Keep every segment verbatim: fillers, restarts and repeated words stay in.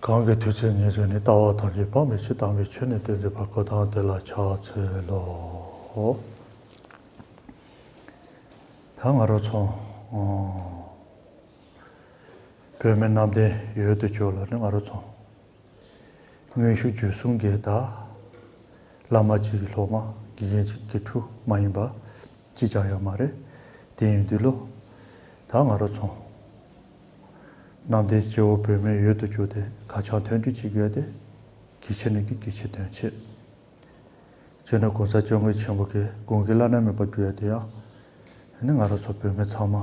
གང་གི་ཐུགས་བརྩེ་ཉེར་བཞག་ནི། ལྟ་བ་ཐམས་ཅད་སྤང་བའི་ཕྱིར། དམ་པའི་ཆོས་ནི་སྟོན་མཛད་པ། གཽ་ཏམ་དེ་ལ་ཕྱག་འཚལ་ལོ། ད་ང་རང་ཚོ་བོད་མི་གནམ་བསྟན་འོག་ཏུ་གྱུར་ལ་ནི་ང་རང་ཚོ་དངོས་ཤུགས་བརྒྱུད་གསུམ་གྱི་ད་བླ་མ་གཅིག་གི་སློབ་མ། དགེ་རྒན་གཅིག་གི་ཕྲུག་མ་ཡིན་པ་གཅིག་ཀྱང་ཡོད་མ་རེད། དེ་ཡིན་དུས་ལོ། ད་ང་རང་ཚོ་གནམ་བསྟན་སྤྱི་བོ་བོད་མིའི་འོག་ཏུ་གྱུར་ཏེ་གར་འཆམ་མཐུན་སྒྲིལ་བྱེད་དགོས་ཏེ། གལ་ཆེ་ནི་གི་གལ་ཆེ་དོན་ཆེ། སྤྱིར་ན་གོང་ས་སྐྱབས་མགོན་ཆེན་པོ་གི་དགུང་གི་བླ་ན་མེད་པ་གྱུར་ཡ་དེ་ཡང་ནི་ང་རང་ཚོ་བོད་མི་ཚང་མ་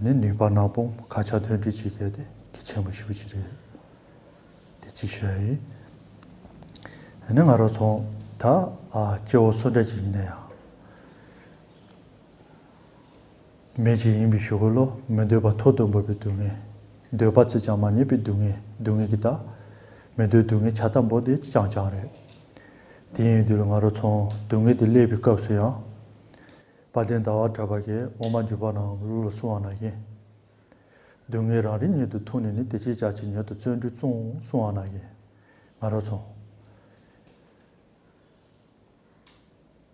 ནི་ནུས་པ་སྣ་སྤུངས་གར་འཆམ་མཐུན་སྒྲིལ་བྱེད་དགོས་ཏེ་གལ་ཆེན་པོ་ཞེ་པོ་ཅིག་རེད། དེ་ཅིག་བཤད་ཡིན། ཨ་ནི་ང་རང་ཚོ་ད་ཨ་སྐྱེ་བོ་སུ་འདྲ་ཅིག་ཡིན་ན་ཡང་། མི་ཅིག་ཡིན་པའི་གཞུག་གུ་ལོ། མི་འདོད་པ་ཐོག་དང་པོ་པའི་སྡུག་བསྔལ། འདོད་པ་ཙམ་ཀྱང་མ་རྙེད་པའི་སྡུག་བསྔལ། སྡུག་བསྔལ་གྱི་ད་མི་འདོད་སྡུག་བསྔལ་ཆ་དང་པོ་དེ་རྐྱང་རྐྱང་རེད། དེ་ཡིན་དུས་ལ་ང་རང་ཚོ་སྡུག་བསྔལ་དེ་སླེབས་པའི་སྐབས་སུ་ཡང་། དཔལ་ལྡན་ཟླ་བ་གྲགས་པ་གིས་འོག་མ་འཇུག་པ་ནང་ལོགས་ལ་གསུངས་པ་ནང་བཞིན། སྡུག་བསྔལ་རང་རིག་ཉིད་དུ་ཐུག་ནས་ནི། དེ་ཕྱིར་བྱ་བྱེད་ཉིད་དུ་བརྩོན་འགྲུས་བརྩོན། གསུངས་པ་ནང་བཞིན། ང་རང་ཚོ་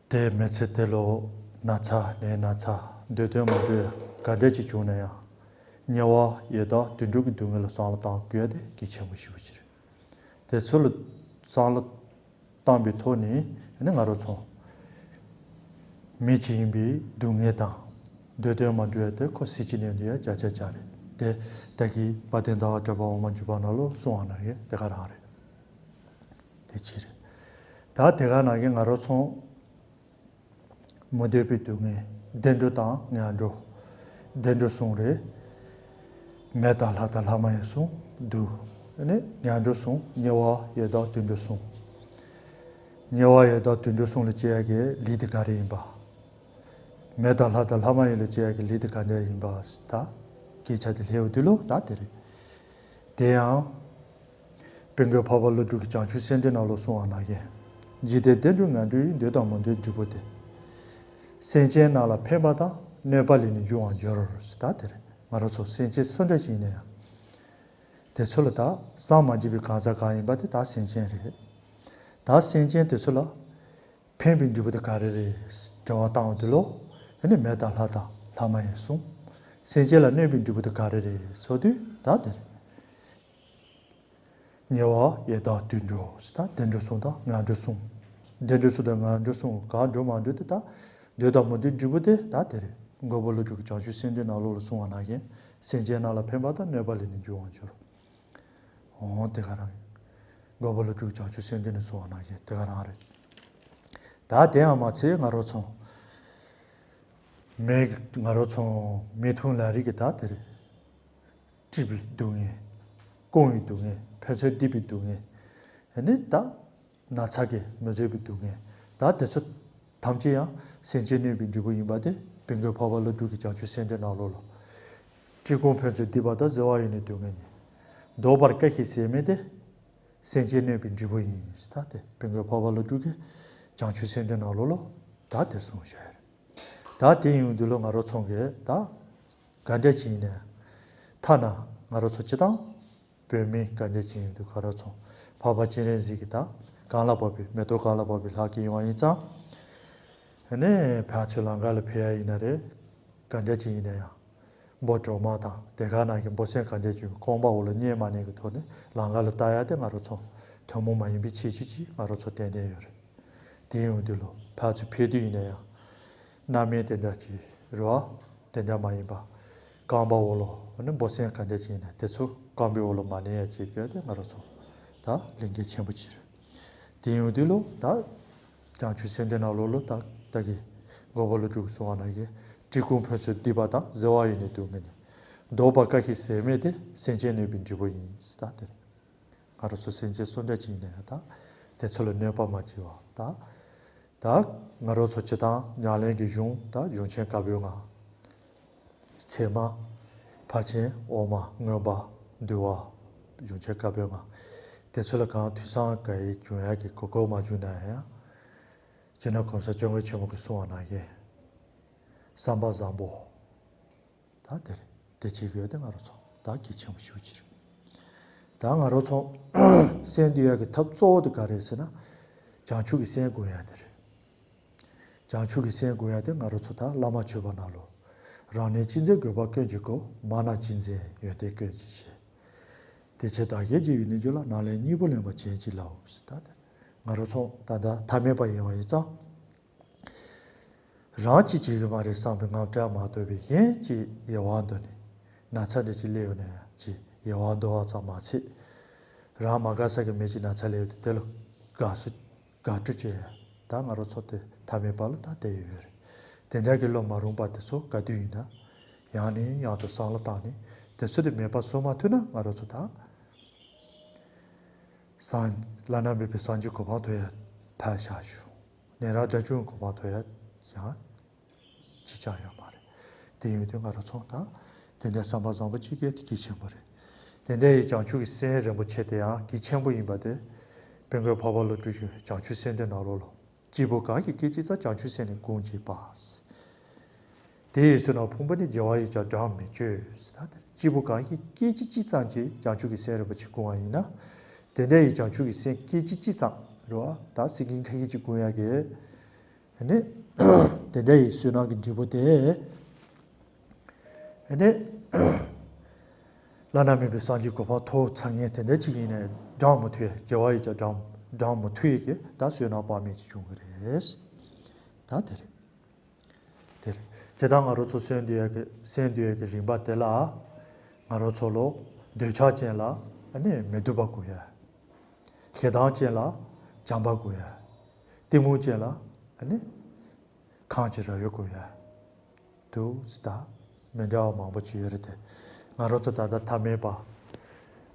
དེ་མི་ཚེ་དེ་ལོ་ན་ཚ་ནས་ན་ཚ། འདོད་དོན་མ་འགྲུབ་ག་འདྲ་ཅིག་བྱུང་ན་ཡང་། དམྱལ་བ་ཡི་དྭགས་དུད་འགྲོ་གི་སྡུག་བསྔལ་ལ་བསམ་བློ་བཏང་དགོས་ཡ་དེ་གལ་ཆེན་པོ་ཞེ་པོ་ཅིག་རེད། དེ་ཚོ་ལ་བསམ་བློ་བཏང་པའི་ཐོག་ནས་ནི་ང་རང་ཚོ་མི་ཅིག་ཡིན་པའི་སྡུག་བསྔལ་དང་། འདོད་དོན་མ་འགྲུབ་ཡ་དེ་ཁོ་ཟད་ཀྱི་ནས་འདུག་ཡ་བྱ་བྱ་བྱ་རེད། དེ་ད་གི་དཔལ་ལྡན་ཟླ་བ་གྲགས་པ་འོག་མ་འཇུག་པ་ནང་ལོགས་གསུངས་པ་ནང་བཞིན་དེ་ག་རང་རེད། དེ་ཅི་རེད། ད་དེ་ག་ནང་གི་ང་རང་ཚོ་མི་འདོད་པའི་སྡུག་བསྔལ། བདེ་འགྲོ་དང་ངན་འགྲོ། བདེ་འགྲོ་གསུམ་རེད། མེ་དང་ལྷ་དང་ལྷ་མ་ཡིན་གསུམ་འདུག་ཨ་ནི་ངན་འགྲོ་གསུམ། དམྱལ་བ་ཡི་དྭགས་དུད་འགྲོ་གསུམ། དམྱལ་བ་ཡི་དྭགས་དུད་འགྲོ་གསུམ་ལ་སྐྱེ་ཡ་གི་ལས་དེ་ག་རེ་ཡིན་པ། མེ་དང་ལྷ་དང་ལྷ་མ་ཡིན་ལ་སྐྱེ་ཡ་གི་ལས་དེ་ག་འདྲ་ཡིན་པ་ད་སྐད་ཆ་དེ་སླེབས་ཡོང་དུས་ལོ། ད་དེ་རེད། དེ་ཡང་། དཔལ་མགོན་འཕགས་པ་ཀླུ་སྒྲུབ་ཀྱི་བྱང་ཆུབ་སེམས་འགྲེལ་ནང་ལོགས་གསུངས་པ་ནང་བཞིན། འཇིག་རྟེན་བདེ་འགྲོ་ངན་འགྲོ་ཡི། འདོད་དང་མི་འདོད་འབྲས་བུ་སྟེ། སེམས་ཅན་རྣམས་ལ་ཕན་པ་དང་། གནོད་པ་ལས་ནི་འབྱུང་བར་འགྱུར། ཟེར་ད་དེ་རེད། ང་རང་ཚོ་སེམས་ཅན་སུ་འདྲ་ཞིག་ཡིན་ན་ཡང་། དེ་ཚོ་ལ་ད་བསམ་མ་བརྗེད་པའི་གང་ཟག་གང་ཡིན་པ་དེ་ད་སེམས་ཅན་རེད། ད་སེམས་ཅན་དེ་ཚོ་ལ་ཕན་པའི་འབྲས་བུ་དེ་ག་རེ་རེད། དྲི་བ་བཏང་བ་དེ་ལོ། ཨ་ནི་མེ་དང་ལྷ་དང་ལྷ་མ་ཡིན་གསུམ། སེམས་ཅན་ལ་གནོད་པའི་འབྲས་བུ་དེ་ག་རེ་རེད་ཟེར་དུས་ད་དེ་རེད། དམྱལ་བ་ཡི་དྭགས་དུད་འགྲོ་ཟེར་ད་བདེ་འགྲོ་གསུམ་དང་ངན་འགྲོ་གསུམ། བདེ་འགྲོ་གསུམ་དང་ངན་འགྲོ་གསུམ་ག་འགྲོ་མ་འགྲོ་དེ་ད་འདོད་དང་མི་འདོད་འབྲས་བུ་དེ་ད་དེ་རེད། མགོན་པོ་ཀླུ་སྒྲུབ་ཀྱི་བྱང་ཆུབ་སེམས་འགྲེལ་ནང་ལོགས་ལ་གསུངས་པ་ནང་བཞིན། སེམས་ཅན་རྣམས་ལ་ཕན་པ་དང་། གནོད་པ་ལས་ནི་འབྱུང་བར་འགྱུར། འོ་དེ་ག་རང་ཡིན། མགོན་པོ་ཀླུ་སྒྲུབ་བྱང་ཆུབ་སེམས་འགྲེལ་ནས་གསུངས་པ་ནང་བཞིན་དེ་ག་རང་རེད། ད་དེ་ཡང་མ་ཚད་ང་རང་ཚོ་མི་ང་རང་ཚོ་མི་ཐུན་ལ་རིགས་ཀྱི་ད་དེ་རེད། སྲིད་པའི་སྡུག་བསྔལ། སྐུམ་པའི་སྡུག་བསྔལ། ཕན་ཚུན་སྡིག་པའི་སྡུག་བསྔལ། ཨ་ནི་ད་ན་ཚ་གིས་མི་བཟོད་པའི་སྡུག་བསྔལ། ད་དེ་ཚོ་ཐམས་ཅད་ཡང་སེམས་ཅན་གནོད་པའི་འབྲས་བུ་ཡིན་པ་དེ་དཔལ་མགོན་འཕགས་པ་ཀླུ་སྒྲུབ་ཀྱི་བྱང་ཆུབ་སེམས་འགྲེལ་ནང་ལོགས་ལ། སྲིད་སྐུམ་ཕན་ཚུན་སྡིག་པ་དང་། བཟོད་པ་ཡོད་ནས་སྡུག་བསྔལ་ཉིད། བཟློག་པར་དཀའ་ཞིང་ཟད་མེད་དེ། སེམས་ཅན་གནོད་པའི་འབྲས་བུ་ཡིན། ད་དེ་དཔལ་མགོན་འཕགས་པ་ཀླུ་སྒྲུབ་ཀྱི་བྱང་ཆུབ་སེམས་འགྲེལ་ནང་ལོགས་ལ་ད་དེ་གསུངས་བཞག་ཡོད་རེད། ད་དེ་ཡོང་དུས་ལ་ང་རང་ཚོ་གི་ད་ག་འདྲ་ཅིག་ཡིན་ནའི། ཐ་ན་ང་རང་ཚོ་སྤྱིར་བཏང་བོད་མི་ག་འདྲ་ཅིག་ཡིན་དུས་ང་རང་ཚོ་འཕགས་པ་སྤྱན་རས་གཟིགས་ཀྱི་ད་གང་ལ་བབས་པའི་མེ་ཏོག་གང་ལ་བབས་པའི་ལྷ་སྐལ་ཡོང་བ་ཡིན་ཙང་། ཨ་ནི་ཕར་ཚུར་ལམ་ཁ་ལ་ཕེབས་ཡ་ཡིན་ན་རེད། ག་འདྲ་ཅིག་ཡིན་ན་ཡང་། འབུམ་གྲོགས་མ་དང་དེ་ག་ནང་གི་འབུམ་སྲས་ག་འདྲ་ཅིག་རྐང་པ་འོག་ལ་གཉེར་མ་གཉེར་གྱི་ཐོག་ནས་ལམ་ཁ་ལ་ལྟ་ཡ་དེ་ང་རང་ཚོ་ཐུན་མོང་མ་ཡིན་པའི་ཁྱད་ཆོས་ཅིག་ང་རང་ཚོ་ཏན་ཏན་ཡོད་རེད། དེ་ཡོང་དུས་ལ་ཕར་ཚུར་ཕེབས་དུས་ཡིན་ན་ཡང་། སྣང་མེད་དེ་འདྲ་ཅིག་རེད་བ། དེ་འདྲ་མ་ཡིན་པ། རྐང་པ་འོག་ལ་ཨ་ནི་འབུམ་སྲས་ག་འདྲ་ཅིག་ཡིན་ན་དེ་ཚོ་རྐང་པའི་འོག་ལ་མ་གནས་ཡ་ཅིག་དགོས་དེ་ང་རང་ཚོ་ད་ལས་འགན་ཆེན་པོ་ཅིག་རེད། དེ་ཡོང་དུས་ལ་ད་བྱང་ཆུབ་སེམས་འགྲེལ་ནང་ལོགས་ལ་ད་ད་གི་མགོན་པོ་ཀླུ་སྒྲུབ་གསུངས་པ་ནང་བཞིན། སྲིད་སྐུམ་ཕན་ཚུན་སྡིག་པ་དང་། བཟོད་པ་ཡོད་ནས་སྡུག་བསྔལ་ཉིད། བཟློག་པར་དཀའ་ཞིང་ཟད་མེད་དེ། སེམས་ཅན་གནོད་པའི་འབྲས་བུ་ཡིན། ད་དེ་ང་རང་ཚོ་སེམས་ཅན་སུ་འདྲ་ཅིག་ཡིན་ན་ཡང་ད་དེ་ཚོ་ལ་གནོད་པ་མ་བྱེད་པ་ད། ད་ང་རང་ཚོ་སྤྱིར་བཏང་ཉམས་ལེན་གྱི་གཞུང་ད་གཞུང་ཆེན་བཀའ་པོད་ལྔ། ཚད་མ། ཕར་ཕྱིན། དབུ་མ། མངོན་པ། འདུལ་བ། གཞུང་ཆེན་བཀའ་པོད་ལྔ། དེ་ཚོ་ལ་གང་ཐོས་བསམ་ག་ཡེ་བྱུང་ཡག་གི་གོ་སྐབས་མ་བྱུང་ན་ཡང་། སྤྱིར་ན་གོང་ས་སྐྱབས་མགོན་ཆེན་པོ་གིས་གསུངས་པ་ནང་བཞིན། བསམ་པ་བཟང་པོ། ད་དེ་རེད། དེ་བྱེད་དགོས་དེ་ང་རང་ཚོ་ད་གལ་ཆེན་པོ་ཞེ་པོ་ཅིག་རེད། ད་ང་རང་ཚོ་གསན་སྡོད་ཡག་གི་ཐབས་གཙོ་བོ་དེ་ག་རེ་རེད་ཟེར་ན། བྱང་ཆུབ་ཀྱི་སེམས་སྒོམ་ཡག་དེ་རེད། བྱང་ཆུབ་ཀྱི་སེམས་སྒོམ་ཡག་དེ་ང་རང་ཚོ་ད་བླ་མ་མཆོད་པ་ནང་ལོགས། རང་ནི་ཅི་མཛད་དགོས་པ་ཀུན་གྱི་སྐུ། མ་ན་ཅི་མཛད་ཡོན་ཏན་ཀུན་གྱི་གཞི། དེ་ཕྱིར་བདག་གཞན་བརྗེ་བའི་གནས་མཆོག་ལ། ནམ་ལས་སྙིང་པོ་ལེན་པར་བྱིན་གྱིས་བརླབ། ཟེར་ད་དེ་ང་རང་ཚོ་ད་ལྟ་ཐ་མལ་པ་ཡིན་པ་ཡིན་ཙང་། རང་གཅེས་བྱེད་ཀྱི་མ་རེད་བསམ་པའི་དངངས་སྐྲག་མ་གཏོགས་པའི་གཞན་གཅིག་ཡལ་བར་འདོར་ནས། ན་ཚ་འདྲ་ཅིག་སླེབས་ཡོང་ན་ཡང་ཅིག་ཡལ་བར་འདོར་བ་ཙམ་མ་ཚད། རང་མ་དགའ་ས་གི་མི་གཅིག་ན་ཚ་སླེབས་ཡོང་དུས་དེ་ལ་དགའ་བསུ་དགའ་སྤྲོ་བྱེད་ཡ། ད་ང་རང་ཚོ་དེ་ཐ་མལ་པ་ལ་ད་བསྡད་ཡོད་རེད། དེ་འདྲ་གི་བློ་མ་རུངས་པ་དེ་ཚོ་ག་དུས་ཡིན་ན་ཡང་ནས་ཡང་དུ་བསམ་བློ་བཏང་ནས། དེ་ཚོ་དེ་མེད་པ་བཟོ་མ་ཐུབ་ན་ང་རང་ཚོ་ད་སངས་བླ་ན་མེད་པའི་སངས་རྒྱས་གོ་འཕང་ཐོབ་ཡ་ཕར་བཞག་ཞུ། ནན་ར་དགྲ་བཅོམ་གོ་འཕང་ཐོབ་ཡ་ཡང་ཅི་ཅང་ཡོད་མ་རེད། དེ་ཡིན་དུས་ང་རང་ཚོ་ད་དེ་འདྲའི་བསམ་པ་བཟང་པོ་གཅིག་གིས་དེ་གལ་ཆེན་པོ་རེད། དེ་འདྲ་ཡི་བྱང་ཆུབ་ཀྱི་སེམས་རིན་པོ་ཆེ་དེ་ཡང་གལ་ཆེན་པོ་ཡིན་པ་དེ། དཔལ་མགོན་འཕགས་པ་ཀླུ་སྒྲུབ་ཀྱི་བྱང་ཆུབ་སེམས་འདུལ་ནང་ལོགས་ལ། སྐྱེས་བུ་གང་ཞིག་སྐད་ཅིག་ཙམ། བྱང་ཆུབ་སེམས་ནི་སྒོམ་བྱེད་པ། དེ་ཡི་བསོད་ནམས་ཕུང་པོ་ནི། བྱེ་བ་ཡིས་ཀྱང་བགྲང་མི་ཆོད། ཟེར་ད་དེ་སྐྱེས་བུ་གང་ཞིག་སྐད་ཅིག་གཅིག་ཙམ་གྱིས་བྱང་ཆུབ་ཀྱི་སེམས་རིན་པོ་ཆེ་སྒོམ་པ་ཡིན་ན། དེ་འདྲ་ཡི་བྱང་ཆུབ་ཀྱི་སེམས་སྐད་ཅིག་གཅིག་ཙམ་རེད་བ། ད་སེ་ཀེན་ཁ་ཤས་ཅིག་སྒོམ་ཡག་གི། ཨ་ནི། དེ་འདྲ་ཡི་བསོད་ནམས་ཀྱི་འབྲས་བུ་དེ། ཨ་ནི། བླ་ན་མེད་པའི་སངས་རྒྱས་གོ་འཕང་ཐོབ་ཚར་མཁན་དེ་འདྲ་ཅིག་ཡིན་ནའི་བགྲང་མི་ཐུབ་ཡ། བྱེ་བ་ཡིས་ཀྱང་བགྲང་བགྲང་མི་ཐུབ་ཡ་གི་ད་བསོད་ནམས་དཔག་མེད་ཅིག་བྱུང་གི་རེད། ད་དེ་རེད། དེ་རེད། ཇི་ལྟར་ང་རང་ཚོ་གསན་སྡོད་ཡ་གི་གསན་སྡོད་ཡ་གི་རིམ་པ་དེ་ལ། ང་རང་ཚོ་ལོ་འདོད་ཆགས་ཅན་ལ་ཨ་ནི་མི་སྡུག་པ་དགོས་ཡ། ཞེ་སྡང་ཅན་ལ་བྱམས་པ་དགོས་ཡ། གཏི་མུག་ཅན་ལ་ཨ་ནི་གང་ཅི་ར་ཡོད་དགོས་ཡ། འདུག་ཟེར་ད། མི་འདྲ་བ་མང་པོ་ཅིག་ཡོད་རེད་དེ། ང་རང་ཚོ་ད་ལྟ་ཐ་མལ་པ།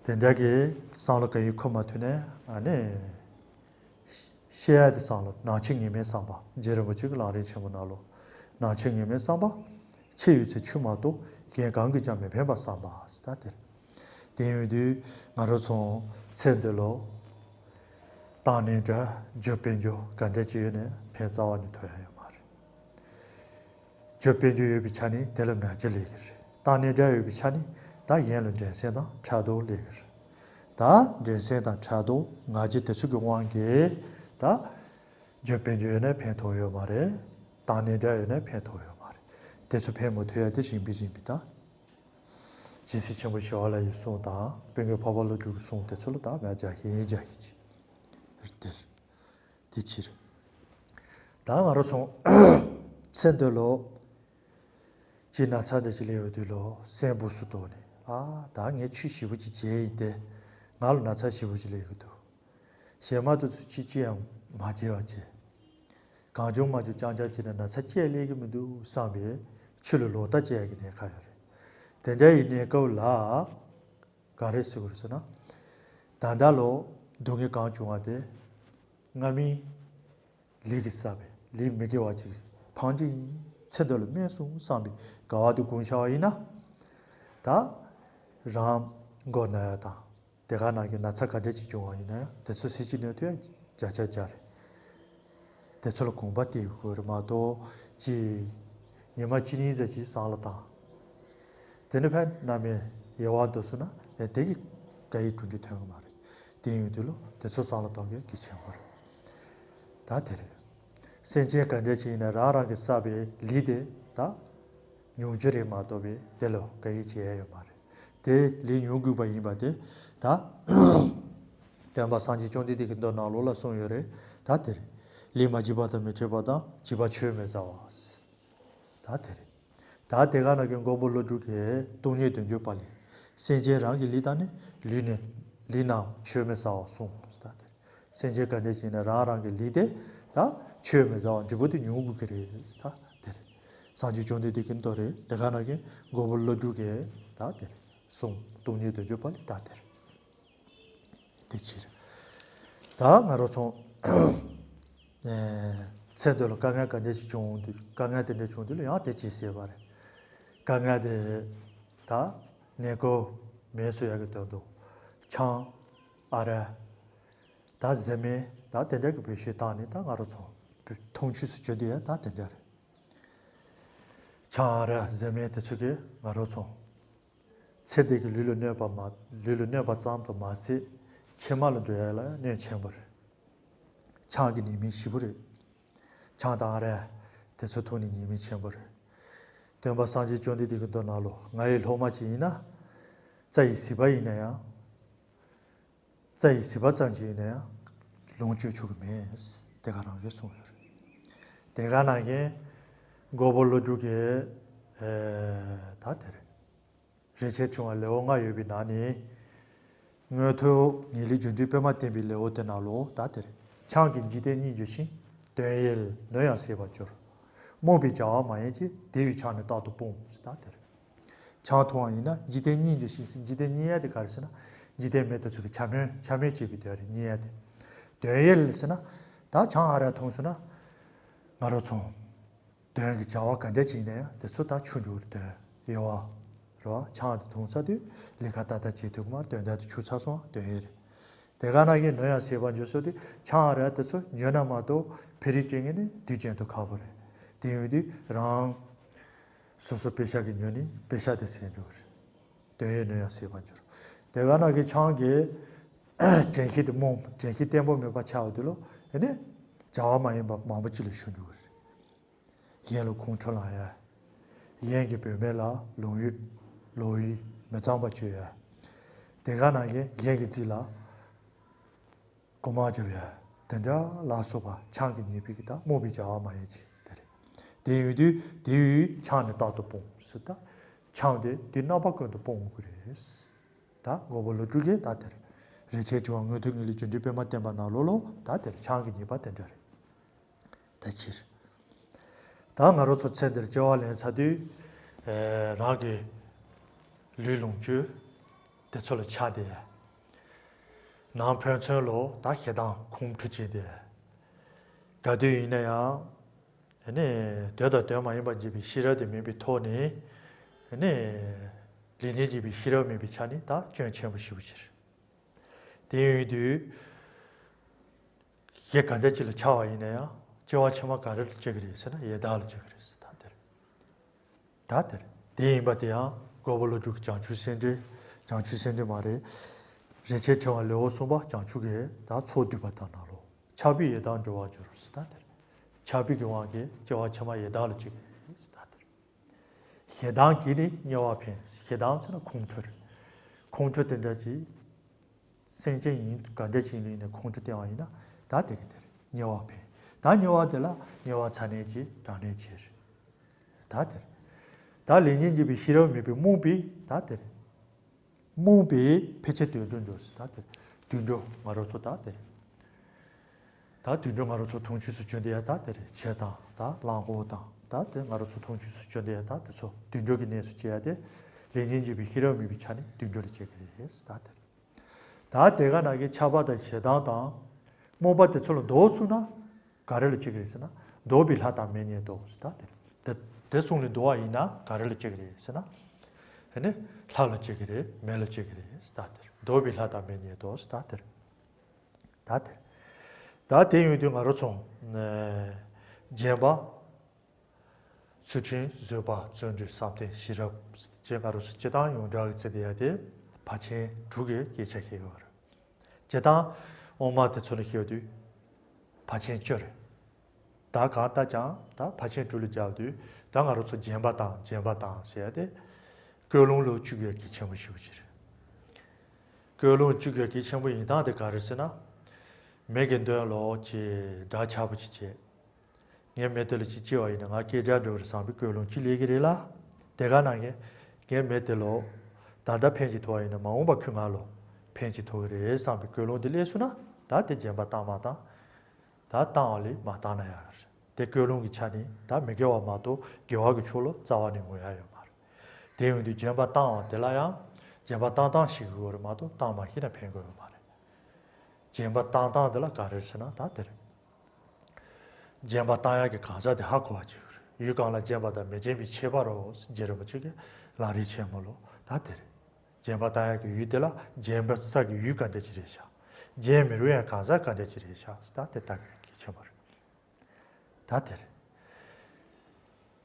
དེ་འདྲ་གི་བསམ་བློ་ག་ཡིན་འཁོར་མ་ཐུབ་ནས་ཨ་ནི། བཤད་ཡ་དེ་བསམ་བློ། ནང་ཆོས་ངེས་མེད་བསམ་པ། རྗེ་རིན་པོ་ཆེ་གི་ལམ་རིམ་ཆེན་མོ་ནང་ལོགས། ནང་ཆོས་ངེས་མེད་བསམ་པ། ཆོས་ཡོད་ཚད་ཆོས་མ་གཏོགས་གཞན་གང་གིས་ཀྱང་མི་ཕན་པ་བསམ་པ་ཟེར་ད་དེ་རེད། དེ་ཡིན་དུས་ང་རང་ཚོ་ཚེ་འདི་ལོ། བཏང་སྙོམས་འདྲ་རྒྱུ་དཔལ་འབྱོར་ག་འདྲ་ཅིག་ཡོད་ནའི་ཕན་རྩ་བ་ནས་ཐོགས་ཡ་ཡོད་མ་རེད། རྒྱུ་དཔལ་འབྱོར་ཡོད་པའི་ཆ་ནས་དེ་ལ་ང་རྒྱལ་སླེབས་ཀྱི་རེད། བཏང་སྙོམས་འདྲ་ཡོད་པའི་ཆ་ནས་ད་གཞན་ལ་འགྲན་སེམས་དང་ཕྲག་དོག་སླེབས་ཀྱི་རེད། ད་འགྲན་སེམས་དང་ཕྲག་དོག་ང་རྒྱལ་དེ་ཚོ་གི་དབང་གིས་ད། རྒྱུ་དཔལ་འབྱོར་ཡོད་ན་ཕན་ཐོགས་ཡོད་མ་རེད། བཏང་སྙོམས་འདྲ་ཡོད་ན་ཕན་ཐོགས་ཡོད་མ་རེད། དེ་ཚོ་ཕན་མ་ཐོགས་ཡ་དེ་རིམ་པས་རིམ་པས་ད། རྗེ་སྲས་ཆེན་པོ་ཞི་བ་ལྷ་ཡི་གསུང་དང་དཔལ་མགོན་འཕགས་པ་ཀླུ་སྒྲུབ་ཀྱི་གསུང་དེ་ཚོ་ལ་ད་མར་རྒྱག་གི་ཡིན། རྒྱག་གི་ཡིན། དེ་རེད། དེ་ཕྱིར། ད་ང་རང་ཚོ་ཚེ་འདི་ལོ། ཅིག་ན་ཚ་འདྲ་ཅིག་སླེབས་ཡོང་དུས་ལོ་སེམས་སྦུག་སུ་དོགས་ནས། ཨ། ད་ངས་ཆོས་ཞེ་པོ་ཅིག་བྱས་ཡིན་ཏེ། ང་ལ་ན་ཚ་ཞེ་པོ་ཅིག་སླེབས་ཀྱི་འདུག་གཞན་མ་དེ་ཚོ་ཅི་ཅི་ཡང་མ་བྱས་པ་བྱས། གང་བྱུང་མང་བྱུང་རྐྱང་རྐྱང་བྱས་ན་ན་ཚ་ཅི་ཡང་སླེབས་ཀྱི་མི་འདུག་བསམ་པའི་ཆོས་ལ་ལོག་ལྟ་བྱེད་ཡ་གི་གནས་སྐབས་ཡོད་རེད། དེ་འདྲ་ཡི་གནས་སྐབས་ལ་ག་རེ་ཟེར་དགོས་རེད་ཟེར་ན། ད་ལྟ་ལོ་སྡུག་བསྔལ་གང་བྱུང་བ་དེ་སྔ་མིན་ལས་ཀྱིས་བསགས་པའི་ལས་མི་དགེ་བ་ཅིག་ཕངས་ཀྱི་ཡིན། ཚེ་འདི་ལ་སྨིན་སོང་བསམ་པའི་དགའ་བ་དེ་བསྒོམས་བཞག་པ་ཡིན་ན། ད་རང་མགོ་ན་ཡ་དང་། དེ་ག་ནང་གི་ན་ཚ་ག་འདྲ་ཅིག་བྱུང་བ་ཡིན་ན་ཡང་དེ་ཚོ་ཟིལ་གྱིས་གནོན་ཐུབ་ཡ་བརྒྱ་ཆ་བརྒྱ་རེད། དེ་ཚོ་ལ་དགོངས་པ་གཏད་དགོས་རེད་མ་གཏོགས་ཅི། ཉི་མ་གཅིག་གཉིས་ཙམ་ཅིག་བསམ་བློ་བཏང་། དེ་ནས་ཕན་རྣམ་པའི་ཡལ་བར་འདོར་སོང་ན་ཡང་དེ་གི་ག་ཡི་གྲུབ་འབྲས་ཐོན་གི་མ་རེད། དེ་ཡིན་དུས་ལོ་དེ་ཚོ་བསམ་བློ་གཏོང་དགོས་གལ་ཆེན་པོ་རེད། ད་དེ་རེད། སེམས་ཅན་ག་འདྲ་ཅིག་ཡིན་ན་རང་རང་གི་བསགས་པའི་ལས་དེ་ད་མྱོང་རྒྱུ་རེད་མ་གཏོགས་པའི་དེ་ལ་ག་ཡི་བྱེད་ཡ་ཡོད་མ་རེད། དེ་ལས་མྱོང་དགོས་པ་ཡིན་པ་དེ་ད་སྟོན་པ་སངས་རྒྱས་བཅོམ་ལྡན་འདས་ཀྱི་མདོ་ནང་ལོགས་ལ་གསུངས་ཡོད་རེད། ད་དེ་རེད། ལས་མ་བྱས་པ་དང་མི་འཕྲད་པ་དང་བྱས་པ་ཆོས་མི་ཟ་བ། ད་དེ་རེད། ད་དེ་ག་ནང་གི་མགོན་པོ་ཀླུ་སྒྲུབ་ཀྱིས་སྟོང་ཉིད་བདུན་ཅུ་པ་ལས། སེམས་ཅན་རང་གི་ལས་དང་ནི་ལུས་ནི་ལུས་རྣམས་ཆོས་མི་ཟ་བར་གསུངས། ད་དེ་རེད། སེམས་ཅན་ག་འདྲ་ཞིག་ནི་རང་རང་གི་ལས་དེ་ད་ཆོས་མི་ཟ་བར་འབྲས་བུ་དེ་མྱོང་དགོས་ཀྱི་རེད། ད་དེ་རེད། སངས་རྒྱས་བཅོམ་ལྡན་འདས་ཀྱི་མདོ་རེད། དེ་ག་ནང་གི་མགོན་པོ་ཀླུ་སྒྲུབ་ཀྱིས་ད་དེ་རེད་གསུངས། སྟོང་ཉིད་བདུན་ཅུ་པ་ལས་ད་དེ་རེད། དེ་ཕྱིར། ད་ང་རང་ཚོ་ཚེ་འདི་ལ་དཀའ་ངལ་ག་འདྲ་ཞིག་བྱུང་དུས། དཀའ་ངལ་དེ་འདྲ་བྱུང་དུས་ལ་ཡང་དེ་ཅིག་ཟེར་བ་རེད། དཀའ་ངལ་དེ་ད་ནས་ཀོ་མེ་སོ་ཡ་གི་དོན་དུ་ཆང་ཨ་ར་ད་བཟི་སྨན་ད་དེ་འདྲ་གི་བེད་སྤྱོད་བཏང་ནས་ད་ང་རང་ཚོ་འཐུང་ཆུ་སུ་བཅུ་དེ་ཡ་ད་དེ་འདྲ་རེད། ཆང་ཨ་ར་བཟི་སྨན་དེ་ཚོ་གིས་ང་རང་ཚོ། ཚེ་འདི་གི་ལུས་ལ་གནོད་པ་མ་ལུས་ལ་གནོད་པ་ཙམ་དུ་མ་ཟད། ཕྱི་མ་ལ་འགྲོ་ཡ་ལ་གནོད་ཆེན་པོ་རེད། ཆང་གི་ཉེས་དམིགས་ཞེ་པོ་རེད། ཆང་དང་ཨ་རག་དེ་ཚོ་འཐུང་ནི་ཉེས་དམིགས་ཆེན་པོ་རེད། སྟོན་པ་སངས་རྒྱས་བཅོམ་ལྡན་འདས་ཀྱི་མདོ་ནང་ལོ། ང་ཡི་སློབ་མ་ཅིག་ཡིན་ན། རྩྭ་ཡི་ཟིལ་པ་ཡིན་ན་ཡང་། རྩྭ་ཡི་ཟིལ་པ་ཙམ་ཞིག་ཡིན་ན་ཡང་ལོངས་སྤྱོད་ཆོག་གི་མེད། དེ་ག་རང་གིས་གསུངས་ཡོད་རེད། དེ་ག་ནང་བཞིན་མགོན་པོ་ཀླུ་སྒྲུབ་ཀྱིས་ད་དེ་རེད། རིན་ཆེན་ཕྲེང་བ་ལེའུ་ལྔ་ཡོད་པའི་ནང་ནས། མངོན་མཐོ་ངེས་ལེགས་སྒྱུ་འཕྲུལ་པདྨ་བསྟན་པའི་ལེའུ་དེ་ནང་ལོ། ད་དེ་རེད། ཆང་གིས་འཇིག་རྟེན་སྙིགས་འགྱུར་ཞིང་། དོན་ཡིད་ནོར་ཡང་ཟད་པར་འགྱུར། རྨོངས་པའི་བྱ་བ་མ་ཡིན་གྱི། དེ་ཡི་ཆང་ནི་རྟག་ཏུ་སྤོངས། ད་དེ་རེད། ཆང་འཐུང་བ་ཡིན་ན་འཇིག་རྟེན་སྙིགས་འགྱུར་ཞིང་ཟེར། འཇིག་རྟེན་སྙིགས་ཡ་དེ་ག་རེ་ཟེར་ན། འཇིག་རྟེན་མི་དེ་ཚོ་གི་འཕྱ་སྨོད་འཕྱ་སྨོད་བྱེད་པའི་དོན་རེད། སྙིགས་ཡ་དེ། དོན་ཡིད་ཟེར་ན། ད་ཆང་ཨ་རག་འཐུང་སོང་ན། ང་རང་ཚོ་དོན་གྱི་བྱ་བ་ག་འདྲ་ཅིག་ཡིན་ན་ཡང་དེ་ཚོ་ད་ཆུད་འགྲོ་གི་རེད། དོན་ཡོད་བ་རེད་བ། ཆང་དེ་འཐུང་ཚར་དུས་ལས་ཀ་ཏག་ཏག་བྱེད་ཐུབ་ཀྱི་མ་རེད། དོན་དག་དེ་ཆུད་ཚར་སོང་། དོན་ཡིད་རེད། དེ་ག་ནང་བཞིན་ནོར་ཡང་ཟད་པར་འགྱུར་སོགས་དེ། ཆང་ཨ་རག་དེ་ཚོ་ཉོས་ན་མ་གཏོགས་ཕ་རོལ་ཏུ་ཕྱིན་མཁན་ནི་དུས་རྒྱུན་དུ་ཁག་པོ་རེད། དེ་ཡིན་དུས་རང་སོ་སོ་པེ་ཤ་གིས་ཉོས་ནས་པེ་ཤ་དེ་ཟད་འགྲོ་གི་རེད། དོན་ཡོད་ནོར་ཡང་ཟད་པར་འགྱུར། དེ་ག་ནང་གི་ཆང་གི་དྲན་ཤེས་དེ་རྨོངས། དྲན་ཤེས་བརྟན་པོ་མེད་པ་ཆགས་པ་དེ་ལོ། དེ་ནས་བྱ་བ་མ་ཡིན་པ་མང་པོ་ཅིག་ལ་ཞུགས་འགྲོ་གི་རེད། གཞན་ལ་ཁོང་ཁྲོ་ལངས་ཡ། གཞན་གྱི་བུད་མེད་ལ་ལོག་གཡོ། ལོག་གཡོ་མི་གཙང་བ་སྤྱོད་ཡ། དེ་ག་ནང་བཞིན་གཞན་གྱི་རྩིས་ལ་མགོ་མ་རྒྱབ་ཡ། དེ་འདྲ་ལ་སོགས་པ་ཆང་གི་ཉེས་པའི་གི་ད་རྨོངས་པའི་བྱ་བ་མ་ཡིན་གྱི་དེ་རེད། དེ་ཡིན་དུས་དེ་ཡི་ཆང་ནི་རྟག་ཏུ་སྤོངས་ཟེར། ད་ཆང་དེ་དེ་རྣམ་པ་ཀུན་ཏུ་སྤོང་དགོས་རེད། ད་མགོན་པོ་ཀླུ་སྒྲུབ་ཀྱིས་ད་དེར། རིན་ཆེན་ཕྲེང་བ་མངོན་མཐོ་ངེས་ལེགས་སྒྱུ་འཕྲུལ་པདྨ་བསྟན་པ་ནང་ལོ་ལོ། ད་དེར་ཆང་གི་ཉེས་པ་དེ་འདྲ་རེད། ད་ཕྱིར། ད་ང་རང་ཚོ་ཚེ་འདིར་སྐྱེ་བ་ལེན་ཚར་དུས། ཨེ། རང་གི་ལུས་ལོངས་སྤྱོད་དེ་ཚོ་ལ་ཆགས་ཏེ། ནང་ཕན་ཚུན་ལོ་ད་ཞེ་སྡང་ཁོང་ཁྲོ་བྱས་ཏེ། ག་དུས་ཡིན་ན་ཡང་། ཨ་ནི་དོན་དང་དོན་མ་ཡིན་པར་འབྱེད་པའི་ཤེས་རབ་དེ་མེད་པའི་ཐོག་ནས། ཨ་ནི་ལས་ངན་འབྱེད་པའི་ཤེས་རབ་མེད་པའི་ཆ་ནས་ད་སྐྱོན་ཆེན་པོ་ཞེ་པོ་ཅིག་རེད། དེ་ཡིན་དུས། གཞན་གང་འདྲ་ཅིག་ལ་ཆགས་པ་ཡིན་ན་ཡང་སྐྱེ་བ་ཕྱི་མ་ག་རེ་ལ་སྐྱེ་གི་རེད་ཟེར་ན་ཡི་དྭགས་ལ་སྐྱེ་གི་རེད་ཟེར། ད་དེར། ད་དེར། དེ་ཡིན་པ་དེ་ཡང་མགོན་པོ་ཀླུ་སྒྲུབ་ཀྱི་བྱང་ཆུབ་སེམས་འགྲེལ། བྱང་ཆུབ་སེམས་འགྲེལ་མ་རེད། རིན་ཆེན་ཕྲེང་བ་ལེའུ་གསུམ་པ་བྱང་ཆུབ་ཀྱི་ད་ཚོགས་བསྡུས་པ་དང་ནང་ལོ། ཆགས་པས་ཡི་དྭགས་འགྲོ་བར་འགྱུར་ཟེར། ད་དེར། ཆགས་པའི་གི་དབང་གིས་སྐྱེ་བ་ཕྱི་མ་ཡི་དྭགས་ལ་སྐྱེ་གི་རེད་ཟེར། ད་དེར། ཞེ་སྡང་གིས་ནི་དམྱལ་བ་འཕེན། ཞེ་སྡང་ཟེར་ན་ཁོང་ཁྲོ་རེད། ཁོང་ཁྲོ་དེ་འདྲ་ཅིག་སེམས་ཅན་ཡིན་ག་འདྲ་ཅིག་ཡིན་ནའི་ཁོང་ཁྲོ་བསྟན་པ་ཡིན་ན། ད་དེ་གི་དེར་དམྱལ་བ་འཕེན། ད་དམྱལ་བ་དེ་ལ་དམྱལ་བ་ཚ་ནད་ཀྱིས་གྲང་ནད་བྱེད། ད་དེར། ད་ལས་ངན་འབྱེད་པའི་ཤེས་རབ་མེད་པའི་རྨོངས་པས་ད་དེར། རྨོངས་པས་ཕལ་ཆེར་དུད་འགྲོར་འགྱུར་ཟེར། ད་དེར། དུད་འགྲོ་ང་རང་ཚོ་ད་དེར། ད་དུད་འགྲོ་ང་རང་ཚོ་མཐོང་ཆོས་སུ་གྱུར་འདི་ཡ་ད་དེ་རེད། ཆོས་དང་ད་གླང་གོག་དང་ད་དེ་ང་རང་ཚོ་མཐོང་ཆོས་སུ་གྱུར་འདི་ཡ་ད་དེ་ཚོ་དུད་འགྲོ་གི་གནས་སུ་སྐྱེ་ཡ་དེ། ལས་ངན་འབྱེད་པའི་ཤེས་རབ་མེད་པའི་ཆ་ནས་དུད་འགྲོ་ལ་སྐྱེ་གི་རེད་ད་དེ་རེད། ད་དེ་ག་ནང་གི་ཆགས་པ་དང་ཞེ་སྡང་དང་རྨོངས་པ་དེ་ཚོ་ལ་བཟློག་ཚུགས་ན་ག་རེ་ལ་སྐྱེ་གི་རེད་ཟེར་ན། བཟློག་པས་ལྷ་དང་མི་ཉིད་བཟློག་ཟེར། ད་དེ་རེད། དེ་དེ་གསུམ་ལས་བཟློག་པ་ཡིན་ན་ག་རེ་ལ་སྐྱེ་གི་རེད་ཟེར་ན། དེ་ནི་ལྷ་ལ་སྐྱེ་གི་རེད། མི་ལ་སྐྱེ་གི་རེད་ཟེར། ད་དེ་རེད། བཟློག་པས་ལྷ་དང་མི་ཉིད་བཟློག་ཟེར། ད་དེ་རེད། ད་དེ་རེད། ད་དེ་ཡོང་དུས་ང་རང་ཚོ་ཨ་བརྒྱན་པ། ཚུལ་ཁྲིམས། བཟོད་པ། བརྩོན་འགྲུས། བསམ་གཏན། ཤེས་རབ་ཅེས་ང་རང་ཚོ་སྤྱིར་བཏང་ཡོངས་གྲགས་ཀྱི་ཚིག་དེ་ཡ་དེ་ཕར་ཕྱིན་དྲུག་གི་སྐད་ཆ་བཤད་ཡོད་རེད། སྤྱིར་བཏང་དབུ་མ་དེ་ཚོ་ནས་བཤད་དུས་ཕར་ཕྱིན་བཅུ་རེད། ད་གང་ལྟར་ཀྱང་ད་ཕར་ཕྱིན་དྲུག་ལ་སྦྱར་དུས་ད་ང་རང་ཚོ་བརྒྱན་པ་དང་བརྒྱན་པ་དང་ཟེར་ཡ་དེ་ཀུན་སློང་ལ་བཅུག་ཡ་གལ་ཆེན་པོ་ཞེ་པོ་ཅིག་རེད། ཀུན་སློང་བཅུག་ཡ་གལ་ཆེན་པོ་ཡིན་སྟངས་དེ་ག་རེ་ཟེར་ན། མི་གི་དོན་ལ་ཅིག་འདྲ་ཆགས་པོ་ཅིག་བྱས། ངས་མི་དེ་ལ་ཅིག་སྐྱེ་བ་ཡིན་ན་ང་སྐད་ཆ་འགྲོ་རེད་བསམ་པའི་ཀུན་སློང་ཅིག་སླེབས་ཀྱི་རེད་ལ། དེ་ག་ནང་བཞིན་ངས་མི་དེ་ལ་ད་ལྟ་ཕན་ཅིག་ཐོགས་པ་ཡིན་ན་མ་འོངས་པ་ཁོས་ང་ལ་ཕན་ཅིག་ཐོགས་ཀྱི་རེད་བསམ་པའི་ཀུན་སློང་དེ་སླེབས་སོང་ན། ད་དེ་བརྒྱན་པ་བཏང་མ་བཏང་། ད་བཏང་བ་ལས་མ་བཏང་ན་ཡག་རེད། དེ་ཀུན་སློང་གི་ཆ་ནས་ད་མི་དགེ་བ་མ་གཏོགས་དགེ་བ་གི་ཕྱོགས་ལ་རྩ་བ་ནས་ངོ་ཡ་ཡོད་མ་རེད། དེ་ཡོང་དུས་བརྒྱན་པ་བཏང་བ་དེ་ལ་ཡང་བརྒྱན་པ་བཏང་སྟངས་ཤེས་དགོས་རེད་མ་གཏོགས་བཏང་མ་ཤེས་ན་ཕན་གི་ཡོད་མ་རེད། བརྒྱན་པ་བཏང་སྟངས་དེ་ལ་ག་རེ་ཟེར་ན་ད་དེ་རེད། བརྒྱན་པ་བཏང་ཡག་གི་གང་ཟག་དེ་ཧ་གོ་བ་བྱེད་དགོས་རེད། ཡུལ་གང་ལ་བརྒྱན་པ་དང་མི་བརྒྱན་པའི་ཁྱད་པར་རོ། རྗེ་རིན་པོ་ཆེ་གི་ལམ་རིམ་ཆེན་མོ་ལོ། ད་དེ་རེད། བརྒྱན་པ་བཏང་ཡག་གི་ཡུལ་དེ་ལ་བརྒྱན་པ་ས་གི་ཡུལ་ག་འདྲ་ཅིག་རེད་ཤག་བརྒྱན་མི་རུང་ཡག་གང་ཟག་ག་འདྲ་ཅིག་རེད་ཤག་ད་དེ་ལྟ་དགོས་ཡག་གལ་ཆེན་པོ་རེད། ད་དེ་རེད།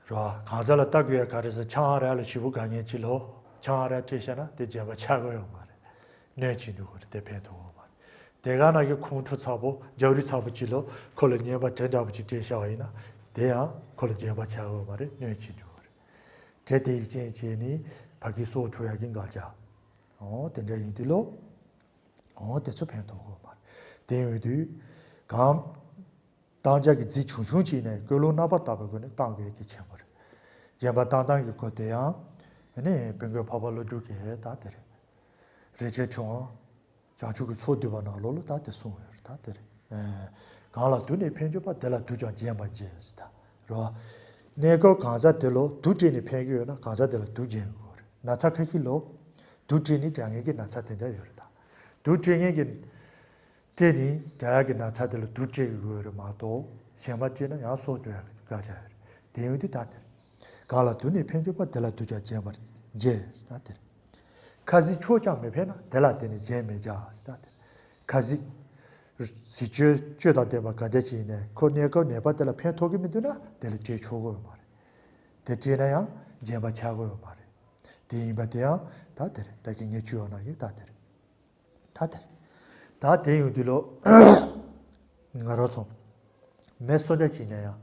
རོ། གང་ཟག་ལ་ལྟ་དགོས་ཡ་ག་རེ་ཟེར། ཆང་ཨ་རག་ལ་ཞེ་པོ་དགའ་མཁན་ཅིག་ལོ། ཆང་ཨ་རག་སྤྲད་བཞག་ན་དེ་རྗེན་པ་ཆགས་ཀྱི་ཡོད་མ་རེད། གནོད་བྱེད་འགྲོ་གི་རེད། དེ་ཕན་ཐོགས་ཀྱི་ཡོད་མ་རེད། དེ་ག་ནང་གི་ཁོང་ཁྲོ་ཚ་པོ་རྒྱག་རིགས་ཚ་པོ་ཅིག་ལ་ཁོ་ལ་ཉེས་པ་དེ་འདྲ་པོ་ཅིག་སྤྲད་བཞག་པ་ཡིན་ན་དེ་ཡང་ཁོ་ལ་རྗེན་པ་ཆགས་ཀྱི་ཡོད་མ་རེད། གནོད་བྱེད་འགྲོ་གི་རེད། དེ་དེའི་རྐྱེན་བྱས་ནས་ཕ་གི་སྲོག་འཕྲོག་ཡག་གི་འགག་རྒྱག་འོ་དེ་འདྲ་ཡིན་དུས་ལོ། འོ་དེ་ཚོ་ཕན་ཐོགས་ཀྱི་ཡོད་མ་རེད། དེ་ཡིན་དུས་གང་། བཏང་བྱ་གི་རྫས་ཆུང་ཆུང་ཅིག་ནས་ཀུན་སློང་རྣམ་པར་དག་པའི་སྒོ་ནས་བཏང་དགོས་གལ་ཆེན་པོ་རེད། རྗེན་པ་བཏང་སྟངས་ཀྱི་སྐོར་དེ་ཡང་། ཨ་ནི་དཔལ་མགོན་འཕགས་པ་ཀླུ་སྒྲུབ་ཀྱིས་ད་དེ་རེད། རིན་ཆེན་ཕྲེང་བ་བྱང་ཆུབ་ཀྱི་ཚོགས་བསྡུས་པ་ནང་ལོགས་ལ་ད་དེ་གསུངས་ཡོད་རེད། ད་དེ་རེད། ཨེ། གང་ལ་དུག་ནི་ཕན་གྱུར་པ། དེ་ལ་དུག་ཀྱང་བརྗེན་པར་བྱེད་ཟེར་ད། རེད་བ། གནས་སྐབས་གང་ཟག་དེ་ལ་དུག་སྤྲད་ནས་ཕན་གྱི་ཡོད་ན་གང་ཟག་དེ་ལ་དུག་བརྗེན་དགོས་རེད། ན་ཚ་ཁ་ཤས་ལ་དུག་སྤྲད་ནས་དྲག་མཁན་གྱི་ན་ཚ་དེ་འདྲ་ཡོད་རེད་ད། དུག་སྤྲད་མཁན་གྱི། སྤྲད་ནས་དྲག་ཡག་གི་ན་ཚ་དེ་ལ་དུག་སྤྲད་ཀྱི་དགོས་རེད་མ་གཏོགས་གཞན་པ་སྤྲད་ན་ཡང་སྲོག་འཕྲོག་ཡག་གི་འགག་རྒྱག་ཡོད་རེད། དེ་ཡིན་དུས་ད་དེར། གང་ལ་དུག་ནི་ཕན་གྱུར་པ། དེ་ལ་དུག་ཀྱང་བརྗེན་པར་བྱེད་ཟེར་ད་དེར། ཁ་ཟས་ཆོས་ཀྱང་མི་ཕན་ན། དེ་ལ་དེ་ནི་བརྗེན་མི་བྱ་ཟེར་ད་དེར། ཁ་ཟས། ཟས་བཅུད་བཅུད་དང་ལྡན་པ་ག་འདྲ་ཞིག་ཡིན་ནའི་ཁོ་གནས་སྐབས་ནད་པ་དེ་ལ་ཕན་ཐོགས་ཀྱི་མི་འདུག་ན་དེ་ལ་སྤྲད་ཆོག་གི་ཡོད་མ་རེད། དེ་སྤྲད་ན་ཡང་བརྗེན་པ་ཆགས་ཀྱི་ཡོད་མ་རེད། དེ་ཡིན་པ་དེ་ཡང་ད་དེར་ད་གིན་ངས་བཅུད་འོག་ནང་གི་ད་དེར། ད་དེ། ད་དེ་ཡོང་དུས་ལོ། ང་རང་ཚོ། མི་སུ་འདྲ་ཞིག་ཡིན་ན་ཡང་།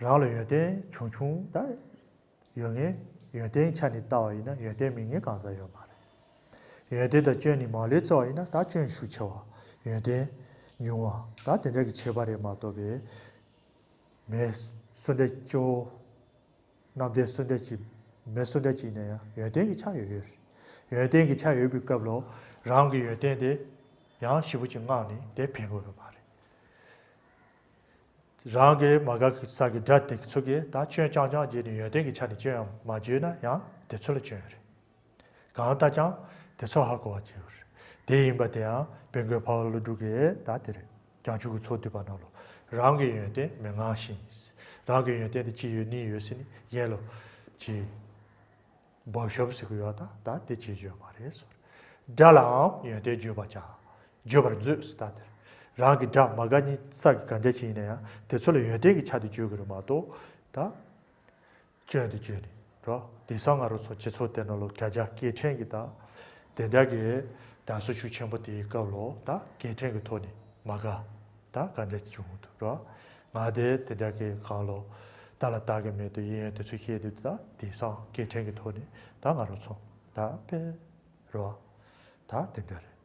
རང་ལ་ཡོན་ཏན་ཆུང་ཆུང་ད། ཡོད་ངེས་ཡོན་ཏན་ཆ་ནས་ལྟ་བ་ཡིན་ན་ཡོན་ཏན་མེད་མཁན་གང་ཟག་ཡོད་མ་རེད། ཡོན་ཏན་དང་སྐྱོན་ནི་མ་ལུས་རྩི་བ་ཡིན་ན་ད་སྐྱོན་ཤུགས་ཆེ་བ། ཡོན་ཏན་ཉུང་བ་ད་དེ་འདྲ་གི་ཁྱད་པར་རེད་མ་གཏོགས་པའི། མི་སུ་འདྲ་སྐྱོ་བོ། གནམ་བསྟན་སུ་འདྲ་ཅིག་མི་སུ་འདྲ་ཅིག་ནས་ཡང་ཡོན་ཏན་གྱི་ཆ་ཡོད་ཡོད་རེད། ཡོན་ཏན་གྱི་ཆ་ཡོད་པའི་སྐབས་ལ་རང་གི་ཡོན་ཏན་དེ་ཡང་ཞེ་པོ་ཅིག་མངགས་ནས་དེ་ཕན་གྱི་ཡོད་མ་རེད། རང་གི་མ་དགའ་ས་གི་དགྲ་དེ་ཚོ་གིས་ད་སྐྱོན་རྐྱང་རྐྱང་བརྗོད་ནས་ཡོན་ཏན་གྱི་ཆ་ནས་སྐྱོན་ཡང་མ་བརྗོད་ན་ཡང་དེ་ཚོ་ལ་སྐྱོན་རེད། གང་ལྟར་ཀྱང་དེ་ཚོ་ཧ་གོ་བ་བྱེད་དགོས་རེད། དེ་ཡིན་པ་དེ་ཡང་དཔལ་མགོན་འཕགས་པ་ཀླུ་སྒྲུབ་ཀྱིས་ད་དེ་རེད། བྱང་ཆུབ་ཀྱི་ཚོགས་བསྡུས་པ་ནང་ལོ། རང་གི་ཡོན་ཏན་མི་མངའ་ཞིང་། རང་གི་ཡོན་ཏན་དེ་ཅི་ཡོད་ནི་ཡོད་ཟེར་ནས་གཞན་ལ་ཅི་འབབ་ཤོབ་ཟེར་གི་ཡོད་ད་ད་དེ་བྱེད་རྒྱུ་ཡོད་མ་རེད་ཟེར། དགྲ་ལའང་ཡོན་ཏན་བརྗོད་པར་བྱ། བརྗོད་པར་མཛོད་ཟེར་ད་དེར། རང་གི་དགྲ་མ་དགའ་ཉེ་ས་གི་གང་འདྲ་ཞིག་ཡིན་ན་ཡང་དེ་ཚོ་ལ་ཡོན་ཏན་གྱི་ཆ་དེ་བརྗོད་དགོས་རེད་མ་གཏོགས་ད། སྐྱོན་དེ་བརྗོད་ནས་རོ། དེང་སང་ང་རང་ཚོ་སྤྱི་ཚོགས་དེ་ནང་ལོ་བརྒྱ་ཆ་སྐད་འཕྲིན་གྱི་ད། དེ་འདྲ་གི་དར་སྲོལ་ཤུགས་ཆེན་པོ་དེའི་སྐབས་ལོ་ད་སྐད་འཕྲིན་གྱི་ཐོག་ནས་མ་དགའ་ད་ག་འདྲ་བྱུང་འདུག་རོ། ང་དེ་དེ་འདྲ་གི་གང་ལོ་ད་ལ་ད་གི་མེད་དུ་ཡིན་ཡོད་དེ་ཚོ་བཤད་དུས་ད་དེང་སང་སྐད་འཕྲིན་གྱི་ཐོག་ནས་ད་ང་རང་ཚོ་ད་དཔེ་རོ། ད་དེ་འདྲ་རེད།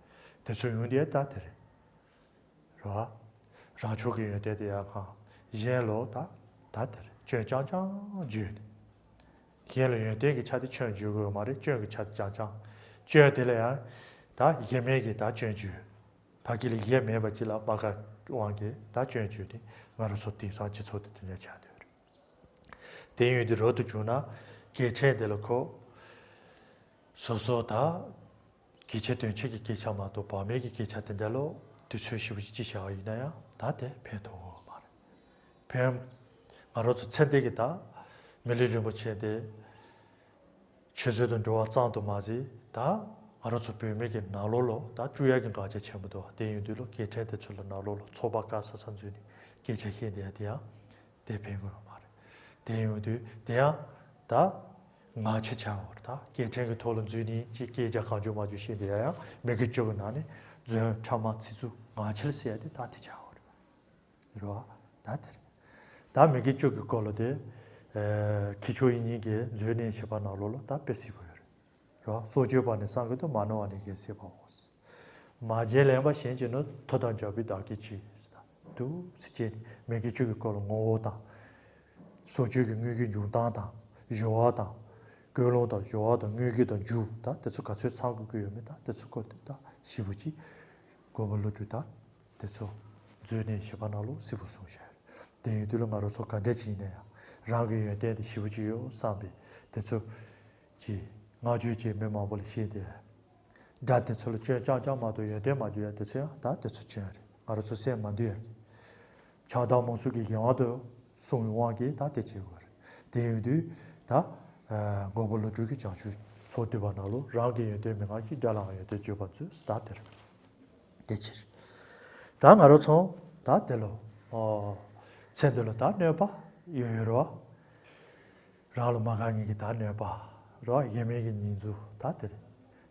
དེ་ཚོ་ཡོང་དེ་ད་དེ་རེད། རེད་བ། རང་ཕྱོགས་ཀྱི་ཡོན་ཏན་དེ་ཡང་གང་གཞན་ལོ་ད་ད་དེར་སྐྱོན་རྐྱང་རྐྱང་བརྗོད་དེ། གཞན་ལ་ཡོན་ཏན་གྱི་ཆ་དེ་སྐྱོན་བརྗོད་དགོས་མ་རེད། སྐྱོན་གྱི་ཆ་དེ་རྐྱང་རྐྱང་། སྐྱོན་དེ་ལ་ཡང་ད་གཞན་མེད་ཀྱི་ད་སྐྱོན་བརྗོད། ཕ་གི་ལ་གཞན་མེད་པ་ཅིག་ལ་མ་དགའ་དབང་གིས་ད་སྐྱོན་བརྗོད་དེ་ང་རང་ཚོ་དེང་སང་སྤྱི་ཚོགས་དེ་དེ་འདྲ་ཆགས་བསྡད་ཡོད་རེད། དེ་ཡོད་དུས་རོ་དུ་བྱུང་ན་སྐད་འཕྲིན་དེ་ལ་གོ། སོ་སོ་ད། གལ་ཆེ་དོན་ཆེ་གི་སྐད་ཆ་མ་གཏོགས་བག་མེད་ཀྱི་སྐད་ཆ་དེ་འདྲ་ལོ་དུས་ཚོད་ཞིབ་པོ་ཅིག་བྱ་བ་ཡིན་ན་ཡང་ད་དེ་ཕན་ཐོགས་ཡོད་མ་རེད། ཕན། ང་རང་ཚོ་ཚེ་འདི་གི་ད་མི་ལུས་རིན་པོ་ཆེ་དེ་ཆུད་ཟོས་དང་འགྲོ་བ་ཙམ་དུ་མ་ཟད་ད་ང་རང་ཚོ་བོད་མི་གི་ནང་ལོགས་ལོ་ད་བཅུག་ཡ་གི་འགག་རྒྱ་ཆེན་པོ་འདུག་དེ་ཡིན་དུས་ལོ་སྐད་འཕྲིན་དེ་ཚོ་ལ་ནང་ལོགས་ལོ་ཚོགས་པ་དཀའ་ས་ས་འཛུལ་ནས་སྐད་ཆ་བཤད་བསྡད་ཡ་དེ་ཡང་དེ་ཕན་གི་ཡོད་མ་རེད། དེ་ཡོང་དུས་དེ་ཡང་ད་ངག་འཁྱལ་ཆགས་པ་རེད། ད་སྐད་འཕྲིན་གྱི་ཐོག་ལ་འཛུལ་ནས་ཅིག་སྐད་ཆ་གང་བྱུང་མང་བྱུང་བཤད་བསྡད་ཡ་ཡང་མི་དགེ་བཅུ་གི་ནང་ནས་རྫུན་ཕྲ་མ་ཚིག་རྩུབ་ངག་འཁྱལ་ཟེར་ཡ་དེ་ད་དེ་ཆགས་པ་རེད། རེད་བ། ད་དེ་རེད། ད་མི་དགེ་བཅུ་གི་སྐོར་ལ་དེ་ཁྱི་ཆོ་ཡིན་ཉིན་གྱི་མཛོད་ནས་བྱེད་པ་ནང་ལོགས་ལ་ད་དཔེ་སྲིད་པོ་ཡོད་རེད། རོ། སྲོག་གཅོད་པ་ནི་བསམ་གྱིས་མི་ཁྱབ། མ་ནོར་བ་ནི་རྒྱལ་སྲས་པའོ། མ་བྱིན་ལེན་པ་གཞན་གྱིས་ནི། མཐུ་དང་རྒྱལ་པོའི་བདག་གིས་བྱེད། ཟེར་ད། འདུག་སེ་བྱས་ནས་མི་དགེ་བཅུ་གི་སྐོར་ལ་ངོ་བོ་དང་། སྲོག་གཅོད་ཀྱི་དངོས་ཀྱི་འབྱུང་སྟངས་དང་། སྦྱོར་བ་དང་། ཀུན་སློང་དང་སྦྱོར་བ་དང་དངོས་ཀྱི་དང་རྒྱུ་དང་དེ་ཚོ་ག་ཚོད་ཚང་དགོས་ཀྱི་ཡོད་མེད་དང་དེ་ཚོ་སྐོར་དེ་དག་ཞིབ་པོ་ཅིག་མགོན་པོ་ཀླུ་སྒྲུབ་དང་། དེ་ཚོ་མཛོད་ནས་བྱེད་པ་ནང་ལོགས་སྲིད་པོ་གསུངས་བཞག་ཡོད། དེ་ཡིན་དུས་ལ་ང་རང་ཚོ་ག་འདྲ་ཅིག་ཡིན་ན་ཡང་རང་གི་ཡོན་ཏན་དེ་ཞེ་པོ་ཅིག་ཡོད་བསམ་པའི་དེ་ཚོ་ཅིག་བསྔགས་བརྗོད་ཅིག་མི་མང་པོ་ལ་བཤད་དེ། དགྲ་དེ་ཚོ་ལ་སྐྱོན་རྐྱང་རྐྱང་མ་གཏོགས་ཡོན་ཏན་མ་བརྗོད་ཡ་དེ་ཚོ་ཡང་ད་དེ་ཚོ་སྐྱོན་རེད། ང་རང་ཚོ་སེམས་མ་འདུལ་ཡ་གི་ཆགས་སྡང་རྨོངས་གསུམ་གྱི་གཞན་དབང་དུ་སོང་བའི་དབང་གིས་ད་དེ་བྱེད་དགོས་རེད། དེ་ཡིན་དུས་ད་མགོན་པོ་ཀླུ་སྒྲུབ་ཀྱི་བྱང་ཆུབ་མཚོ་བསྡུས་པ་ནང་ལོགས་རང་གི་ཡོན་ཏན་མི་མངའ་ཞིང་། དགྲ་ལའང་ཡོན་ཏན་བརྗོད་པར་མཛོད། ཟེར་ད་དེ་རེད། དེ་ཕྱིར། ད་ང་རང་ཚོ་ད་དེ་ལོ། ཚེ་འདི་ལ་ད་གནོད་པ་ཡོད་ཡོད་རེད་བ། རང་ལ་མ་དགའ་མཁན་གྱི་ད་གནོད་པ། རོ། ཡེ་མེད་ཀྱི་ཉེར་འཛིན་ད་དེ་རེད།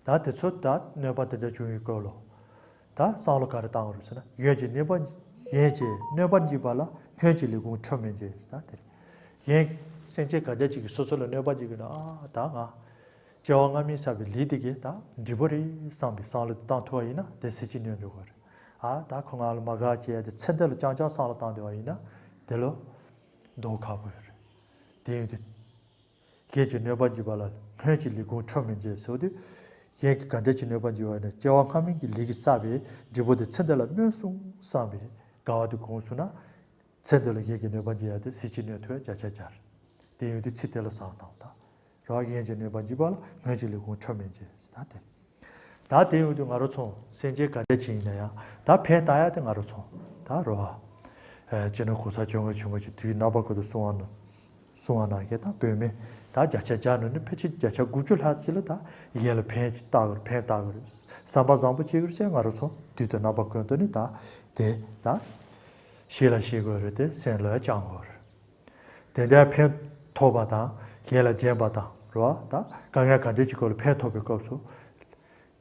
ད་དེ་ཚོ་ད་གནོད་པ་དེ་འདྲ་བྱུང་བའི་སྐོར་ལ། ད་བསམ་བློ་ག་རེ་བཏང་དགོས་རེད་ཟེར་ན། གཞན་གྱིས་གནོད་པ། གཞན་གྱིས་གནོད་པར་བགྱིས་པ་ལ་སྔོན་གྱི་ལས་ཁུངས་འཕྲོ་མི་འབྱེད་ཟེར་ད་དེ་རེད། གཞན་སེམས་ཅན་ག་འདྲ་ཅིག་གིས་སོ་སོ་ལ་གནོད་པ་བགྱིས་ཀྱི་ན། ཨ་ད་ང་སྐྱེ་བ་སྔ་མའི་བསགས་པའི་ལས་དེ་གས་ད་འབྲས་བུ་རེད་བསམ་པའི་བསམ་བློ་དེ་བཏང་ཐུབ་པ་ཡིན་ན་དེ་ཟིལ་གྱིས་གནོན་འགྲོ་གི་རེད། ཨ་ད་ཁོ་ང་ལ་མ་དགའ་བྱས་ཏེ་ཚེ་འདི་ལ་རྐྱང་རྐྱང་བསམ་བློ་བཏང་བསྡད་པ་ཡིན་ན་དེ་ལ་ལྡོག་ཁག་པོ་ཡོད་རེད། དེ་ཡིན་དུས། གཞན་གྱིས་གནོད་པ་བགྱིས་པ་ལ་སྔོན་གྱི་ལས་ཁུངས་འཕྲོ་མི་འབྱེད་ཟེར་བ་དེ། གཞན་གྱིས་ག་འདྲ་ཅིག་གནོད་པ་བགྱིས་པ་ཡིན་ན་སྐྱེ་བ་སྔ་མའི་གི་ལས་ཀྱིས་བསགས་པའི་འབྲས་བུ་དེ་ཚེ་འདི་ལ་སྨོས་སོང་བསམ་པའི་དགའ་བ་དེ་གོང་སོང་ན། ཚེ་འདི་ལ་གཞན་གྱིས་གནོད་པ་བགྱིས་ཡ་དེ་ཟིལ་གྱིས་གནོན་ཐུབ་ཡ་བརྒྱ་ཆ་བརྒྱ་རེད། དེ་ཡོད་དུས་ཚིག་དེ་ལ་བསམ་བློ་བཏང་དང་། རོ། གཞན་གྱིས་གནོད་པ་བགྱིས་པ་ལ་སྔོན་གྱི་ལས་ཁུངས་འཕྲོ་མི་འབྱེད་ཟེར་ད་དེ་རེད། ད་དེ་ཡོད་དུས་ང་རང་ཚོ་སེམས་ཅན་ག་འདྲ་ཅིག་ཡིན་ན་ཡང་ད་ཕན་བཏགས་ཡ་དེ་ང་རང་ཚོ་ད་རོ། ཨ། སྤྱིར་ན་གོང་ས་སྐྱབས་མགོན་ཆེན་པོ་མཆོག་དུས་རྣམ་པ་ཀུན་ཏུ་གསུང་བ་ན། གསུང་བ་ནང་བཞིན་ད་བོད་མི་ད་བརྒྱ་ཆ་བརྒྱ་ནང་ནས་ཕལ་ཆེར་བརྒྱ་ཆ་དགུ་བཅུ་ལྷག་ཅིག་ལ་ད་གཞན་ལ་ཕན་ཅིག་བཏགས་དགོས་རེད། ཕན་བཏགས་དགོས་རེད། བསམ་པ་བཟང་པོ་བྱེད་དགོས་རེད་ཟེར་ང་རང་ཚོ་དུས་དང་རྣམ་པ་ཀུན་ཏུ་ནས་ད་དེ་ད་ཤེས་ལ་ཤེས་དགོས་རེད། དེ་སེམས་ལ་བཅངས་དགོས་རེད། དེ་འདྲའི་ཕན་ཐོགས་པ་དང་གཞན་ལ་བརྒྱན་པ་དང་རེད་བ། ད་དཀའ་ངལ་ག་འདྲ་ཅིག་སྐོར་ལ་ཕན་ཐོགས་པའི་སྐབས་སུ།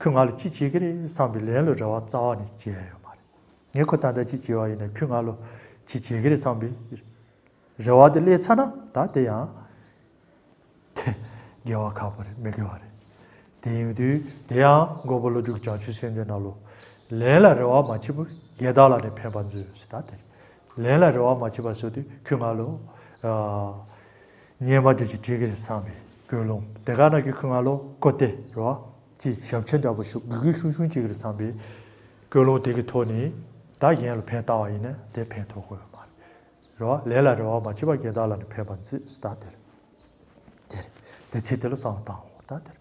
ཁོས་ང་ལ་ཅི་བྱེད་ཀྱི་རེད་བསམ་པའི་ལན་ལ་རེ་བ་རྩ་བ་ནས་བྱེད་ཡ་ཡོད་མ་རེད། ངས་ཁོ་ད་ལྟ་ཅི་བྱེད་པ་ཡིན་ན་ཁོས་ང་ལ་ཅི་བྱེད་ཀྱི་རེད་བསམ་པའི་རེ་བ་དེ་སླེབས་ཚར་ན་ད་དེ་ཡང་དེ་དགེ་བ་ཁག་པོ་རེད། མི་དགེ་བ་རེད། དེ་ཡིན་དུས་དེ་ཡང་མགོན་པོ་ཀླུ་སྒྲུབ་བྱང་ཆུབ་སེམས་དེ་ནང་ལོ། ལན་ལ་རེ་བ་མ་བྱེད་པར་གཞན་དག་ལ་ནི་ཕན་པར་མཛོད་ཟེར་ད་དེ་རེད། ལན་ལ་རེ་བ་མ་བྱེད་པ་ཟེར་དུས་ཁོས་ང་ལ་ཨ། སྙན་མ་འདི་ཅིག་བྲིས་ཀྱི་རེད་བསམ་པའི་ཀུན་སློང་དེ་ག་ན་གི་ཁོས་ང་ལ་ཀོ་ཏེ་རེད་བ། ཅིག་ཞབས་ཕྱི་འདྲ་པོ་ཞུ་གུས་གུས་ཤུང་ཤུང་བྱེད་ཀྱི་རེད་བསམ་པའི་ཀུན་སློང་དེ་གི་ཐོག་ནས་ད་གཞན་ལ་ཕན་བཏགས་པ་ཡིན་ན་དེ་ཕན་ཐོགས་ཀྱི་ཡོད་མ་རེད། རེད་བ། ལན་ལ་རེ་བ་མ་བྱེད་པར་གཞན་དག་ལ་ནི་ཕན་པར་མཛོད་ཟེར་ད་དེ་རེད། དེ་རེད། དེ་ཚིག་དེ་ལ་བསམ་བློ་བཏང་འོ་ད་དེ་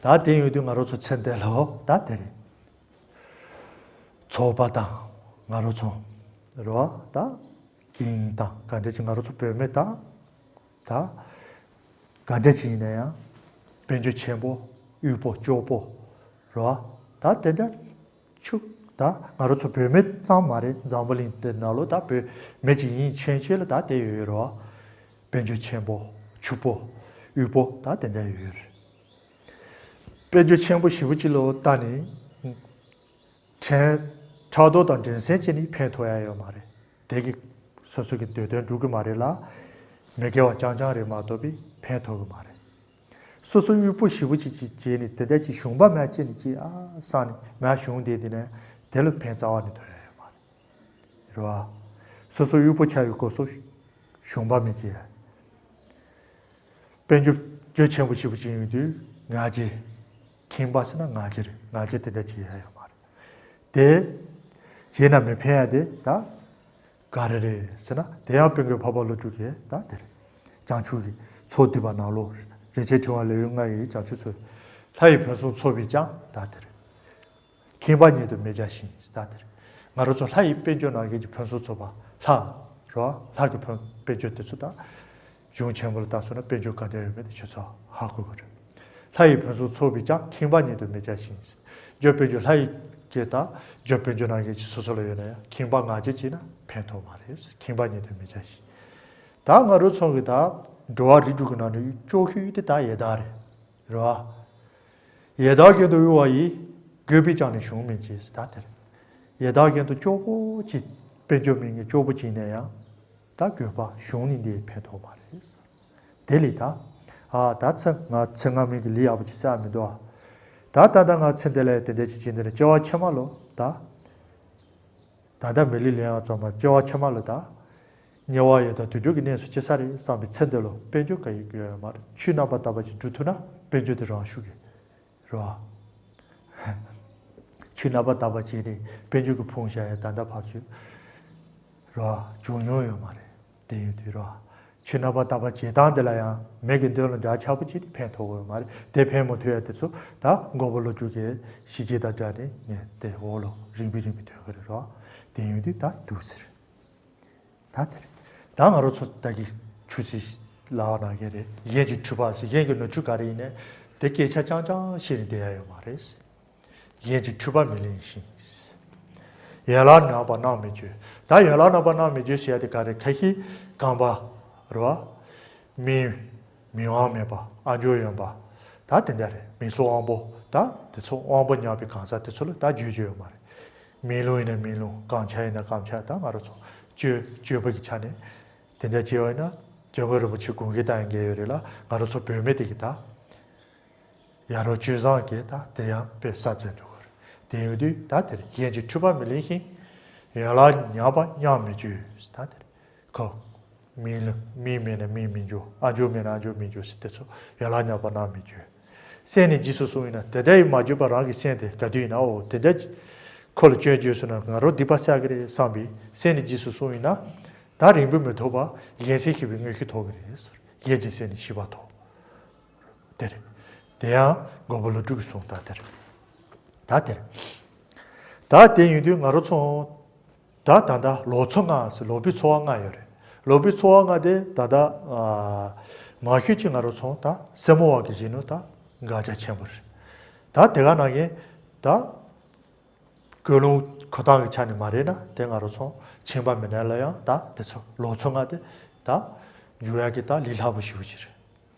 རེད། ད་དེ་ཡོད་དུས་ང་རང་ཚོ་ཚེ་འདི་ལ་ད་དེ་རེད། ཚོགས་པ་དང་ང་རང་ཚོ་རེད་བ། ད་ཀིང་དང་ག་འདྲ་ཅིག་ང་རང་ཚོ་བོད་མི་ད་ད་ག་འདྲ་ཅིག་ཡིན་ན་ཡང་དཔལ་འབྱོར་ཆེན་པོ་དབུལ་པོ་སྐྱོ་པོ་རེད་བ། ད་དེ་འདྲ་ཆུ་ད་ང་རང་ཚོ་བོད་མི་ཙམ་མ་རེད། འཛམ་བུ་གླིང་འདི་ནང་ལོ་ད་བོད་མི་ཅིག་ཡིན་ཕྱིན་ཆད་ལ་ད་དེ་ཡོད་ཡོད་རེད་བ། དཔལ་འབྱོར་ཆེན་པོ་ཕྱུག་པོ་དབུལ་པོ་ད་དེ་འདྲ་ཡོད་ཡོད་རེད། དཔལ་འབྱོར་ཆེན་པོ་ཞེ་པོ་ཅིག་ལོ་ལྟ་ནས། ཕྲན་ཕྲག་དོག་དང་འགྲན་སེམས་བྱས་ནས་ཕན་ཐོགས་ཡ་ཡོད་མ་རེད། དེ་གི་སོ་སོ་གི་འདོད་དོན་འགྲུབ་གི་མ་རེད་ལ། མི་དགེ་བ་རྐྱང་རྐྱང་རེད་མ་གཏོགས་པའི་ཕན་ཐོགས་གི་མ་རེད། སོ་སོ་དབུལ་པོ་ཞེ་པོ་ཅིག་ཅིག་བྱས་ནས་དེ་འདྲ་ཅིག་ཞུམ་པ་མ་བྱས་ནས་ཅིག་ཨ་བསམ་ནས་མ་བྱུང་དེ་དེ་ནས་དེ་ལ་ཕན་རྩ་བ་ནས་ཐོགས་ཡ་ཡོད་མ་རེད། རེད་བ། སོ་སོ་དབུལ་པོ་ཆགས་ཡོད་སྐབས་སུ་ཞུམ་པ་མི་བྱེད། དཔལ་འབྱོར་འབྱོར་ཆེན་པོ་ཞེ་པོ་ཅིག་ཡོང་དུས་ང་རྒྱལ། ཁེངས་པ་ཟེར་ན་ང་རྒྱལ་རེད། ང་རྒྱལ་དེ་འདྲ་བྱེད་ཡ་ཡོད་མ་རེད། དེ་བྱས་ན་མི་ཕན་ཡ་དེ་ད་ག་རེ་རེད་ཟེར་ན་དེ་ཡང་དཔལ་མགོན་འཕགས་པ་ཀླུ་སྒྲུབ་ཀྱིས་ད་དེ་རེད། བྱང་ཆུབ་ཀྱི་ཚོགས་བསྡུས་པ་ནང་ལོ། རིན་ཆེན་ཕྲེང་བ་ལེའུ་ལྔ་ཡི་བྱང་ཆུབ་ཚོགས། ལྷ་ཡི་ཕུན་སུམ་ཚོགས་པས་ཀྱང་ད་དེ་རེད། ཁེངས་པ་ཉིད་དུ་མི་བྱ་ཞིང་ཟེར་ད་དེ་རེད། ང་རང་ཚོ་ལྷ་ཡི་དཔལ་འབྱོར་ནང་བཞིན་གྱི་ཕུན་སུམ་ཚོགས་པ་ལྷ་རེད་བ། ལྷ་གི་ཕུན་དཔལ་འབྱོར་དེ་ཚོ་ད་གཞུང་ཆེན་པོ་ལ་ལྟ་སོང་ན་དཔལ་འབྱོར་ག་འདྲ་ཡོད་མེད་དེ་ཁྱོད་ཚོ་ཧ་གོ་གི་རེད། ལྷ་ཡི་ཕུན་སུམ་ཚོགས་པས་ཀྱང་ཁེངས་པ་ཉིད་དུ་མི་བྱ་ཞིང་། འབྱོར་དཔལ་འབྱོར་ལྷ་ཡི་གེ་ད་འབྱོར་དཔལ་འབྱོར་ནང་བཞིན་གྱི་སོ་སོ་ལ་ཡོད་ན་ཡང་ཁེངས་པ་ང་རྒྱལ་བྱས་ན་ཕན་ཐོགས་མ་རེད། ཁེངས་པ་ཉིད་དུ་མི་བྱ་ཞིང་། ད་ང་རང་ཚོ་གི་ད་འགྲོ་བ་རིགས་དྲུག་གི་ནང་ནས་སྐྱོ་ཤོས་དེ་ད་ཡི་དྭགས་རེད། རེད་བ། ཡི་དྭགས་ཀུན་ཏུ་གཡོ་བ་ཡིས། རྒོད་པས་ཀྱང་ནི་གཞུང་མི་འབྱེད་ཟེར་ད་དེ་རེད། ཡི་དྭགས་ཀུན་ཏུ་སྐྱོ་པོ་ཅིག་དཔལ་འབྱོར་མེད་མཁན་སྐྱོ་པོ་ཅིག་ཡིན་ན་ཡང་། ད་རྒོད་པ་གཞུང་ནི་འདི་ཕན་ཐོགས་མ་རེད། དེ་ལས་ད། ཨ་ད་ཚེ་ང་ཚེ་སྔ་མའི་གི་ལས་ཡག་པོ་ཅིག་བསགས་མི་འདུག་ཨ། ད་ད་ལྟ་ང་ཚེ་འདི་ལ་དེ་འདྲ་ཅིག་བྱས་འདི་ནས་སྐྱེ་བ་ཕྱི་མ་ལོ་ད། ད་ལྟ་མི་ལུས་ལེན་ཡག་ཙམ་མ་སྐྱེ་བ་ཕྱི་མ་ལ་ད། དམྱལ་བ་ཡི་དྭགས་དུད་འགྲོ་གི་གནས་སུ་སྐྱེ་ས་རེད་བསམ་པའི་ཚེ་འདི་ལ་དཔལ་འབྱོར་ག་ཡི་ཡོད་ཡོད་མ་རེད། ཆོས་རྣམ་པར་དག་པ་ཅིག་སྒྲུབ་ཐུབ་ན་དཔལ་འབྱོར་དེ་རང་ཤུགས་ཀྱིས་རེད་བ། ཆོས་རྣམ་པར་དག་པ་བྱས་ནས་དཔལ་འབྱོར་གྱི་ཕུང་བཞག་ཡ་ད་ལྟ་བར་དུ་རེད་བ། བྱུང་མྱོང་ཡོད་མ་རེད། དེ་ཡོད་དུས་རེད་བ། ཆོས་རྣམ་པར་དག་པ་བྱེད་སྟངས་དེ་ལ་ཡང་མི་གི་དོན་ལ་འདྲ་ཆགས་པོ་བྱས་ནས་ཕན་ཐོགས་ཡོད་མ་རེད། དེ་ཕན་མ་ཐོགས་ཡ་དེ་ཚོ་ད་མགོན་པོ་ཀླུ་སྒྲུབ་ཀྱི་ཞི་བྱེད་དང་སྦྱར་ནས་ངས་དེ་འོག་ལ་རིམ་པས་རིམ་པས་འདོན་གི་རེད་རོ། དེ་ཡོད་དུས་ད་འདུག་ཟེར། ད་དེར་ད་ང་རང་ཚོ་ད་གི་ཆུ་ཚོད་ལ་ནང་གི་རེད། གཞན་གྱི་འཁྲུལ་པ་ཟེར་གཞན་གྱི་ནོར་འཁྲུལ་ག་རེ་ཡིན་ནའི་དེ་སྐད་ཆ་རྐྱང་རྐྱང་བཤད་ནས་བསྡད་ཡ་ཡོད་མ་རེད། གཞན་གྱི་འཁྲུལ་པ་མི་ལེན་ཞིང་། ཡན་ལག་རྣམ་པར་སྣང་མི་བརྗོད། ད་ཡན་ལག་རྣམ་པར་སྣང་མི་བརྗོད་ཟེར་ཡ་དེ་ག་རེ་ཁ་ཤས་རྐང་པ་རེད་བ། མིག་མིག་དབང་མེད་པ། ཨ་མཆོག་ཡོན་པ། ད་དེ་འདྲ་རེད། མིག་སོགས་དབང་པོ། ད་དེ་ཚོ་དབང་པོ་ཉམས་པའི་གང་ཟག་དེ་ཚོ་ལ་ད་བརྗོད་རྒྱུ་ཡོད་མ་རེད། མིག་རླུང་ཡིན་ན་མིག་རླུང་། རྐང་ཆག་ཡིན་ན་རྐང་ཆག་ད་ང་རང་ཚོ་སྤྱོད་སྤྱོད་པ་གི་ཆ་ནས་དེ་འདྲ་བྱས་པ་ཡིན་ན། སྐྱབས་མགོན་རིན་པོ་ཆེ་དགུང་ཁའི་ད་ཡང་འགལ་ཡོད་རེད་ལ། ང་རང་ཚོ་བོད་མི་དེ་གི་ད་ཡ་རབས་སྤྱོད་བཟང་གི་ད་དེ་ཡང་དཔེ་ས་འཛིན་འགྲོ་གི་རེད། དེ་ཡོད་དུས་ད་དེར་གཞན་གྱི་འཁྲུལ་པ་མི་ལེན་ཞིང་། ཡན་ལག་ཉམས་པ་མཉམ་མི་བྱེད། ད་དེར་ཁོ། མིག་ལ་མིག་མེད་ན་མིག་མི་འགྱུར། ཨ་མཆོག་མེད་ན་ཨ་མཆོག་མི་འགྱུར་ཟེར། དེ་ཚོ་ཡན་ལག་ཉམས་པ་རྣམས་མི་འགྱུར། སེམས་ནི་རྗེས་སུ་བཟུང་བས་ན། དེ་འདྲ་ཡི་མ་བརྗོད་པ་རང་གི་སེམས་དེ་ག་དུས་ཡིན་ན། འོ་དེ་འདྲ་ཁོ་ལ་སྐྱོན་བརྗོད་སོང་ན་ང་རང་སྡིག་པ་བསགས་ཀྱི་རེད་བསམ་པའི། སེམས་ནི་རྗེས་སུ་བཟུང་བས་ན། ད་རིང་པོ་མི་ཐོགས་པར་གཞན་སེམས་ཤེས་པའི་མངོན་ཤེས་ཐོབ་ཀྱི་རེད་ཟེར། གཞན་གྱི་སེམས་ནི་ཤེས་པ་ཐོབ། དེ་རེད། དེ་ཡང་མགོན་པོ་ཀླུ་སྒྲུབ་ཀྱིས་གསུངས། ད་དེ་རེད། ད་དེ་རེད། ད་དེ་ཡིན་དུས་ང་རང་ཚོ་ད་ད་ལྟ་ལོག་འཚོ་ལྔ་ཟེར། ལོག་པའི་འཚོ་བ་ལྔ་ཡོད་རེད། ལོག་པའི་འཚོ་བ་ལྔ་དེ་ད་ལྟ་ཨ་མང་ཤོས་ཀྱིས་ང་རང་ཚོ་ད་སེར་མོ་བ་གི་གཞོན་ནུ་ད་དགག་བྱ་ཆེན་པོ་རེད། ད་དེ་ག་ནང་བཞིན་ད་ཀུན་སློང་ཁོ་ཐག་གི་ཆ་ནས་མ་རེད་ན། དེ་ང་རང་ཚོ་ཁྱིམ་པ་མི་སྣ་ལ་ཡང་ད་དེ་ཚོ་ལོག་འཚོ་ལྔ་དེ་ད་འཇུག་ཡག་གི་ད་ལས་སླ་པོ་ཞེ་པོ་ཅིག་རེད།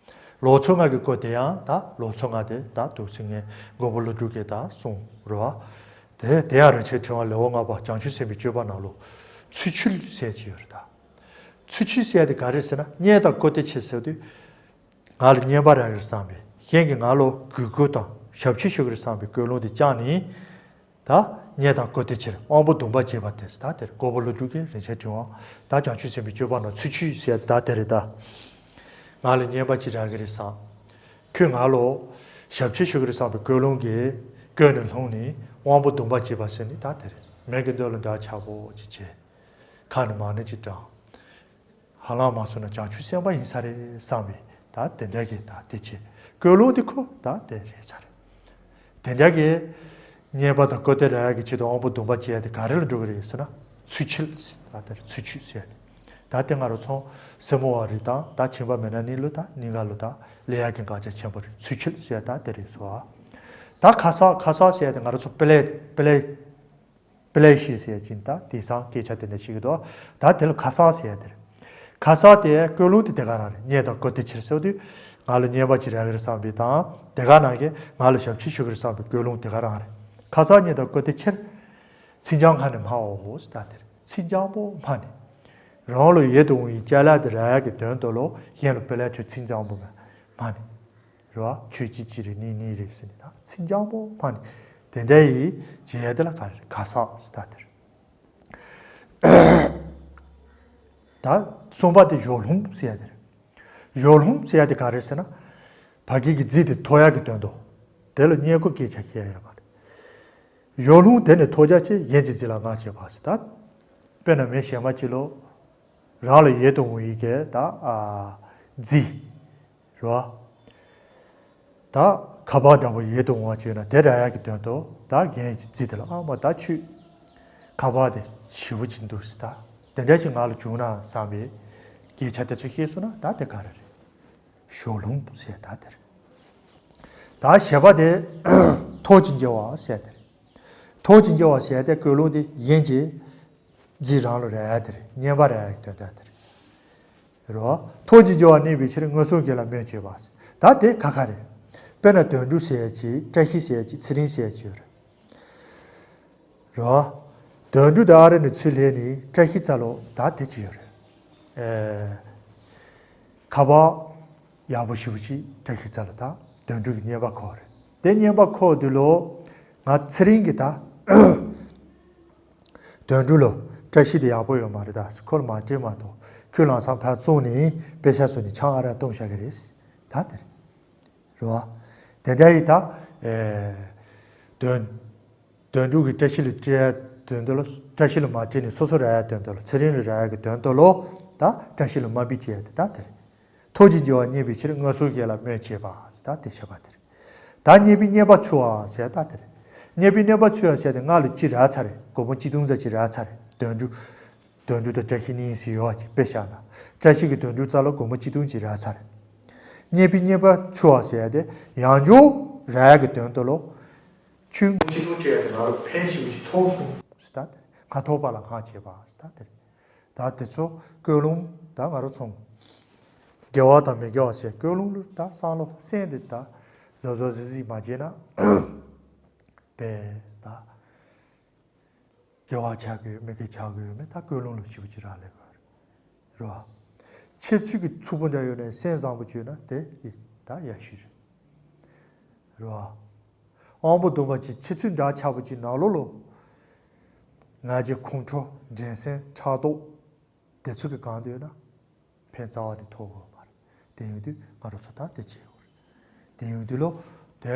ལོག་འཚོ་ལྔ་གི་སྐོར་དེ་ཡང་ད་ལོག་འཚོ་ལྔ་དེ་ད་འདུག་སེ་ངས་མགོན་པོ་ཀླུ་སྒྲུབ་ཀྱིས་ད་གསུངས་རེད་བ། དེ་དེ་ཡང་རིན་ཆེན་ཕྲེང་བ་ལེའུ་ལྔ་པ་བྱང་ཆུབ་སེམས་དཔའི་སྤྱོད་པ་ནང་ལོགས་ཚུལ་འཆོས་ཟེར་གྱི་ཡོད་རེད། ད་ཚུལ་འཆོས་ཟེར་དེ་ག་རེ་ཟེར་ན། རྙེད་དང་བཀུར་སྟི་ཆེ་ཟེར་དུས། ང་ལ་རྙེད་པ་རག་གི་རེད་བསམ་པའི། གཞན་གྱིས་ང་ལ་གུས་བཀུར་དང་ཞབས་ཕྱི་ཞུ་གི་རེད་བསམ་པའི་ཀུན་སློང་དེ་བཅངས་ནས། ད་རྙེད་དང་བཀུར་སྟི་ཆེར་དབང་པོ་སྡོམ་པར་བྱེད་པ་དེ། ད་དེར་མགོན་པོ་ཀླུ་སྒྲུབ་ཀྱིས་རིན་ཆེན་ཕྲེང་བ་ད་བྱང་ཆུབ་སེམས་དཔའི་སྤྱོད་པ་ནང་ཚུལ་འཆོས་ཟེར་ད་དེ་རེད། ད་ང་ལ་རྙེད་པ་ཅིག་རག་གི་རེད་བསམ། ཁོས་ང་ལ་ཞབས་ཕྱི་ཞུ་གི་རེད་བསམ་པའི་ཀུན་སློང་གིས་ཀུན་ནས་བསླངས་ནས་དབང་པོ་སྡོམ་པར་བྱེད་པ་ཟེར་ནས། ད་དེར་མིག་གི་མདུན་ལ་འདྲ་ཆགས་པོ་ཅིག་བྱས། ཁ་ནས་མ་ཎི་ཅིག་བགྲངས། ཧ་ལམ་མ་སོང་ན་བྱང་ཆུབ་སེམས་དཔའ་ཡིན་ས་རེད་བསམ་པའི་ད་དེ་འདྲ་གི་ད་དེ་བྱས། ཀུན་སློང་དེ་ཁོ་ད་དེ་རེད་ས་རེད། དེ་འདྲ་གི་རྙེད་པ་དང་བཀུར་སྟི་རག་ཡག་གི་ཆེད་དུ་དབང་པོ་སྡོམ་པ་བྱེད་ཡག་དེ་ག་རེ་ལ་འགྲོ་གི་རེད་ཟེར་ན། ཚུལ་འཆོས་ཟེར། ད་དེར་ཚུལ་འཆོས་ཟེར་ཡག་དེ། ད་དེ་ང་རང་ཚོ་སེར་མོ་བ་རིགས་དང་ད་ཁྱིམ་པ་མི་སྣ་གཉིས་ལ་ད་གཉིས་ཀ་ལ་ད་ལས་ཡག་གི་དགག་བྱ་ཆེན་པོ་རེད། ཚུལ་འཆོས་ཟེར་ཡག་ད་དེ་རེད་སོ། ད་ཁ་གསག་ཁ་གསག་ཟེར་ཡག་དེ་ང་རང་ཚོ་པི་ལེ་པི་ལེ་པི་ལེ་ཤི་ཟེར་ཡག་ཅིག་ད་དེང་སང་སྐད་ཆ་དེ་འདྲ་ཞིག་གི་འདུག་ད་དེ་ལ་ཁ་གསག་ཟེར་ཡག་དེ་རེད། ཁ་གསག་དེ་ཀུན་སློང་དེ་དེ་ག་རང་རེད། རྙེད་དང་བཀུར་སྟི་ཆེར་ཟེར་དུས། ང་ལ་རྙེད་པ་ཅིག་རག་གི་རེད་བསམ་པའི་དང་། དེ་ག་ནང་བཞིན་ང་ལ་ཞབས་ཕྱི་ཞུ་གི་རེད་བསམ་པའི་ཀུན་སློང་དེ་ག་རང་རེད། ཁ་གསག་རྙེད་དང་བཀུར་སྟི་ཆེར། ཚིག་འཇམ་སྔ་ནས་སྨྲའོ་ཟེར། ད་དེར་ཚིག་འཇམ་པོ་སྨྲ་ནས། རང་ལ་ཡིད་དུ་འོང་བའི་ཅ་ལག་དེ་རག་ཡག་གི་དོན་དུ་ལོ། གཞན་ལ་དཔེ་ལ་ཁྱོད་ཚིག་འཇམ་པོ་སྨྲ་ནས། རེད་བ། ཁྱོད་ཅི་ཅི་རེད། ནི་ནི་རེད་ཟེར་ནས། ད་ཚིག་འཇམ་པོ་སྨྲ་ནས། དེ་འདྲ་ཡི་བྱེད་ཡག་དེ་ལ་ག་རེ་རེད། ཁ་གསག་ཟེར། ད་དེར། ད་གསུམ་པ་དེ་གཞོགས་ལྷུང་ཟེར་ཡག་དེ་རེད། གཞོགས་ལྷུང་ཟེར་ཡག་དེ་ག་རེ་ཟེར་ན། ཕ་གི་གི་རྫས་དེ་ཐོབ་ཡག་གི་དོན་དུ། དེ་ལ་བསྙེན་བཀུར་སྐད་ཆ་བཤད་ཡག་མ་རེད། གཞོགས་ལྷུང་དེ་ནི་ཐོབ་བྱ་ཆེ། གཞན་གྱི་རྫས་ལ་སྔགས་བྱེད་པ་ཟེར། ད་དཔེར་ན་མི་གཞན་མ་ཅིག་ལོ། རང་ལ་ཡིད་དུ་འོང་བའི་གི་ད་ཨ་རྫས་རེད་བ། ད་ཁ་པར་འདྲ་པོ་ཡིད་དུ་འོང་བ་ཅིག་ཡོད་ན་དེ་རག་ཡག་གི་དོན་དུ། ད་གཞན་གྱི་རྫས་དེ་ལ། ཨ་མ་ད་ཁྱོད་ཁ་པར་དེ་ཞེ་པོ་ཅིག་འདུག་ཟེར། ད་དེ་འདྲ་ཞིག་ང་ལ་བྱུང་ན་བསམ་པའི་སྐད་ཆ་དེ་ཚོ་བཤད་སོང་ན། ད་དེ་ག་རེ་རེད། གཞོགས་ལྷུང་ཟེར་ད་དེ་རེད། ད་བཞི་པ་དེ་ཐོགས་བྱེད་འགྱུར་བ་ཟེར་དེ་རེད། ཐོགས་བྱེད་འགྱུར་བ་ཟེར་དེ་ཀུན་སློང་དེ་གཞན་གྱི་རྫས་རང་ལ་རག་ཡག་དེ་རེད། རྙེད་པ་རག་ཡག་གི་དོན་དག་དེ་རེད། རེད་བ། ཐོགས་བྱེད་འགྱུར་བ་གནས་པའི་ཕྱིར། མངོན་སུམ་གྱིས་ལ་སྨོས་བྱེད་པ། ད་དེ་ཁ་ཁ་རེད། དཔེར་ན་དོན་གྲུབ་ཟེར་ཡག་ཅིག་བཀྲ་ཤིས་ཟེར་ཡག་ཅིག་ཚེ་རིང་ཟེར་ཡག་ཅིག་ཡོད་རེད། རེད་བ། དོན་གྲུབ་དེ་ཨ་རི་ནས་ཚུར་སླེབས་ནས་བཀྲ་ཤིས་རྩ་ལོ་ད་དེ་ཅིག་ཡོད་རེད། ཨེ། ཁ་པར་ཡག་པོ་ཞེ་པོ་ཅིག་བཀྲ་ཤིས་རྩ་ལོ་ད་དོན་གྲུབ་ཀྱིས་རྙེད་པ་ཁོ་རེད། དེ་རྙེད་པ་ཁོ་དུས་ལོ། ང་ཚེ་རིང་གིས་ད་དོན་གྲུབ་ལ་བཀྲ་ཤིས་དེ་ཡག་པོ་ཡོད་མ་རེད། ད་ཁོ་ལ་མ་སྤྲད་མ་གཏོགས། ཁོས་ལམ་སང་ཕར་བཙོངས་ནས་པེ་ཤག་བཟོས་ནས་ཆང་ཨ་རག་བཏུང་བཞག་གི་རེད། ད་དེ་རེད་བ། དེ་འདྲ་ཡིན་ད། ཨེ། དོན་དོན་གྲུབ་ཀྱིས་བཀྲ་ཤིས་ལ་སྤྲད་ཡག་དོན་དུ་ལ། བཀྲ་ཤིས་ལ་མ་སྤྲད་ནས་སོ་སོ་རག་ཡག་དོན་དུ་ལ། ཚེ་རིང་ལ་རག་ཡག་གི་དོན་དུ་ལོ། ད་བཀྲ་ཤིས་ལ་དམའ་འབེབས་བྱེད་ཡག་དེ་ད་དེ་རེད། ཐོགས་བྱེད་འགྱུར་བ་གནས་པའི་ཕྱིར། མངོན་སུམ་གྱིས་ལ་སྨོས་བྱེད་པ་ཟེར། ད་དེ་བཤད་པ་དེ་རེད། ད་རྙེད་པའི་རྙེད་པ་འཆོལ་བ་ཟེར་ད་དེ་རེད། རྙེད་པའི་རྙེད་པ་འཆོལ་བ་ཟེར་དེ་ང་ལ་ཅིག་རག་ཚར་རེད། སྒོར་མོ་གཅིག་སྟོང་ཙམ་ཅིག་རག་ཚར་རེད། དོན་གྲུབ། དོན་གྲུབ་དང་བཀྲ་ཤིས་གཉིས་ཟེར་ཡོད་ཅིག་དཔེ་བཞག་ན། བཀྲ་ཤིས་ཀྱིས་དོན་གྲུབ་རྩ་ལོ་སྒོར་མོ་གཅིག་སྟོང་ཅིག་རག་ཚར་རེད། རྙེད་པའི་རྙེད་པ་འཆོལ་བ་ཟེར་དེ་ཡང་བསྐྱར་རག་ཡག་གི་དོན་དུ་ལོ། ཁྱོད་སྒོར་མོ་གཅིག་སྟོང་སྤྲད་ཡག་དེ་ང་ལ་ཕན་ཞེ་པོ་ཅིག་ཐོགས་སོང་ཟེར། ད་དེ་རེད། ང་ཐོགས་པ་ལ་སྔགས་བྱེད་པ་ཟེར། ད་དེ་རེད། ད་དེ་ཚོ་ཀུན་སློང་ད་ང་རང་ཚོ་ དགེ་བ་དང་མི་དགེ་བ་ཟེར་ཀུན་སློང་ལ་ད་བསམ་བློ་སེམས་དེ་ད་གཟབ་གཟབ་གཟིགས་གཟིགས་མ་བྱས་ན་པས་ད་དགེ་བ་ཆགས་ཀྱི་ཡོད་མི་དགེ་ཆགས་ཀྱི་ཡོད་མེད་ད་ཀུན་སློང་ལ་ཞིབ་པོ་ཅིག་རག་ལས་དགོས་རེད་བ། འཆལ་ཚུལ་གྱི་ཚུལ་པོ་འདྲ་ཡོད་ནས་སེམས་བཟང་པོ་བྱས་ན་དེ་ཡི་ད་ཡ་ཤུ་རེད་རེད་བ། དབང་པོ་སྡོམ་པ་ཅིག་འཆལ་ཚུལ་འདྲ་ཆགས་པོ་ཅིག་ནང་ལོགས་ལ་ང་རྒྱལ་ཁོང་ཁྲོ་འགྲན་སེམས་ཕྲག་དོག་དེ་ཚོ་གི་གང་འདོད་ན་ཕན་རྩ་བ་ནས་ཐོགས་དགོས་མ་རེད། དེ་ཡོང་དུས་ང་རང་ཚོ་ད་དེ་བྱེད་དགོས་རེད། དེ་ཡོང་དུས་ལོ་དེ་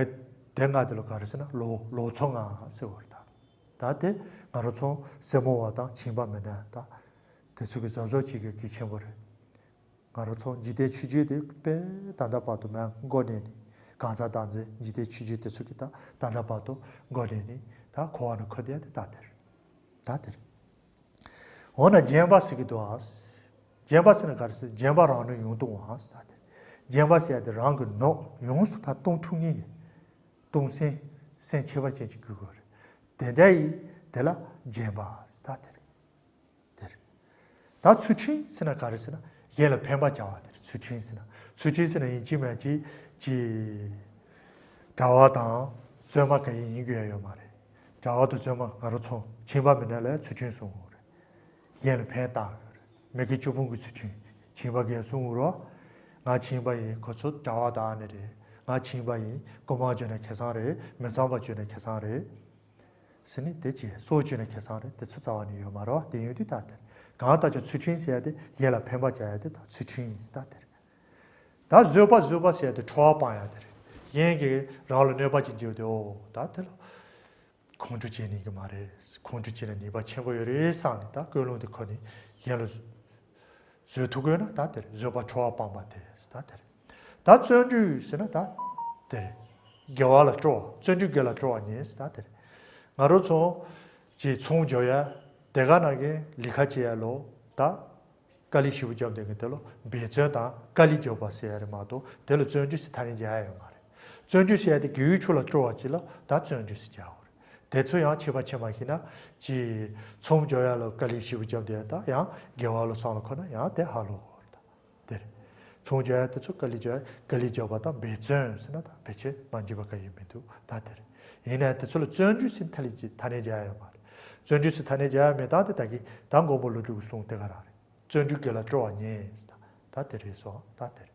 དེ་ང་དེ་ལོ་ག་རེ་ཟེར་ན་ལོ་ལོ་ཚོ་ང་ཟེར་བ་རེད་ད། ད་དེ་ང་རང་ཚོ་སེར་མོ་བ་དང་བྱིས་པ་མི་འདྲ་ད་དེ་ཚོ་གི་གཟབ་གཟབ་བྱེད་དགོས་གལ་ཆེན་པོ་རེད། ང་རང་ཚོ་འཇིག་རྟེན་ཆོས་བརྒྱད་དེ་དཔེ་ད་ལྟ་བར་དུ་མ་མགོ་ནས་ནི་གང་ཟག་བདག་འཛིན་འཇིག་རྟེན་ཆོས་བརྒྱད་དེ་ཚོ་གི་ད་ད་ལྟ་བར་དུ་མགོ་ནས་ནི་ད་འཁོར་བ་ནང་འཁོར་བསྡད་དེ་ད་དེ་རེད། ད་དེ་རེད། འོ་ན་བརྗེན་པ་ཟེར་གི་འདུག་ཨ། བརྗེན་པ་ཟེར་ན་ག་རེ་ཟེར། བརྗེན་པ་རང་ནི་ཡོང་སྟོང་བ་ཟེར་ད་དེ་རེད། བརྗེན་པ་ཟེར་ཡ་དེ་རང་གི་ནོར་ཡོངས་སུ་ཕར་གཏོང་ཐུབ་མཁན་གྱི་གཏོང་སེམས་སེམས་ཁྱད་པར་ཅན་ཅིག་དགོས་དགོས་རེད། དེ་འདྲ་ཡིན་དེ་ལ་བརྗེན་པ་ཟེར་ད་དེ་རེད། དེ་རེད། ད་ཚུལ་ཁྲིམས་ཟེར་ན་ག་རེ་ཟེར་ན་གཞན་ལ་ཕན་པ་བྱ་བ་དེ་རེད། ཚུལ་ཁྲིམས་ཟེར་ན་ཚུལ་ཁྲིམས་ཟེར་ན་ཡིན་གཅིག་མིན་གཅིག་ཅིག་གྲྭ་པ་དང་བཙུན་མ་ག་ཡིན་ཡིན་དགོས་ཡ་ཡོད་མ་རེད། གྲྭ་པ་དང་བཙུན་མ་ང་རང་ཚོ་ཁྱིམ་པ་མི་སྣ་ལ་ཚུལ་ཁྲིམས་སྲུང་དགོས་རེད། གཞན་ལ་ཕན་བཏགས་ཡོད་རེད། མི་དགེ་བཅུ་སྤོང་གི་ཚུལ་ཁྲིམས་ཁྱིམ་པ་གས་སྲུང་དགོས་རོགས། ང་ཁྱིམ་པ་ཡིན་ཁོ་ཚོ་གྲྭ་པ་དང་ཨ་ནེ་རེད། ང་ཁྱིམ་པ་ཡིན་རྐུན་མ་བྱས་ན་ཁེ་བཟང་རེད། མི་གཙང་བ་བྱས་ན་ཁེ་བཟང་རེད། ཟེར་ནས་དེ་བྱས་སྲོག་གཅོད་ན་ཁེ་བཟང་རེད། དེ་ཚོ་རྩ་བ་ནས་ཡོད་མ་རེད་བ། དེ་ཡོད་དུས་ད་དེར་གང་ལྟར་ཀྱང་ཚུལ་ཁྲིམས་ཟེར་ཡ་དེ་གཞན་ལ་ཕན་པ་བྱ་ཡ་དེ་ད་ཚུལ་ཁྲིམས་ཟེར་ད་དེར། ད་བཟོད་པ་བཟོད་པ་ཟེར་ཡ་དེ་ཁྲོ་བ་སྤང་ཡ་དེ་རེད། གཞན་གྱིས་རང་ལ་གནོད་པ་ཅིག་བྱེད་དུས་འོ་ད་དེ་ལ་ཁོང་ཁྲོ་བྱེད་ནུས་ཀྱི་མ་རེད། ཁོང་ཁྲོ་བྱེད་ན་ནུས་པ་ཆེན་པོ་ཡོད་རེད་བསམ་ནས་ད་ཀུན་སློང་དེ་ཁོ་ནས་གཞན་ལ་བཟོད་ཐུབ་དགོས་ན་ད་དེར་བཟོད་པ་ཁྲོ་བ་སྤངས་པ་དེ་ད་དེར། ད་བརྩོན་འགྲུས་ཟེར་ན་ད་དེར། དགེ་བ་ལ་སྤྲོ་བ། བརྩོན་འགྲུས་དགེ་ལ་སྤྲོ་བ་ཉེ་ཟེར་ད་དེར། ང་རང་ཚོ་ཅིག་ཚོང་རྒྱག་ཡ་དེ་ག་ནང་གི་ལས་ཀ་བྱེད་ཡ་ལོ་ད་དཀའ་ལས་ཞེ་པོ་བརྒྱབ་དེ་གི་དེ་ལོ་འབད་བརྩོན་དང་དཀའ་ལས་རྒྱག་པ་ཟེར་ཡ་རེད་མ་གཏོགས་དེ་ལ་བརྩོན་འགྲུས་ཟེར་ཐ་སྙད་རྒྱག་ཡ་ཡོད་མ་རེད། བརྩོན་འགྲུས་ཟེར་ཡ་དེ་དགེ་བའི་ཕྱོགས་ལ་སྤྲོ་བ་ཅིག་ལ་ད་བརྩོན་འགྲུས་ཟེར་རྒྱག་དགོས་རེད། དེ་ཚོ་ཡང་ཁྱད་པར་ཕྱེ་མ་ཤེས་ན་ཅིག་ཚོང་རྒྱག་ཡ་ལ་དཀའ་ལས་ཞེ་པོ་བརྒྱབ་དེ་ད་ཡང་དགེ་བ་ལ་བསམ་བློ་འཁོར་ན་ཡང་དེ་ཧ་ལོ་གོ་རེད་ད། དེར། ཚོང་རྒྱག་ཡ་དེ་ཚོ་དཀའ་ལས་རྒྱག་དཀའ་ལས་རྒྱག་པ་དང་འབད་བརྩོན་ཟེར་ན་ད་ཕལ་ཆེར་མ་འཇིགས་པ་ག་ཡེ་མི་འདུག་ད་དེར། ཡིན་ནའི་དེ་ཚོ་ལ་བརྩོན་འགྲུས་ཟེར་ཐ་ལས་ཀྱི་ཐ་སྙད་རྒྱག་ཡ་ཡོད་མ་རེད། བརྩོན་འགྲུས་ཟེར་ཐ་སྙད་རྒྱག་ཡ་མེད་སྟངས་དེ་ད་གིན་ད་མགོན་པོ་ཀླུ་སྒྲུབ་ཀྱི་གསུང་དེ་ག་རང་རེད། བརྩོན་འགྲུས་དགེ་ལ་སྤྲོ་བ་ཉེ་ཟེར་ད་ད་དེ་རེད་སོ་ད་དེར།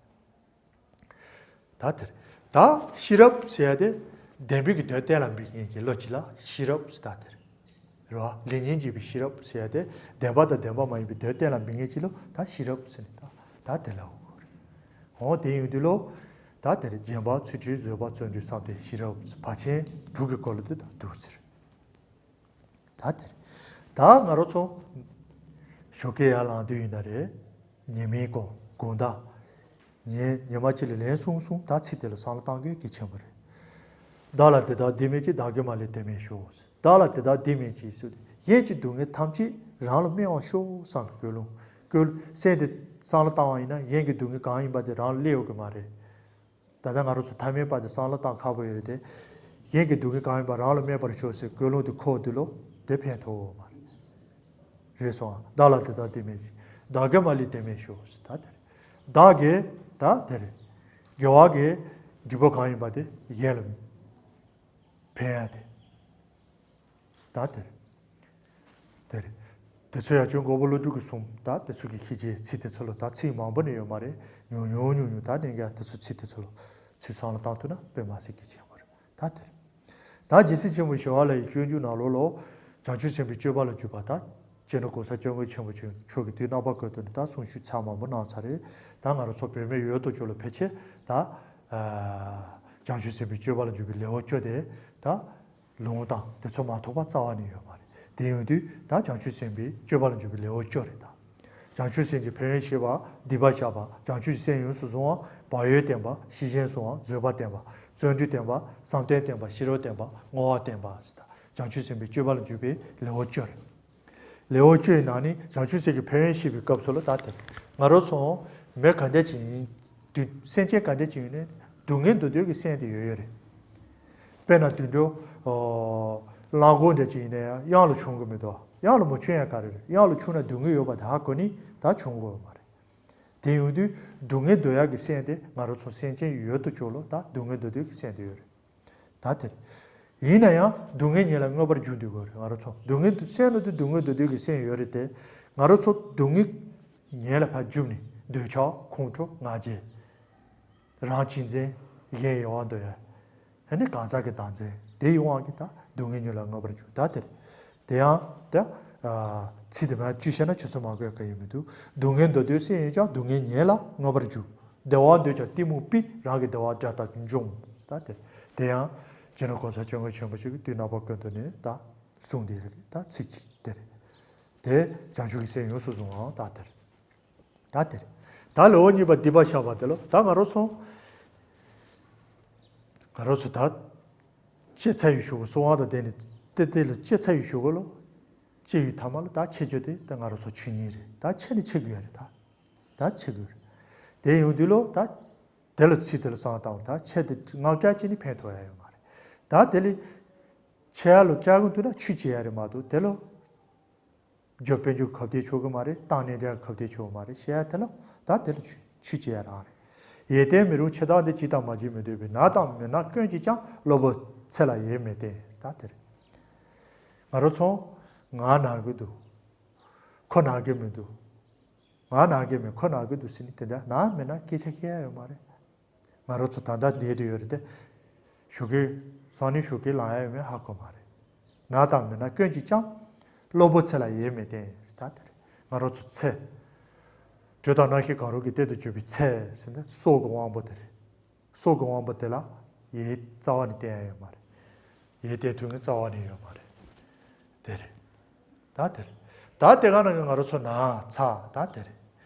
ད་དེར། ད་ཤེས་རབ་ཟེར་ཡ་དེ་བདེན་པའི་གི་དོན་གཏན་ལ་འབེབས་མཁན་གྱི་བློ་ཅིག་ལ་ཤེས་རབ་ཟེར་ད་དེར། རེད་བ། ལེགས་ཉེས་འབྱེད་པའི་ཤེས་རབ་ཟེར་ཡ་དེ་བདེན་པ་དང་བདེན་པ་མ་ཡིན་པའི་དོན་གཏན་ལ་འབེབས་མཁན་ཅིག་ལ་ད་ཤེས་རབ་ཟེར་ནས་ད་ད་དེ་ལ་འོ་གོ་རེད། འོ་དེ་ཡིན་དུས་ལོ། ད་དེར་བརྗེན་པ་ཚུལ་ཁྲིམས་བཟོད་པ་བརྩོན་འགྲུས་བསམ་གཏན་ཤེས་རབ་ཟེར་བ་ཆེན་དྲུག་གི་སྐོར་ལ་དེ་ད་འདུག་ཟེར། ད་དེར། ད་ང་རང་ཚོ་ཞོགས་ཀས་ཡར་ལངས་དུས་ཡིན་ན་རེད། ཉི་མའི་གོང་དགོང་དག་ཉིན་ཉི་མ་གཅིག་ལ་ལན་གསུམ་གསུམ་ད་ཚིག་དེ་ལ་བསམ་བློ་བཏང་དགོས་གལ་ཆེན་པོ་རེད། བདག་ལ་དེ་དག་སྡིག་མེད་ཅིང་། བདག་གིས་མ་ལུས་དེ་མེད་ཤོག། བདག་ལ་དེ་དག་སྡིག་མེད་ཅིང་ཟེར་ཏེ་གཞན་གྱི་སྡུག་བསྔལ་ཐམས་ཅད་རང་ལ་སྨིན་པར་ཤོག་བསམ་པའི་ཀུན་སློང་། ཀུན་སེམས་དེ་བསམ་བློ་བཏང་བ་ཡིན་ན་གཞན་གྱི་སྡུག་བསྔལ་གང་ཡིན་པ་དེ་རང་ལ་སླེབས་ཡོང་གི་མ་རེད། ད་ལྟ་ང་རང་ཚོ་ཐ་མལ་པ་དེ་བསམ་བློ་བཏང་ཁག་པོ་ཡོད་རེད་དེ། གཞན་གྱི་སྡུག་བསྔལ་གང་ཡིན་པ་རང་ལ་སྨིན་པར་ཤོག་ཟེར་ཀུན་སློང་དེ་འཁོར་དུས་ལོ་དེ་ཕན་ཐོགས་མ་རེད། རེད་སོང་ང་། བདག་ལ་དེ་དག་སྡིག་མེད་ཅིང་། བདག་གིས་མ་ལུས་དེ་མེད་ཤོག་ཟེར་ད་དེ་རེད། བདག་གིས་ད་དེ་རེད། དགེ་བ་གི་འབྲས་བུ་གང་ཡིན་པ་དེ་གཞན་ལ་ཕན་ཡ་དེ། ད་དེར། དེར། དེ་ཚོ་ཡང་ཅུང་མགོན་པོ་ཀླུ་སྒྲུབ་ཀྱི་གསུང་ད་དེ་ཚོ་གི་ཤེས་བྱའི་ཚིག་དེ་ཚོ་ལ་ད་ཚིག་མང་པོ་ནི་ཡོད་མ་རེད། ཉུང་ཉུང་ཉུང་ཉུང་ད་ནས་ཀྱང་དེ་ཚོ་ཚིག་དེ་ཚོ་ལ་ཚུར་བསམ་བློ་བཏང་ཐུབ་ན་དཔེ་མ་སྲིད་གལ་ཆེན་པོ་རེད། ད་དེར། ད་རྗེ་བཙུན་ཆེན་པོ་ཞི་བ་ལྷ་ཡི་སྤྱོད་འཇུག་ནང་ལོགས་ལ། བྱང་ཆུབ་སེམས་དཔའི་སྤྱོད་པ་ལ་འཇུག་པ་དང་། སྤྱི་ནོར་གོང་ས་སྐྱབས་མགོན་ཆེན་པོ་མཆོག་གིས་དུས་རྣམ་པ་ཀུན་ཏུ་ནས་ད་གསུང་ཆོས་ཚད་མང་པོ་གནང་ཚར་རེད། ད་ང་རང་ཚོ་བོད་མི་ཡོད་དོ་ཅོག་ལ་ཕལ་ཆེར་ད། བྱང་ཆུབ་སེམས་དཔའི་སྤྱོད་པ་ལ་འཇུག་པའི་ལེའུ་བཅུ་དེ་ད། ལུང་དང་དེ་ཚོ་མ་ཐོགས་པ་རྩ་བ་ནས་ཡོད་མ་རེད། དེ་ཡོང་དུས་ད་བྱང་ཆུབ་སེམས་དཔའི་སྤྱོད་པ་ལ་འཇུག་པའི་ལེའུ་བཅུ་རེད་ད། བྱང་ཆུབ་སེམས་ཀྱི་ཕན་ཡོན་བཤད་པ། སྡིག་པ་བཤགས་པ། བྱང་ཆུབ་ཀྱི་སེམས་ཡོངས་སུ་བཟུང་བ། བག་ཡོད་བསྟེན་པ། ཤེས་བཞིན་བསྲུང་བ། བཟོད་པ་བསྟེན་པ། བརྩོན་འགྲུས་བསྟེན་པ། བསམ་གཏན་བསྟེན་པ། ཤེས་རབ་བསྟེན་པ། བསྔོ་བ་བསྟེན་པ་ཟེར་ད། བྱང་ཆུབ་སེམས་དཔའི་སྤྱོད་པ་ལ་འཇུག་པའི་ལེའུ་བཅུ་རེད། ལེའུ་བཅུ་ཡི་ནང་ནས་བྱང་ཆུབ་སེམས་ཀྱི་ཕན་ཡོན་བཤད་པའི་སྐབས་སུ་ལ་ད་དེ། ང་རང་ཚོ་མི་ག་འདྲ་ཅིག་ཡིན། དུས་སེམས་ཅན་ག་འདྲ་ཅིག་ཡིན་ནའི་སྡུག་བསྔལ་འདོད་འདོད་ཀྱི་སེམས་དེ་ཡོད་ཡོད་རེད། དཔེར་ན་དུད་འགྲོ། གླང་གོག་འདྲ་ཅིག་ཡིན་ན་ཡང་གཡང་ལ་མཆོང་གི་མི་འདུག་གཡང་ལ་མ་མཆོང་ཡ་ག་རེ་རེད། གཡང་ལ་མཆོང་ན་སྡུག་བསྔལ་ཡོད་པ་དེ་ཧ་གོ་ནས་ད་མཆོང་དགོས་ཡོད་མ་རེད། དེ་ཡོང་དུས་སྡུག་བསྔལ་འདོད་ཡག་གི་སེམས་དེ་ང་རང་ཚོ་སེམས་ཅན་ཡོད་དོ་ཅོག་ལ་ད་སྡུག་བསྔལ་འདོད་འདོད་ཀྱི་སེམས་དེ་ཡོད་རེད། ད་དེར། ཡིན་ན་ཡང་སྡུག་བསྔལ་ཉིད་ལ་མངོན་པར་འཇུག་འདོད་དགོས་རེད། ང་རང་ཚོ་སྡུག་བསྔལ་སེམས་ནང་དུ་སྡུག་བསྔལ་འདོད་འདོད་ཀྱི་སེམས་ཡོད་རེད་དེ། ང་རང་ཚོ་སྡུག་བསྔལ་ཉིད་ལ་ཕར་འཇུག་ནས་འདོད་ཆགས་ཁོང་ཁྲོ་ང་རྒྱལ། རང་གཅེས་འཛིན། གཞན་ཡོང་བ་འདོད་ཡ། ཨ་ནི་གང་ཟག་གི་བདག་འཛིན་དེ་ཡི་དབང་གིས་ད་སྡུག་བསྔལ་ཉིད་ལ་མངོན་པར་འཇུག་ད་དེར། དེ་ཡང་ད་ཚིག་དེ་མ་བཅོས་བཤད་ན་ཆུད་ཟོས་མ་དགོས་ཀ་ཡོད་མི་འདུག་སྡུག་བསྔལ་འདོད་འདོད་སེམས་ཡོད་ཀྱང་སྡུག་བསྔལ་ཉིད་ལ་མངོན་པར་འཇུག་བདེ་བ་འདོད་ཀྱང་གཏི་མུག་སྤེལ། རང་གི་བདེ་བ་དགྲ་ལྟར་འཇོམས། ད་དེར། དེ་ཡང་སྤྱི་ནོར་གོང་ས་སྐྱབས་མགོན་ཆེན་པོ་མཆོག་གིས་དུས་རྣམ་པ་ཀུན་ཏུ་ནས་ད་གསུངས་བསྡད་ཡ་གི་ད་ཚིག་ཅིག་དེ་རེད། དེ་བྱང་ཆུབ་ཀྱི་སེམས་ཡོངས་སུ་བཟུང་བའང་ད་དེར། ད་དེར། ད་ལེའུ་གཉིས་པ་སྡིག་པ་བཤགས་པ་དེ་ལ་ད་ང་རང་ཚོ། ང་རང་ཚོ་ད། སྐྱེ་ཚར་བའི་གཞུག་གུ་གསོལ་བ་དང་ལྡན་ནས་ཏེ་ཏེ་ལ་སྐྱེ་ཚར་བའི་གཞུག་གུ་ལ། སྐྱེ་བའི་ཐ་མ་ལ་ད་འཆི་རྒྱུ་དེ་ད་ང་རང་ཚོ་ཆོས་ཉིད་རེད། ད་འཆི་ནི་འཆི་དགོས་རེད་ད། ད་འཆི་དགོས་རེད། དེ་ཡོང་དུས་ལ་ད། དེ་ལ་ཚིག་དེ་ལ་བསམ་བཏང་བ་ད་འཆི་དེ་ངམ་སྐྱག་ཅིག་ནི་ཕན་ཐོགས་ཡ་ཡོད་མ་རེད། ད་དེ་ལས། འཆི་ཡ་ལ་སྐྱག་གི་འདུག་ན་ཆོས་བྱེད་ཡ་རེད་མ་གཏོགས་དེ་ལ། རྒྱུ་དཔལ་འབྱོར་གབ་སྟེ་ཆོག་གི་མ་རེད། བཏང་ནས་འདྲ་གབ་སྟེ་ཆོག་གི་མ་རེད། བཤད་ཡ་དེ་ལ་ད་དེ་ལ་ཆུ་ཆུ་བྱེད་ཡ་རང་རེད། ཡེ་ཏན་མི་རུང་འཆི་བདག་འདི། འཇིགས་དང་མ་འཇིགས་མི་སྡོད་པའི། ན་དང་མི་ན་སྐྱོན་གྱིས་ཀྱང་། གློ་བུར་ཚེ་ལ་ཡིད་མི་བརྟན། ད་དེ་རེད། ང་རང་ཚོ་ང་ན་གི་འདུག་ཁོ་ན་གི་མི་འདུག་ང་ན་གི་མེད་ཁོ་ན་གི་འདུག་ཟེར་ནས་དེ་འདྲ་ན་མེད་ན་སྐད་ཆ་བཤད་ཡ་ཡོད་མ་རེད། ང་རང་ཚོ་ད་ལྟ་བསྡད་དུ་ཡོད་རེད་དེ། ཞོགས་ཀས་སང་ཉིན་ཞོགས་ཀས་ལངས་ཡ་ཡོད་མེད་ཧ་གོ་མ་རེད། ན་དང་མི་ན་སྐྱོན་གྱིས་ཀྱང་། གློ་བུར་ཚེ་ལ་ཡིད་མི་བརྟན་ཟེར་ད་དེ་རེད། ང་རང་ཚོ་ཚེ། དུས་དང་རྣམ་ཤེས་གང་རུང་གི་གཏན་དུ་གྱུར་པའི་ཚེ་ཟེར་ན་སྲོག་གི་དབང་པོ་དེ་རེད། སྲོག་གི་དབང་པོ་དེ་ལ་ཡིད་རྩ་བ་ནས་བརྟན་ཡ་ཡོད་མ་རེད། ཡིད་བརྟན་ཐུབ་མཁན་རྩ་བ་ནས་ཡོད་མ་རེད། དེ་རེད། ད་དེ་རེད། ད་དེ་ག་ནང་གི་ང་རང་ཚོ་ན་ཚ་ད་དེ་རེད།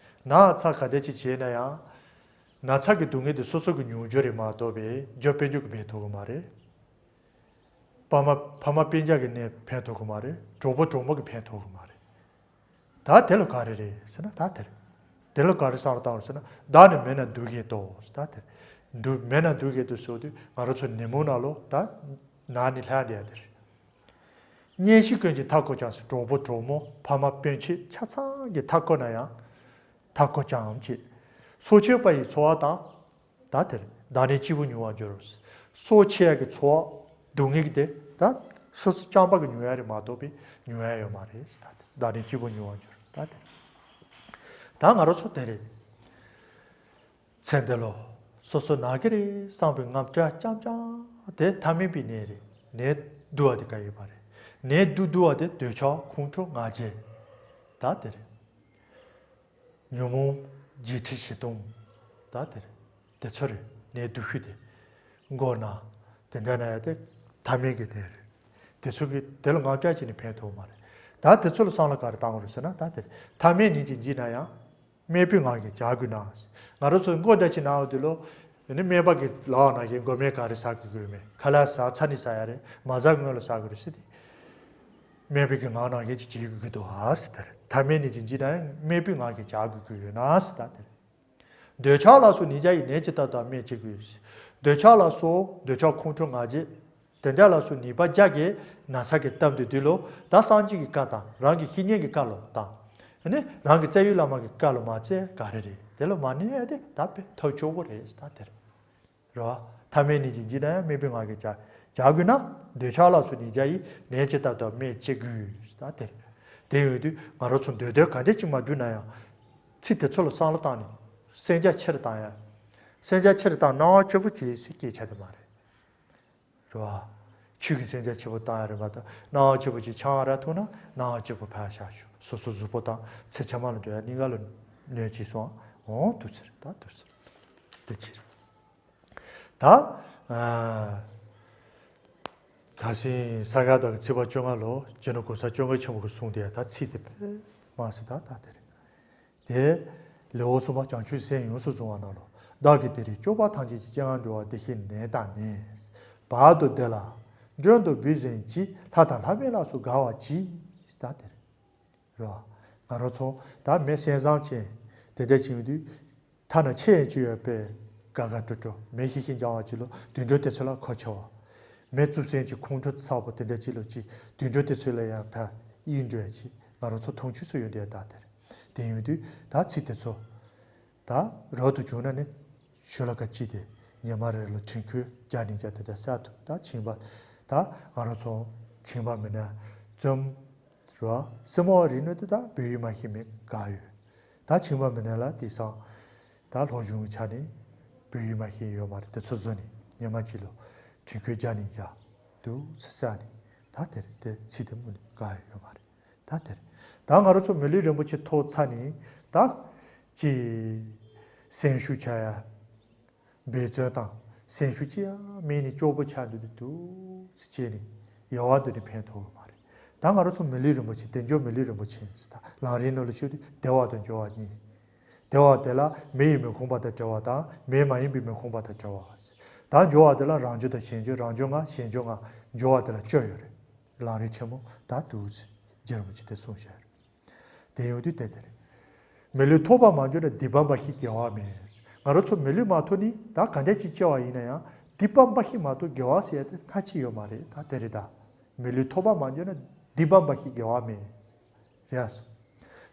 ན་ཚ་ག་དེ་ཅིག་བྱས་ན་ཡང་། ན་ཚ་གི་སྡུག་བསྔལ་དེ་སོ་སོ་གི་མྱོང་རྒྱུ་རེད་མ་གཏོགས་པའི་རྒྱུ་དཔལ་འབྱོར་གྱིས་འབད་ཐུབ་ཀྱི་མ་རེད། ཕ་མ་ཕ་མ་སྤུན་ཀྱག་གིས་ནི་ཕན་ཐོགས་ཀྱི་མ་རེད། གྲོགས་པོ་གྲོགས་མོ་གིས་ཕན་ཐོགས་ཀྱི་མ་རེད། ད་དེ་ལ་ག་རེ་རེད་ཟེར་ན་ད་དེ་རེད། དེ་ལ་ག་རེ་བསམ་བློ་བཏང་བ་ཟེར་ན་བདག་ནི་མེད་ན་སྡུག་བསྔལ་ཏོ་ཟེར་ད་དེ་རེད། སྡུག་མེད་ན་སྡུག་བསྔལ་ཏོ་ཟེར་དུས་ང་རང་ཚོ་ཉོན་མོངས་ནང་ལོགས་ད་ན་ནས་ལྷག་བསྡད་ཡ་དེ་རེད། གཉེན་བཤེས་ཀུན་གྱིས་མཐའ་བསྐོར་ཀྱང་ཟེར། གྲོགས་པོ་གྲོགས་མོ་ཕ་མ་སྤུན་མཆེད་ཆ་ཚང་གིས་མཐའ་བསྐོར་ན་ཡང་། མཐའ་བསྐོར་ཀྱང་ཅེས། སྲོག་ཆད་པ་ཡི་ཚོར་བ་དང་། ད་དེར་བདག་ནི་གཅིག་པུ་མྱོང་བར་འགྱུར་རོ། སྲོག་ཆད་ཡ་གི་ཚོར་བ་སྡུག་བསྔལ་གྱི་དེ་ད་སོ་སོ་རྐྱང་པ་གིས་མྱོང་ཡ་རེད་མ་གཏོགས་པའི་མྱོང་ཡ་ཡོད་མ་རེད་ཟེར། ད་དེ་བདག་ནི་གཅིག་པུ་མྱོང་བར་འགྱུར་རོ། ད་དེ་ད་ང་རང་ཚོ་དེ་རེད། ཚེ་འདི་ལོ། སོ་སོ་ན་གི་རེད་བསམ་པའི་ངམ་སྐྱག་རྐྱང་རྐྱང་དེ་ཐ་མལ་པའི་ནད་རེད། ནད་སྡུག་པ་དེ་ག་ཡོད་པ་རེད། ནད་སྡུག་སྡུག་པ་དེ་འདོད་ཆགས་ཁོང་ཁྲོ་ང་རྒྱལ། ད་དེ་རེད། ཉོན་མོངས་བརྗེད་འཁྲི་ཞི་སྟོང་། ད་དེ་རེད། དེ་ཚོ་རེད་ནད་སྡུག་ཤོས་དེ། མགོ་ན། དེ་འདྲ་ན་ཡ་དེ་ཐ་མལ་གི་ནད་རེད། དེ་ཚོ་གི་དེ་ལ་ངམ་སྐྱག་བྱས་ནས་ཕན་ཐོགས་མ་རེད། ད་དེ་ཚོ་ལ་བསམ་བློ་ག་རེ་བཏང་དགོས་རེད་ཟེར་ན་ད་དེ་རེད། ཐ་མལ་ནད་ཀྱིས་འཇིགས་ན་ཡང་། སྨན་པའི་ངག་གིས་བྱ་དགོས་ན། ང་རང་ཚོ་མགོ་འདྲ་ཅིག་ན་ཡོང་དུས་ལོ། ཨ་ནི་སྨན་པ་གིས་ལབ་ན་གི་མགོ་སྨན་ག་རེ་ཟ་དགོས་ཀྱི་ཡོད་མེད། ཁ་ལག་ཟ་ཚར་ནས་ཟ་ཡ་རེད། མ་ཟ་སྔོན་ལ་ཟ་དགོས་རེད་ཟེར་ཏེ། སྨན་པའི་གི་ངག་ནང་བཞིན་ཅིག་བྱེད་དགོས་ཀྱི་འདུག་ཨ་ཟེར་དེར། ཐ་མལ་ནད་ཀྱིས་འཇིགས་ན་ཡང་སྨན་པའི་ངག་གིས་བྱ་དགོས་ཀྱི་ཡོད་ན་ཟེར་ད་དེར། འདོད་ཆགས་ལ་སོགས་ནད་བརྒྱ་ཡིས། ནད་ཇི་ལྟར་བཏབ་སྨན་ཅི་དགོས། འདོད་ཆགས་ལ་སོགས་འདོད་ཆགས་ཁོང་ཁྲོ་ང་རྒྱལ། དེ་འདྲ་ལ་སོགས་ནད་པ་བརྒྱ་གིས་ན་ཚ་གི་སྟབས་བདེ་དུས་ལོ། ད་སངས་རྒྱས་ཀྱི་བཀའ་དང་རང་གི་བཤེས་གཉེན་གྱི་བཀའ་ལོ་དང་། ཨ་ནི་རང་གི་རྩ་བའི་བླ་མ་གི་བཀའ་ལོ་མ་བརྩི་ག་རེ་རེད། དེ་ལོ་མ་ནི་ཨེ་དེ་ད་དཔེ་ཐབས་སྐྱོ་པོ་རེད་ད་དེར། རེད་བ། ཐ་མལ་ནད་ཀྱིས་འཇིགས་ན་ཡང་སྨན་པའི་ངག་གིས་བྱ། བྱ་དགོས་ན། འདོད་ཆགས་ལ་སོགས་ནད་བརྒྱ་ཡིས། ནད་ཇི་ལྟར་བཏབ་སྨན་ཅི་དགོས་ད་དེར། དེ་ཡོད་དུས་ང་རང་ཚོ་འདོད་འདོད་ག་འདྲ་ཅིག་མ་འགྲུབ་ན་ཡང་། ཚིག་དེ་ཚོ་ལ་བསམ་བློ་བཏང་ནས། སེམས་རྒྱ་ཆེར་བཏང་ཡ། སེམས་རྒྱ་ཆེར་བཏང་སྣང་བ་སྐྱིད་པོ་བྱེད་ཟེར་སྐད་ཆ་དེ་མ་རེད། རེད་བ། ཆོས་ཀྱི་སེམས་རྒྱ་ཆེ་པོ་བཏང་ཡ་རེད་མ་གཏོགས་སྣང་བ་སྐྱིད་པོ་ཅིག་ཆང་རག་འཐུང་ན་སྣང་བ་སྐྱིད་པོ་ཕར་བཞག་ཞུ། སོ་སོ་གཟུགས་པོ་དང་ཚེ་ཕྱི་མ་ལ་འགྲོ་ཡ་སྙིང་ག་ལ་གནོད་ཅིག་སོང་། འོང་དུས་ཚོད་ད་དུས་ཚོད་དེ་ཕྱིར། ད་ཨ་ཁ་སང་ས་ག་ཟླ་གི་ཚེས་པ་བཅོ་ལྔ་ལོ་སྤྱི་ནོར་གོང་ས་སྐྱབས་མགོན་ཆེན་པོ་གིས་གསུངས་དེ་ད་ཚིག་དེ་དཔེ་མ་སྲིད་ད་ད་དེ་རེད། དེ་ལེའུ་གསུམ་པ་བྱང་ཆུབ་སེམས་ཡོངས་སུ་བཟུང་བ་ནང་ལོ། བདག་གིས་དེ་རིང་སྐྱོབ་པ་ཐམས་ཅད་ཀྱི། སྤྱན་སྔར་འགྲོ་བ་བདེ་གཤེགས་ནད་དང་ནི། བར་དུ་བདེ་ལ་མགྲོན་དུ་བོས་ཟིན་ཅིང་། ལྷ་དང་ལྷ་མིན་ལ་སོགས་དགའ་བར་གྱིས། ད་དེ་རེད། རེད་བ། ང་རང་ཚོ་ད་མི་སེམས་བཟང་ཅན་དེ་འདྲ་ཅིག་ཡིན་དུས། ཐ་ན་ཆེ་ཡང་ཅི་ཡོད་པའི་དགའ་དགའ་སྤྲོ་སྤྲོ་མི་ཤི་ཤི་འགྱང་བ་ཅིག་ལོ་དུད་འགྲོ་དེ་ཚོ་ལ་ཁོ་ཆེ་བ། མི་རྩུབ་སེམས་ཀྱི་ཁོང་ཁྲོ་ཚ་པོ་དེ་འདྲ་ཅིག་ལོ་ཅིག་དུད་འགྲོ་དེ་ཚོ་ལ་ཡང་ཕར་གཡེང་འགྲོ་ཡ་ཅིག་ང་རང་ཚོ་མཐོང་ཆོས་སུ་ཡོད་དེ་ད་དེར། དེ་ཡོད་དུས་ད་ཚིག་དེ་ཚོ། ད་རབ་ཏུ་བྱུང་ན་ནི་ཞོ་ལ་ཀ་ཅི་དེ་ཉི་མ་རེ་ལ་དྲན་སྐུལ་བརྒྱ་ནི་བརྒྱ་དེ་འདྲ་གསར་དུ་ད་ཕྱིན་པ། ད་ང་རང་ཚོ་ཕྱིན་པ་མི་ན་བཙུན་རོ་སྲིན་མོ་རིག་ནོ་དེ་ད་བོད་ཡིག་མ་ཤེས་མི་ག་ཡོད། ད་ཕྱིན་པ་མི་ན་ལ་དེང་སང་ད་སློབ་སྦྱོང་གི་ཆ་ནས་བོད་ཡིག་མ་ཤེས་ཡོད་མ་རེད། དེ་ཚོ་བཟོ་ནས་ཉི་མ་གཅིག་ལ་དྲན་སྐུལ་བརྒྱ་ནི་བརྒྱ་འདུག་ཚེ་ས་ནས་ད་དེར་དེ་ཚིག་དེ་མུ་ནས་ག་ཡོད་མ་རེད། ད་དེར་ད་ང་རང་ཚོ་མི་ལུས་རིན་པོ་ཆེ་ཐོབ་ཚར་ནས་ད་ཅི་སེམས་ཤུགས་ཆག་ཡ། འབད་བརྩོན་དང་སེམས་ཤུགས་ཅི་ཡང་མེད་ནས་སྐྱོ་པོ་ཆགས་འདུག་དུས་དུས་ཚེ་སྐྱེས་ནས་ཡལ་བ་འདི་ནས་ཕན་ཐོགས་ཀྱི་མ་རེད། ད་ང་རང་ཚོ་མི་ལུས་རིན་པོ་ཆེ་དལ་འབྱོར་མི་ལུས་རིན་པོ་ཆེ་ཟེར་ད་ལམ་རིམ་ནང་ལ་ཞུགས་དུས་བདེ་བ་དང་འབྱོར་བ་གཉིས། བདེ་བ་དེ་ལ་མི་ཡི་མི་ཁོམ་པ་དང་བྲལ་བ་དང་མི་མ་ཡིན་པའི་མི་ཁོམ་པ་དང་བྲལ་བ། ད་འབྱོར་བ་དེ་ལ་རང་འབྱོར་དང་གཞན་འབྱོར། རང་འབྱོར་ལྔ། གཞན་འབྱོར་ལྔ། འབྱོར་བ་དེ་ལ་བཅུ་ཡོད་རེད། ལམ་རིམ་ཆེན་མོ་ད་འདུག་ཟེར་རྗེ་རིན་པོ་ཆེ་དེ་གསུངས་བཞག་རེད། དེ་ཡོང་དུས་དེ་དེ་རེད། མི་ལུས་ཐོབ་པ་མ་འབྱོར་ན་སྡིག་པ་འབའ་ཞིག་དགེ་བ་མེད། ང་རང་ཚོ་མི་ལུས་མ་ཐོབ་ནི་ད་གང་འདྲ་ཅིག་སྐྱེ་བ་ཡིན་ན་ཡང་སྡིག་པ་འབའ་ཞིག་མ་གཏོགས་དགེ་བ་ཟེར་ཡ་དེ་སྣ་གཅིག་ཡོད་མ་རེད། ད་དེ་རེད་ད། མི་ལུས་ཐོབ་པ་མ་འབྱོར་ན་སྡིག་པ་འབའ་ཞིག་དགེ་བ་མེད། རེད་ཨ་སོ།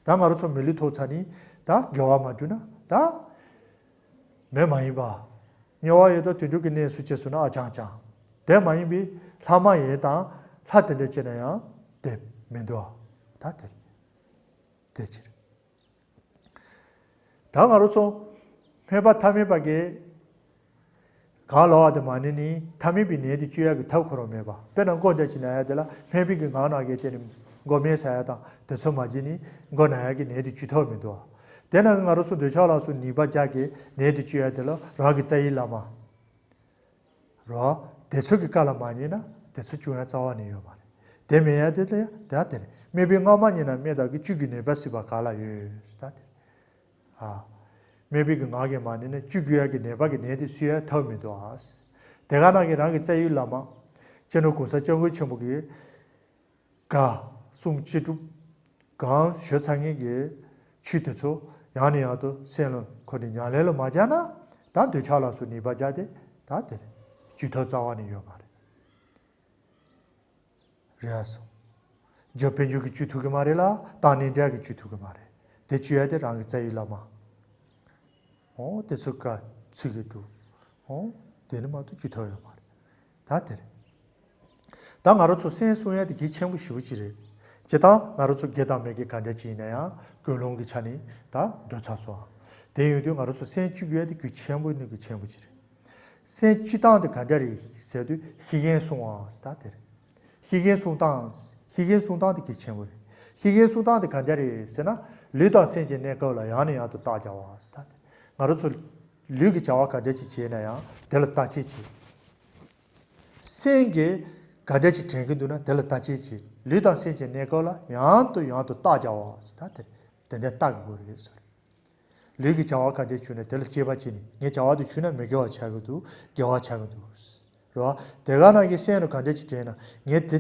ད་ང་རང་ཚོ་མི་ལུས་ཐོབ་ཚར་ནི་ད་དགེ་བ་མ་བསྒྲུབས་ན་ད་མི་མ་ཡིན་པ། དམྱལ་བ་ཡོད་དོ་དུད་འགྲོ་གི་གནས་སུ་སྐྱེས་སོང་ན་ཨ་ཅང་ཅང་། དེ་མ་ཡིན་པའི་ལྷ་མ་ཡིན་དང་ལྷ་དེ་འདྲ་སྐྱེས་ན་ཡང་དེ་མི་འདུག་ཨ། ད་དེ་རེད། དེ་ཕྱིར། ད་ང་རང་ཚོ་སྨན་པ་ཐ་མལ་པ་གིས་གང་ལབ་པ་དེ་མ་ཎི་ནི་ཐ་མལ་པའི་ནད་དེ་བཅོས་ཡག་གི་ཐབས་ཁོ་རང་མེད་པ། དཔེར་ན་མགོ་འདྲ་ཅིག་ན་ཡག་དེ་ལ་སྨན་པའི་གི་ངག་ནང་གི་དེ་ནི་མགོ་སྨན་ཟ་ཡག་དང་དེ་ཚོ་མ་བྱས་ནི་མགོ་ན་ཡག་གི་ནད་དེ་བཅོས་ཐབས་མི་འདུག་ཨ། དེ་ན་ང་རང་ཚོ་འདོད་ཆགས་ལ་སོགས་ནུས་པ་རྒྱག་གི་ནད་དེ་བཅོས་ཡག་དེ་ལ་རང་གི་རྩ་བའི་བླ་མ། རོ། དེ་ཚོ་གི་བཀའ་ལ་མ་ཉན་ན་དེ་ཚོ་བཅོས་ཡག་རྩ་བ་ནས་ཡོད་མ་རེད། དེ་མེད་ཡག་དེ་ལ་ཡང་དེ་ལྟར་སྨན་པའི་སྔགས་མ་ཉན་ན་སྨན་དག་གི་བཅོས་ཀྱི་ནུས་པ་སྲིད་པ་ག་ལ་ཡོད་ཟེར་ད་དེ་རེད། ཨ། སྨན་པའི་གི་ངག་གིས་མ་ཉན་ན་བཅོས་དགོས་ཡག་གི་ནད་པ་གི་ནད་དེ་གསོ་ཡག་ཐབས་མི་འདུག་ཨ། དེ་ག་ནང་གི་རང་གི་རྩ་བའི་བླ་མ། སྤྱི་ནོར་གོང་ས་སྐྱབས་མགོན་ཆེན་པོ་གིས། ག་གསུང་ཅི་སྒྲུབ། གང་ཞུ་ཚར་མཁན་གྱི་ཆོས་དེ་ཚོ་ཡང་ནས་ཡང་དུ་སེམས་ལ་འཁོར་ནས་ཉམས་ལེན་ལ་མ་སྦྱར་ན་ད་འདོད་ཆགས་ལ་སོགས་ནུས་པ་སྦྱར་ཏེ་ད་དེ་ནས་བཅོས་ཐབས་རྩ་བ་ནས་ཡོད་མ་རེད། རེད་ཨ་སོ། རྒྱུ་དཔལ་འབྱོར་གྱིས་བཅོས་ཐུབ་ཀྱི་མ་རེད་ལ་རྟགས་ནི་འདྲ་གིས་བཅོས་ཐུབ་ཀྱི་མ་རེད། དེ་བཅོས་ཡག་དེ་རང་གི་རྩ་བའི་བླ་མ། འོ་དེ་ཚོ་ཀ་ཚིག་གི་འགྲོ། འོ་དེ་ནི་མ་གཏོགས་བཅོས་ཐབས་ཡོད་མ་རེད། ད་དེ་རེད། ད་ང་རང་ཚོ་སེམས་སྲུང་ཡག་དེ་གལ་ཆེན་པོ་ཞེ་པོ་ཅིག་རེད། སྤྱིར་བཏང་ང་རང་ཚོ་དགེ་དང་མི་དགེ་ག་འདྲ་ཅིག་ཡིན་ན་ཡང་ཀུན་སློང་གི་ཆ་ནས་ད་འགྲོ་ཚར་སོང་། དེ་ཡོང་དུས་ང་རང་ཚོ་སེམས་བཅོས་དགོས་ཡག་དེ་གལ་ཆེན་པོ་ནི་གལ་ཆེན་པོ་ཅིག་རེད། སེམས་བཅོས་སྟངས་དེ་ག་འདྲ་རེད་ཟེར་དུས་ཤེས་བཞིན་བསྲུང་བ་ཟེར་ད་དེ་རེད། ཤེས་བཞིན་བསྲུང་སྟངས། ཤེས་བཞིན་བསྲུང་སྟངས་དེ་གལ་ཆེན་པོ་རེད། ཤེས་བཞིན་བསྲུང་སྟངས་དེ་ག་འདྲ་རེད་ཟེར་ན། ལུས་དང་སེམས་ཀྱི་གནས་སྐབས་ལ་ཡང་ནས་ཡང་དུ་བརྟག་བྱ་བ་ཟེར་ད་དེ། ང་རང་ཚོ་ལུས་ཀྱི་བྱ་བ་ག་འདྲ་ཅིག་བྱས་ན་ཡང་དེ་ལ་བརྟག་དཔྱད་བྱེད། སེམས་ཀྱིས་ག་འདྲ་ཅིག་དྲན་གྱི་འདུག་ན་དེ་ལ་བརྟག་དཔྱད་བྱེད། ལུས་དང་སེམས་ཀྱི་གནས་སྐབས་ལ་ཡང་དུ་ཡང་དུ་བརྟག་བྱ་བ་ཟེར་ད་དེ། དེ་འདྲ་བརྟག་དགོས་རེད་ཟེར། ལུས་ཀྱི་བྱ་བ་ག་འདྲ་བྱུང་ན་དེ་ལ་དཔྱད་པ་བྱས་ནས་ངའི་བྱ་བ་དེ་བྱུང་ན་མི་དགེ་བ་ཆགས་ཀྱི་འདུག་དགེ་བ་ཆགས་ཀྱི་འདུག་རེད་བ། དེ་ག་ནང་གི་སེམས་ལ་ག་འདྲ་ཅིག་དྲན་ན་ངས་དེ་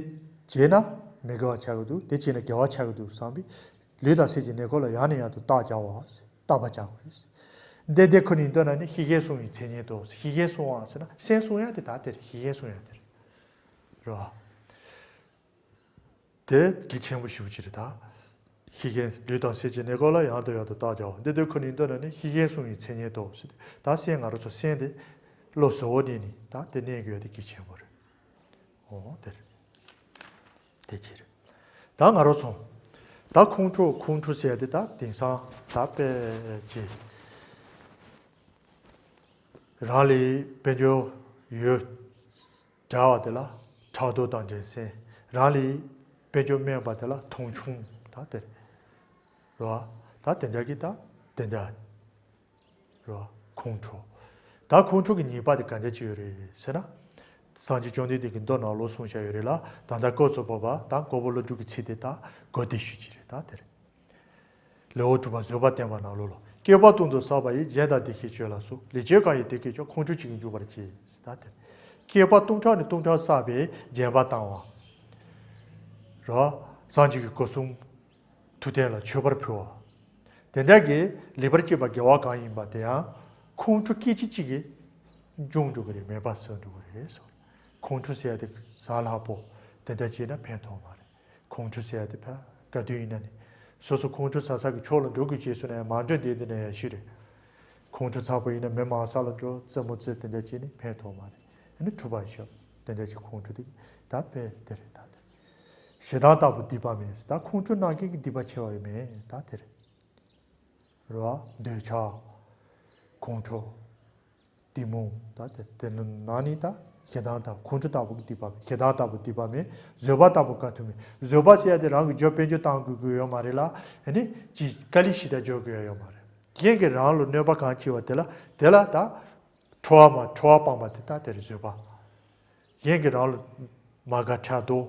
བྱས་ན་མི་དགེ་བ་ཆགས་ཀྱི་འདུག་དེ་བྱས་ན་དགེ་བ་ཆགས་ཀྱི་འདུག་བསམ་པའི་ལུས་དང་སེམས་ཀྱི་གནས་སྐབས་ལ་ཡང་ནས་ཡང་དུ་བརྟག་བྱ་བ། བརྟག་པ་བྱ་དགོས་རེད། འདི་དེ་ཁོ་ནས་འདོད་ན་ནི་ཤེས་བཞིན་བསྲུང་བའི་མཚན་ཉིད་དོ། ཤེས་བཞིན་བསྲུང་བ་ཟེར་ན་སེམས་བསྲུང་ཡག་དེ་ད་དེ་རེད། ཤེས་བཞིན་བསྲུང་ཡག་དེ་རེད། རེད་བ། དེ་གལ་ཆེན་པོ་ཞེ་པོ་ཅིག་རེད་ད། ཤེས་བཞིན་ལུས་དང་སེམས་ཀྱི་གནས་སྐབས་ལ་ཡང་དུ་ཡང་དུ་བརྟག་བྱའོ། འདི་དོན་ཁོ་ནས་འདོད་ན་ནི་ཤེས་བཞིན་བསྲུང་བའི་མཚན་ཉིད་དོ་ཟེར་ཏེ། ད་སེམས་ང་རང་ཚོ་སེམས་དེ་བློ་གཟུ་བོ་གནས་ནས་ད་དེ་གནས་དགོས་དེ་གལ་ཆེན་པོ་རེད། འོ་དེ་རེད། དེ་ཅི་རེད། ད་ང་རང་ཚོ་ད་ཁོང་ཁྲོ་ཁོང་ཁྲོ་ཟེར་ཡ་དེ་ད་དེང་སང་ད་དཔེ་ཅིག་རང་ལས་དཔལ་འབྱོར་ཡོད། འདྲ་བ་དེ་ལ་ཕྲག་དོག་དང་འགྲན་སེམས། རང་ལས་དཔལ་འབྱོར་དམན་པ་དེ་ལ་མཐོང་ཆུང་། ད་དེ་རེད་བ། ད་དེ་འདྲ་གི་ད་དེ་འདྲ་རེད་བ། ཁོང་ཁྲོ། ད་ཁོང་ཁྲོ་གི་ཉེས་པ་དེ་ག་འདྲ་ཅིག་ཡོད་རེད་ཟེར་ན། སངས་རྒྱས་བཅོམ་ལྡན་འདས་ཀྱིས་མདོ་ནང་ལོགས་གསུངས་བཞག་ཡོད་རེད་ལ། ད་ལྟ་སྐབས་སུ་བབ་པ་དང་གོ་བོ་བློ་གྲོས་ཀྱི་ཚིག་དེ་ད་གོ་བདེ་ཤོས་ཅིག་རེད། ད་དེ་རེད། ལེའུ་དྲུག་པ་བཟོད་པ་བསྟན་པ་ནང་ལོགས་ལ། བསྐལ་པ་སྟོང་དུ་བསགས་པ་ཡི། རྒྱན་དང་བདེ་གཤེགས་སྤྱོད་ལ་སོགས། ལེགས་སྤྱད་གང་ཡིན་དེ་སྐད་ཀྱང་། ཁོང་ཁྲོ་ཅི་གིས་འཇུག་པར་བྱེད། ད་དེ་བསྐལ་པ་སྟོང་ཕྲག་ནས་སྟོང་ཕྲག་བསགས་པའི་རྒྱན་པ་བཏང་བ། ར། སངས་རྒྱས་ཀྱི་སྐུ་གསུང་ཐུགས་རྟེན་ལ་མཆོད་པར་ཕུལ་བ། དེ་འདྲ་གི་ལེགས་པར་སྤྱད་པ་དགེ་བ་གང་ཡིན་པ་དེ་ཡང་ཁོང་ཁྲོ་སྐད་ཅིག་གཅིག་གིས་འཇོམས་འགྲོ་གི་རེད། མེད་པར་བཟོ་འགྲོ་གི་རེད་ཟེར། ཁོང་ཁྲོ་ཟེར་ཡ་དེ་ཟ་ལྷག་པོ་དེ་འདྲ་བྱས་ན་ཕན་ཐོགས་མ་རེད། ཁོང་ཁྲོ་ཟེར་ཡ་དེ་ཕ་ག་དུས་ཡིན་ན་ནི། སོ་སོ་ཁོང་ཁྲོ་ཟ་ས་གི་ཕྱོགས་ལ་འགྲོ་དགོས་བྱས་སོང་ན་ཡང་མ་འགྲོ་བསྡད་འདི་ན་ཡག་ཤོས་རེད། ཁོང་ཁྲོ་ཚ་པོ་ཡིན་ན་མི་མང་ས་ལ་འགྲོ་རྩེད་མོ་རྩེ་དེ་འདྲ་བྱས་ནས་ཕན་ཐོགས་མ་རེད། ཨ་ནི་འཁྲུག་པ་ཤོར་དེ་འདྲ་བྱས་ཁོང་ཁྲོ་དེ་ད་དཔེ་དེ་རེད་ད་དེ་རེད། ཞེ་སྡང་ལྟ་བུ་སྡིག་པ་མེད་ད་ཁོང་ཁྲོ་གནང་མཁན་གྱི་སྡིག་པ་ཆེ་བ་ཡོད་མེད་ད་དེ་རེད། རེད་བ། འདོད་ཆགས། ཁོང་ཁྲོ། གཏི་མུག་ད་དེ་དེ་ནང་ནས་ད་ཞེ་སྡང་ལྟ་བུ་ཁོང་ཁྲོ་ལྟ་བུ་སྡིག་པ་མེད་ཞེ་སྡང་ལྟ་བུ་སྡིག་པ་མེད་བཟོད་པ་ལྟ་བུ་དཀའ་ཐུབ་མེད་བཟོད་པ་ཟེར་ཡ་དེ་རང་གི་རྒྱུ་དཔལ་འབྱོར་བཏང་དགོས་ཀྱི་ཡོད་མ་རེད་ལ། ཨ་ནི་ཅི་དཀའ་ལས་ཞིག་ད་འཇོག་དགོས་ཡ་ཡོད་མ་རེད། གཞན་གྱིས་རང་ལ་གནོད་པ་གང་བྱས་པ་དེ་ལ་དེ་ལ་ད་ཁྲོ་བ་མ་ཁྲོ་བ་སྤངས་པ་དེ་ད་དེར་བཟོད་པ། གཞན་གྱིས་རང་ལ་མ་དགའ་ཕྲག་དོག་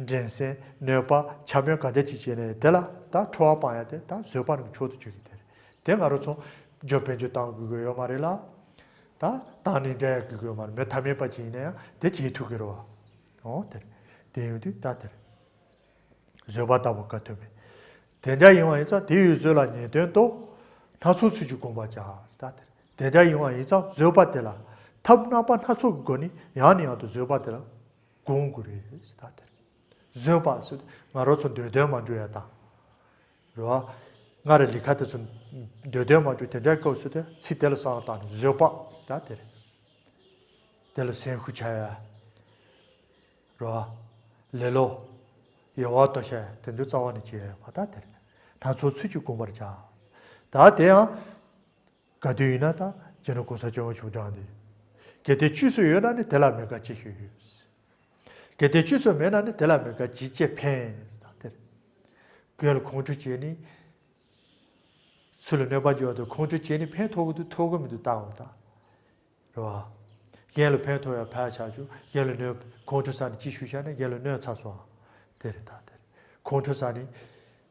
འགྲན་སེམས་གནོད་པ་འཁྱམ་ཉམས་གང་འདྲ་ཅིག་བྱས་ནས་དེ་ལ་ད་ཁྲོ་བ་སྤང་ཡ་དེ་ད་བཟོད་པ་རང་མཆོག་ཏུ་གྱུར་གྱི་དེ་རེད། དེ་ང་རང་ཚོ་རྒྱུ་དཔལ་འབྱོར་བཏང་དགོས་ཀྱི་ཡོད་མ་རེད་ལ། ད་བཏང་ནས་འདྲ་ཡ་དགོས་ཀྱི་ཡོད་མ་རེད། མི་ཐ་མལ་པ་ཅིག་ཡིན་ན་ཡང་དེ་བྱེད་ཐུབ་ཀྱི་རེད་བ། འོ་དེ་རེད། དེ་ཡོང་དུས་ད་དེ་རེད། བཟོད་པ་ལྟ་བུ་དཀའ་ཐུབ་མེད། དེ་འདྲ་ཡིན་པ་ཡིན་ཙང་དེ་ཡི་བཟོད་ལ་ཉན་དོན་དུ། སྣ་ཚོགས་ཚུལ་གྱིས་བསྒོམ་པར་བྱ། ད་དེ་དེ་འདྲ་ཡིན་པ་ཡིན་ཙང་བཟོད་པ་དེ་ལ་ཐབས་རྣམ་པ་སྣ་ཚོགས་ཀྱི་སྒོ་ནས་ཡང་ནས་ཡང་དུ་བཟོད་པ་དེ་ལ་བསྒོམ་དགོས་རེད། ད་དེ་བཟོད་པ་ཟེར་དུས་ང་རང་ཚོ་འདོད་དོན་མ་འགྲུབ་ཡ་དང་། རེད་བ། སྔར་ལས་ཀ་དེ་ཚོ་འདོད་དོན་མ་འགྲུབ་དེ་འདྲའི་སྐབས་སུ་དེ་ཚིག་དེ་ལ་བསམ་བློ་བཏང་ནས་བཟོད་པ་ད་དེ་རེད། དེ་ལ་སེམས་ཤུགས་ཆག་ཡ། རོ། ལེ་ལོ། ཡལ་བར་དོར་བྱ་དེ་འདྲ་རྩ་བ་ནས་བྱེད་ཡ་མ་ད་དེར། སྣ་ཚོགས་ཚུལ་གྱིས་བསྒོམ་པར་བྱ། ད་དེ་ཡང་ག་དུས་ཡིན་ན་ད་སྤྱི་ནོར་གོང་ས་སྐྱབས་མགོན་ཆེན་པོ་བགྲངས་ཏེ། གལ་ཏེ་བཅུ་སོགས་ཡོད་ན་ནི་དེ་ལ་མི་དགའ་ཅི་ཞིག་ཡོད། གལ་ཏེ་བཅུ་སོགས་མེད་ན་ནི་དེ་ལ་མི་དགའ་ཅི་ཅི་ཕན་ད་དེར། ཀུན་ལ་ཁོང་ཁྲོ་བྱས་ནས། ཚུར་ལ་གནོད་པ་འཇོག་དུས་ཁོང་ཁྲོ་བྱས་ནས་ཕན་ཐོགས་ཀྱི་འདུག་ཐོགས་ཀྱི་མི་འདུག་བལྟ་འོང་ད། རེད་བ། གཞན་ལ་ཕན་ཐོགས་ཡ་ཕལ་ཆེར་ཆུ་གཞན་ལ་གནོད་ཁོང་ཁྲོ་ཟ་ནས་ཅི་ཞུ་བྱ་ན་གཞན་ལ་གནོད་ཚར་སོང་། དེ་རེད་ད་དེ་རེད། ཁོང་ཁྲོ་ཟ་ནས་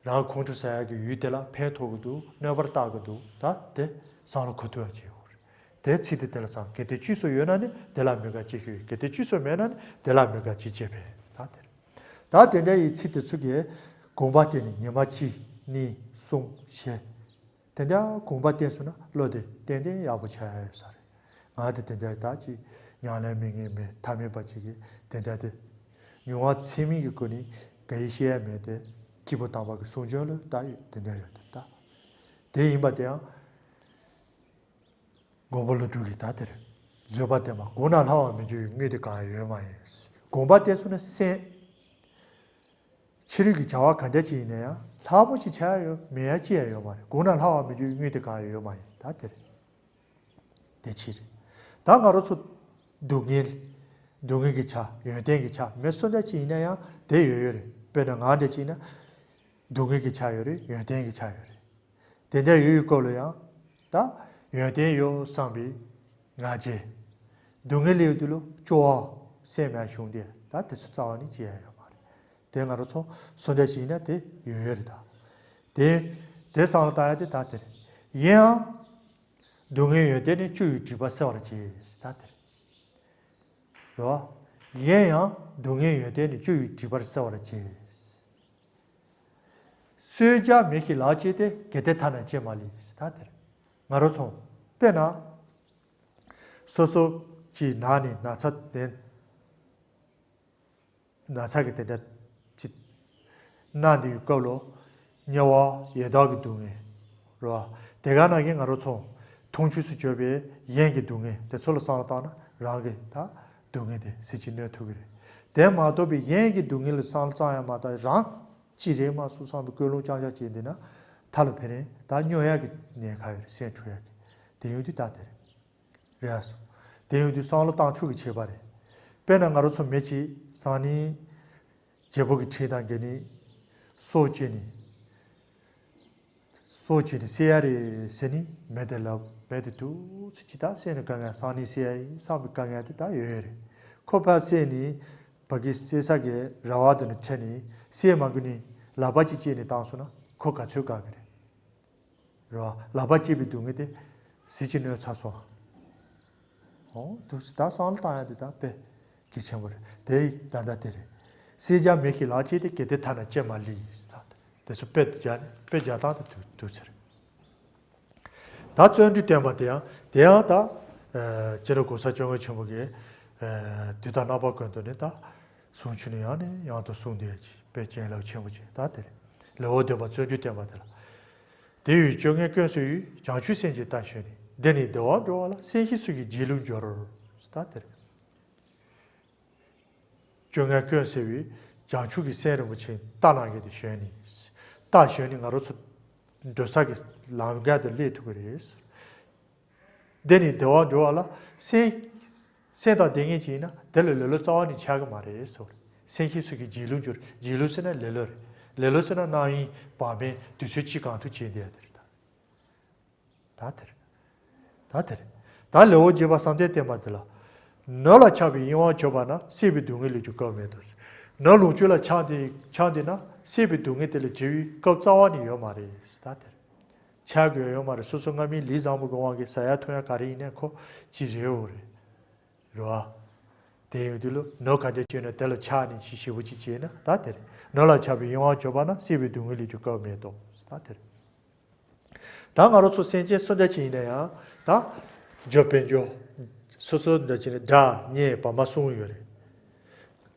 རང་ཁོང་ཁྲོ་ཟ་ཡ་གི་ཡུལ་དེ་ལ་ཕན་ཐོགས་ཀྱི་འདུག་གནོད་པར་བལྟ་གི་འདུག་ད་དེ་བསམ་བློ་འཁོར་ཐུབ་ཡ་བྱེད་དགོས་རེད། དེ་ཚིག་དེ་དེ་ལ་བསམ་གལ་ཏེ་བཅུ་སོགས་ཡོད་ན་ནི་དེ་ལ་མི་དགའ་ཅི་ཞིག་ཡོད་གལ་ཏེ་བཅུ་སོགས་མེད་ན་ནི་དེ་ལ་མི་དགའ་ཅི་བྱེད་པས་ད་དེ་རེད། ད་དེ་འདྲ་ཡི་ཚིག་དེ་ཚོ་གིས་དགོངས་པ་བསྟན་ནས་ཉི་མ་གཅིག་གཉིས་གསུམ་བཞི། དེ་འདྲ་དགོངས་པ་བསྟན་སོང་ན་བློ་དེ་ཏན་ཏན་ཡག་པོ་ཆགས་ཡ་ཡོད་ས་རེད། ང་དེ་དེ་འདྲ་ད་ཅིག་ཉམས་ལེན་མི་ངན་མེད་ཐ་མལ་པ་ཅིག་གིས་དེ་འདྲ་དེ། མྱོང་བ་ཚད་མིན་གྱི་སྒོ་ནས་ག་ཡེ་ཤེས་ཡ་མེད་དེ། སྐྱེས་བུ་དམ་པ་གི་གསུང་ཆོས་ལ་ད་ཡོད་དེ་འདྲ་ཡོད་དེ་ད། དེ་ཡིན་པ་དེ་ཡང་། མགོན་པོ་ཀླུ་སྒྲུབ་ཀྱིས་ད་དེར། བཟོད་པ་བསྟན་པ་གོང་ན་ལྷག་པར་མི་འགྱུར་བའི་དངོས་དེ་གང་ཡང་ཡོད་མ་ཡིན། དགོངས་པ་བསྟན་སོང་ན་སེམས། ཕྱི་རོལ་གྱི་བྱ་བ་གང་འདྲ་ཅིག་ཡིན་ན་ཡང་ལྷག་པོ་ཅིག་བྱ་ཡ་ཡོད་མེད་ཡ་ཅི་ཡང་ཡོད་མ་རེད་གོང་ན་ལྷག་པར་མི་འགྱུར་བའི་དངོས་དེ་གང་ཡང་ཡོད་མ་ཡིན་ད་དེར། དེ་ཕྱིར། ད་ང་རང་ཚོ་སྡུག་བསྔལ། སྡུག་བསྔལ་གྱི་ཆ་ཡོན་ཏན་གྱི་ཆ་མི་སུ་འདྲ་ཅིག་ཡིན་ན་ཡང་དེ་ཡོད་ཡོད་རེད་དཔེར་ན་ང་འདྲ་ཅིག་ཡིན་ན། སྡུག་བསྔལ་གྱི་ཆ་ཡོད་རེད་ཡོན་ཏན་གྱི་ཆ་ཡོད་རེད། དེ་འདྲ་ཡོད་ཡོད་སྐབས་ལ་ཡང་། ད་ཡོན་ཏན་ཡོད་བསམ་པའི་ང་རྒྱལ། སྡུག་བསྔལ་ཡོད་དུས་ལ་སྐྱོ་བ་སེམས་ཡང་བྱུང་སྟེ་ད་དེ་ཚོ་རྩ་བ་ནས་བྱེད་ཡ་ཡོད་མ་རེད། དེ་ང་རང་ཚོ་སུ་འདྲ་ཞིག་ཡིན་ན་དེ་ཡོད་ཡོད་རེད་ད། དེ་དེ་བསམ་བློ་བཏང་ཡ་དེ་ད་དེ་རེད། ཡིན་ཡང་། སྡུག་བསྔལ་ཡོན་ཏན་ནི་བཅུ་ཡི་སྒྲིབ་པ་སེལ་བར་བྱེད་ད་དེ་རེད། རེད་བ། གཞན་ཡང་སྡུག་བསྔལ་ཡོན་ཏན་ནི་བཅུ་ཡི་སྒྲིབ་པར་སེལ་བར་བྱེད། གསོད་བྱ་མེ་ཞིག་ལག་གཅིག་སྟེ། གལ་ཏེ་ཐ་ན་ལྕེ་མ་ལུས་ད་དེར། ང་རང་ཚོ་དཔེར་ན། སོ་སོ་གྱི་ནང་ནས་ན་ཚ་ལྡན། ན་ཚ་གི་དེ་འདྲ་ཅིག་ན་འདི་ཡོད་སྐབས་ལོ། དམྱལ་བ་ཡི་དྭགས་ཀྱི་སྡུག་བསྔལ། རོ། དེ་ག་ནང་བཞིན་ང་རང་ཚོ་མཐོང་ཆོས་སུ་གྱུར་པའི་གཞན་གྱི་སྡུག་བསྔལ་དེ་ཚོ་ལ་བསམ་བློ་བཏང་ན་རང་གི་ད་སྡུག་བསྔལ་དེ་ཟིལ་གྱིས་གནོན་ཐུབ་ཀྱི་རེད། དེ་མ་གཏོགས་པའི་གཞན་གྱི་སྡུག་བསྔལ་ལ་བསམ་བློ་བཏང་ཡ་མ་གཏོགས་རང་ཅི་རེད་མ་སོང་བསམ་པའི་ཀུན་སློང་རྐྱང་རྐྱང་བྱས་འདི་ན་མཐའ་ལ་ཕན་རན་ད་སྨྱོ་ཡ་གི་ཉེན་ཁ་ཡོད་རེད་སེམས་འཁྲུག་ཡ་གི་དེ་ཡོང་དུས་ད་དེ་རེད། རེད་ཨ་སོ། དེ་ཡོང་དུས་བསམ་བློ་བཏང་ཆོག་གི་བྱེད་པ་རེད། དཔེར་ན་ང་རང་ཚོ་མི་གཅིག་སང་ཉིན་རྒྱལ་པོ་གི་ཁྲི་དང་འགལ་ནི་སྲོག་བཅད་ནི། སྲོག་བཅད་ནི་བསད་ཡ་རེད་ཟེར་ནི་མི་དེ་ལབ་མི་དེ་དུས་ཚོད་ཅི་ད་བསད་ནི་དཀའ་ངལ་སང་ཉིན་བསད་ཡ་ཡིན་བསམ་པའི་དཀའ་ངལ་དེ་ད་ཡོད་ཡོད་རེད། ཁོ་ཕར་བསད་ནི་ཕ་གི་བསད་ས་གི་ར་བ་དེ་ནི་ཁྲིད་ནི་བསད་མ་དགོས་ནི་ལག་པ་གཅིག་བཅད་ནི་བཏང་སོང་ན་ཁོ་ག་ཚོད་དགའ་གི་རེད། རེད་བ། ལག་པ་བཅད་པའི་སྡུག་བསྔལ་དེ་ཟིལ་གྱིས་གནོན་ཚར་སོང་། ཨོ་དུ་ད་བསམ་བློ་བཏང་ཡ་དེ་ད་དཔེ་གལ་ཆེན་པོ་རེད་དེ་ད་ལྟ་དེ་རེད། བསད་བྱ་མེ་ཞིག་ལག་གཅིག་སྟེ། གལ་ཏེ་ཐ་ན་ལྕེ་མ་ལུས་ད་དེ་ཚོ་དཔེ་བརྒྱ་དཔེ་བརྒྱ་སྟངས་དེ་དུ་དུ་ཚེ་རེད། ད་བརྩོན་འགྲུས་བསྟན་པ་དེ་ཡང་དེ་ཡང་ད་སྤྱི་ནོར་གོང་ས་སྐྱབས་མགོན་ཆེན་པོ་གིས་དུས་དང་རྣམ་པ་ཀུན་ཏུ་ནས་ད་གསུང་ཆོས་ནི་ཡང་ནས་ཡང་དུ་གསུངས་བསྡད་ཀྱི་དཔེ་བྱིན་རླབས་ཆེན་པོ་ཅིག་ད་དེ་རེད། ལེའུ་བདུན་པ་བརྩོན་འགྲུས་བསྟན་པ་དེ་ལ། དེ་ཡི་སྤྱོད་ངན་ཀུན་སེལ་བའི། བྱང་ཆུབ་སེམས་ཀྱི་རྟ་ཞོན་ནས། འདི་ནི་བདེ་བར་འགྲོ་བ་ལ། སེམས་ཤེས་ཚུལ་གྱིས་རྗེས་ལུས་འགྱུར། ད་དེར། བཅོ་ལྔའི་སྐྱོན་སེལ་བའི་བྱང་ཆུབ་ཀྱི་སེམས་རིན་པོ་ཆེ་རྟ་ནང་བཞིན་དུ་ཞོན་ནས། རྟ་ཞོན་ནས་ང་རང་ཚོ་འགྲོ་ས་གི་ལམ་ཁ་དུ་སླེབས་ཐུབ་ཀྱི་རེད། འདི་ནི་བདེ་བར་འགྲོ་བ་ལ། སེམས་སེམས་དང་ལྡན་མཁན་ཅིག་ཡིན་ན། དེ་ལ་ལེ་ལོ་རྩ་བ་ནས་ཆགས་ཀྱི་མ་རེད་ཟེར། སེམས་ཤེས་ཚུལ་གྱིས་རྗེས་ལུས་འགྱུར། རྗེས་ལུས་ཟེར་ན་ལེ་ལོ་རེད། ལེ་ལོ་ཟེར་ན་རྣམ་གཡེང་བག་མེད་དུས་ཚོད་གཅིག་གང་ཐུབ་བྱེད་བསྡད་ཡ་དེ་རེད་ད། ད་དེར། ད་དེར། ད་ལེའུ་བརྒྱད་པ་བསམ་གཏན་བརྟན་པ་འདི་ལ། ནོར་ལ་ཆགས་པའི་གཡེང་བ་བྱོས་པ་ན། སྲིད་པའི་སྡུག་བསྔལ་ལས་ཀྱང་སྐབས་མེད་དོ། ནོར་ལོངས་སྤྱོད་ལ་ཆགས་ཏེ་ཆགས་ཏེ་ན། སྲིད་པའི་སྡུག་བསྔལ་དེ་ལས་བྲལ་བའི་སྐབས་རྩ་བ་ནས་ཡོད་མ་རེད། ད་དེར། ཆགས་དགོས་ཡོད་མ་རེད། སོ་སོ་སྔ་མའི་ལས་བཟང་པོ་གི་དབང་གིས་ཟ་ཡ་འཐུང་ཡ་ག་རེ་ཡིན་ནའི་ཁོ་ཅི་རེད་འོ་རེད། རེད་བ། དེ་ཡོང་དུས་ལ་ནོར་ག་འདྲ་བྱས་ན་དེ་ལ་ཆགས་ནས་ཅི་ཞེ་པོ་ཅིག་བྱས་ན་ད་དེ་རེད། ནོར་ལ་ཆགས་པའི་གཡེང་བ་བྱོས་པ་ན། སྲིད་པའི་སྡུག་བསྔལ་ལས་ཀྱང་སྐབས་མེད་དོ། ད་དེ་རེད། ད་ང་རང་ཚོ་སེམས་ཅན་སུ་འདྲ་ཅིག་ཡིན་ན་ཡང་ད། འཇོ་དཔལ་འཇོ། སོ་སོ་འདྲ་ཅིག་ནི་དགྲ་གཉེན་བར་མ་གསུམ་ཡོད་རེད།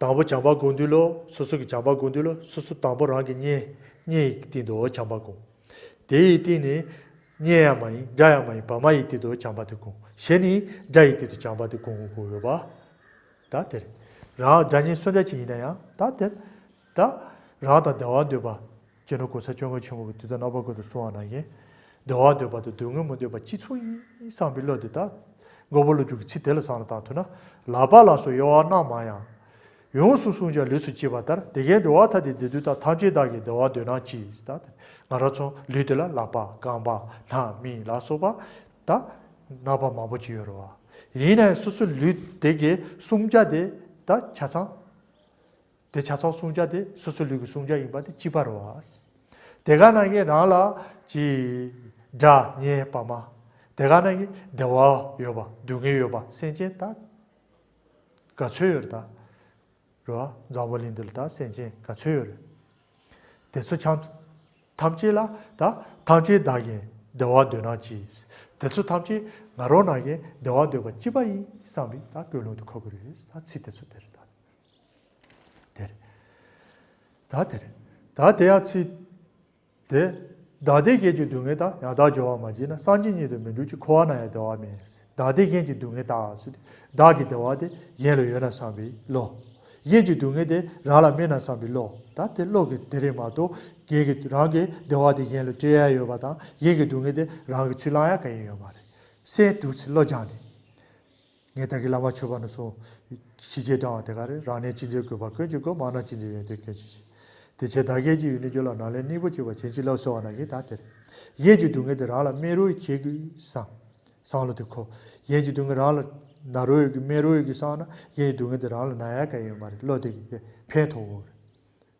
དང་པོ་བྱམས་པ་སྒོམ་དུས་ལོ། སོ་སོ་གི་བྱམས་པ་སྒོམ་དུས་ལོ། སོ་སོ་དང་པོ་རང་གི་གཉེན་གཉེན་ཡི་སྟེང་དུ་བྱམས་པ་སྒོམ། དེ་ཡི་སྟེང་ནས་གཉེན་ཡང་མ་ཡིན་དགྲ་ཡང་མ་ཡིན་བར་མ་ཡི་སྟེང་དུ་བྱམས་པ་དེ་སྒོམ། གཞི་ནས་དགྲ་ཡི་སྟེང་དུ་བྱམས་པ་དེ་སྒོམ་དགོས་ཡོད་པ། ད་དེར། རང་དགྲ་གཉེན་སུ་འདྲ་ཅིག་ཡིན་ན་ཡང་ད་དེར། ད་རང་དང་བདེ་བ་འདོད་པ། སྤྱི་ནོར་གོང་ས་སྐྱབས་མགོན་ཆེན་པོ་གིས་དུས་དང་རྣམ་པ་ཀུན་ཏུ་གསུངས་པ་ནང་བཞིན། བདེ་བ་འདོད་པ་དང་སྡུག་བསྔལ་མི་འདོད་པ་གཅིག་མཚུངས་ཡིན་བསམ་པའི་བློ་དེ་ད། མགོན་པོ་ཀླུ་སྒྲུབ་ཀྱི་ཚིག་དེ་ལ་བསམ་བློ་བཏང་ཐུབ་ན། ལག་པ་ལ་སོགས་གཡོ་བ་རྣམ་མང་ཡང་། ཡོངས་སུ་བསྲུང་བྱ་ལུས་སུ་གཅིག་པ་ལྟར། དེ་ཀའི་འགྲོ་བ་ཐ་དད་བདེ་སྡུག་དག །ཐམས་ཅད་བདག་གིས་བདེ་བ་འདོད་ན་ཅི། ད་ང་རང་ཚོ་ལུས་དེ་ལ་ལག་པ་རྐང་པ་སྣ་མིག་ལ་སོགས་པ་ད་རྣམ་པ་མང་པོ་ཅིག་ཡོད་རེད་བ། ཡིན་ནའི་སོ་སོའི་ལུས་དེ་གའི་བསྲུང་བྱ་དེ་ད་ཆ་ཚང་། དེ་ཆ་ཚང་བསྲུང་བྱ་དེ་སོ་སོའི་ལུས་ཀྱི་བསྲུང་བྱ་ཡིན་པ་དེ་གཅིག་པ་རེད་བ། དེ་ག་ནང་བཞིན་རང་ལ་ཅི། དགྲ་གཉེན་བར་མ། དེ་ག་ནང་བཞིན་བདེ་བ་ཡོད་པ་སྡུག་བསྔལ་ཡོད་པ་སེམས་ཅན་ད། ག་ཚོད་ཡོད་རེད་ད། རེད་བ། འཛམ་བུ་གླིང་འདི་ལ་ད་སེམས་ཅན་ག་ཚོད་ཡོད་རེད། དེ་ཚོ་ཆ་ཐམས་ཅད་ལ་ད་ཐམས་ཅད་བདག་གིས་བདེ་བ་འདོད་ན་ཅི། དེ་ཚོ་ཐམས་ཅད་ང་རང་ནང་བཞིན་བདེ་བ་འདོད་པ་གཅིག་པ་ཡིན་བསམ་པའི་ད་ཀུན་སློང་དུ་འཁོར་གྱི་རེད། ད་ཚིག་དེ་ཚོ་དེ་རེད་ད། དེ་རེད། ད་དེ་རེད། ད་དེ་ཡང་ཚིག་དེ། བདག་བདེ་གཞན་གྱི་སྡུག་བསྔལ་དག །ཡང་དག་སྦྱོར་བར་མ་བགྱིད་ན། སངས་རྒྱས་ཉིད་དུ་མི་འགྲུབ་ཅིང་། །འཁོར་བར་སྣང་ཡང་བདེ་བ་མེད། བདག་བདེ་གཞན་གྱི་སྡུག་བསྔལ་དག་ཟེར་ཏེ། བདག་གི་བདེ་བ་དེ་གཞན་ལ་ཡོད་ན་བསམ་པའི་བློ། གཞན་གྱི་སྡུག་བསྔལ་དེ་རང་ལ་མེད་ན་བསམ་པའི་བློ། ད་དེ་བློ་གི་དེ་རེད་མ་གཏོགས། གཞན་གྱི་རང་གི་བདེ་བ་དེ་གཞན་ལ་སྤྲད་ཡ་ཡོད་པ་དང་། གཞན་གྱི་སྡུག་བསྔལ་དེ་རང་གིས་ཚུར་བླང་ཡ་གང་ཡང་ཡོད་མ་རེད། སེམས་འདུག་སེ་བློ་སྦྱངས་ནས། ངས་ད་གིན་བླ་མ་མཆོད་པ་ནས་གསུངས། ཞི་བྱེད་དྲང་བ་དེ་ག་རེ། རང་ནི་ཅི་མཛད་གུས་པ་ཀུན་གྱིས་བསྐོར། མ་ནི་ཅི་མཛད་ཡོན་ཏན་ཀུན་གྱིས་ཤིས། དེ་ཕྱིར་བདག་གཞན་གཅིག་ཡོད་ནས་སྐྱོབ་ལ། །ནམ་ལས་གནས་པོ་གཅིག་པ་བྱིན་གྱིས་རློབས། ཟེར་བ་ནང་བཞིན་ད་དེར། གཞན་གྱི་སྡུག་བསྔལ་དེ་རང་ལ་སྨན་རོགས་བྱེད་དགོས་བསམ། བསམ་བློ་དེ་འཁོར། གཞན་གྱི་སྡུག་བསྔལ་རང་ལ་ན་རོགས་ཡོད་ཀྱི་སྨན་རོགས་ཡོད་ཀྱི་བསམ་ན། གཞན་གྱི་སྡུག་བསྔལ་དེ་རང་ལ་ན་ཡ་གང་ཡོད་མ་རེད། བློ་དེ་གིས་ཕན་ཐོགས་འོང་རེད།